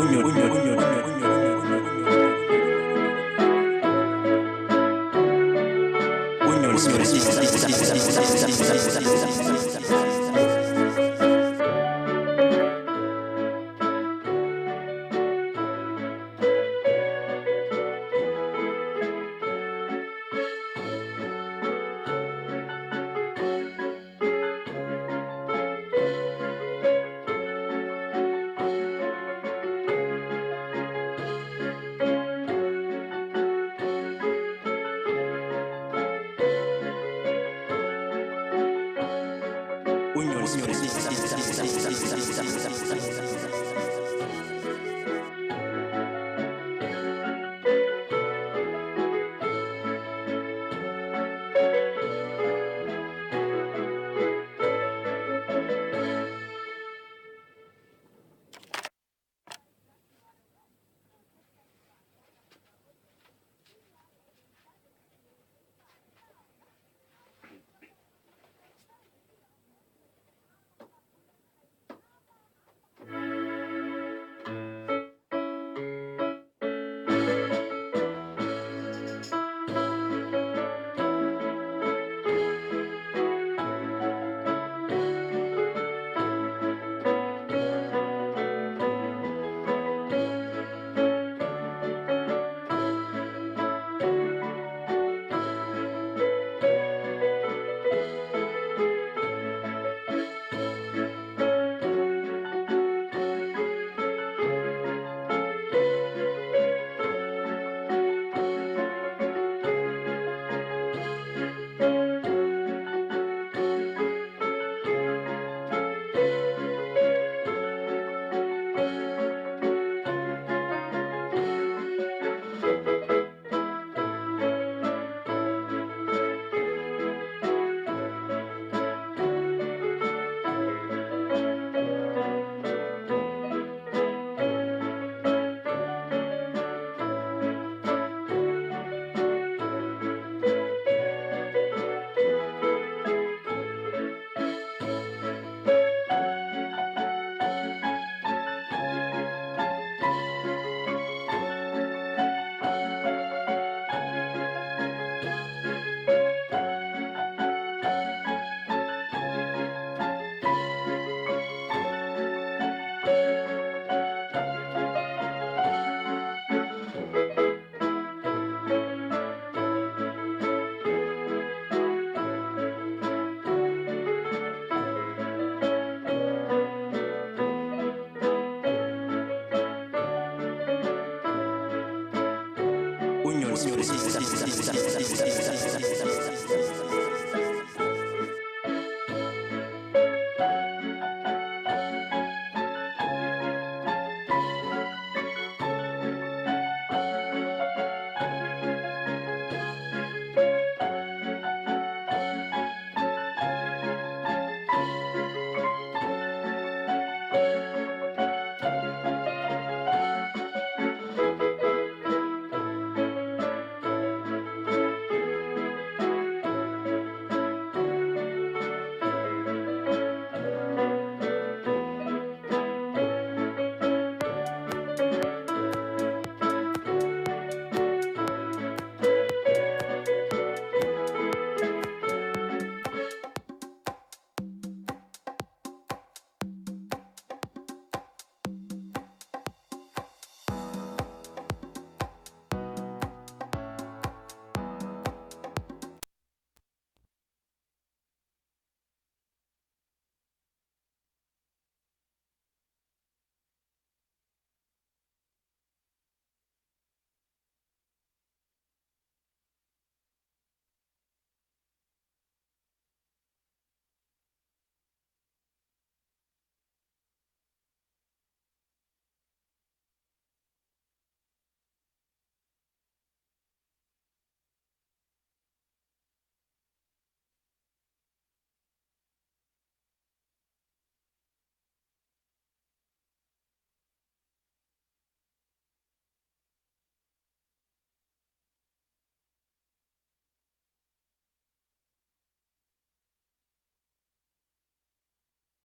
Union Spirit.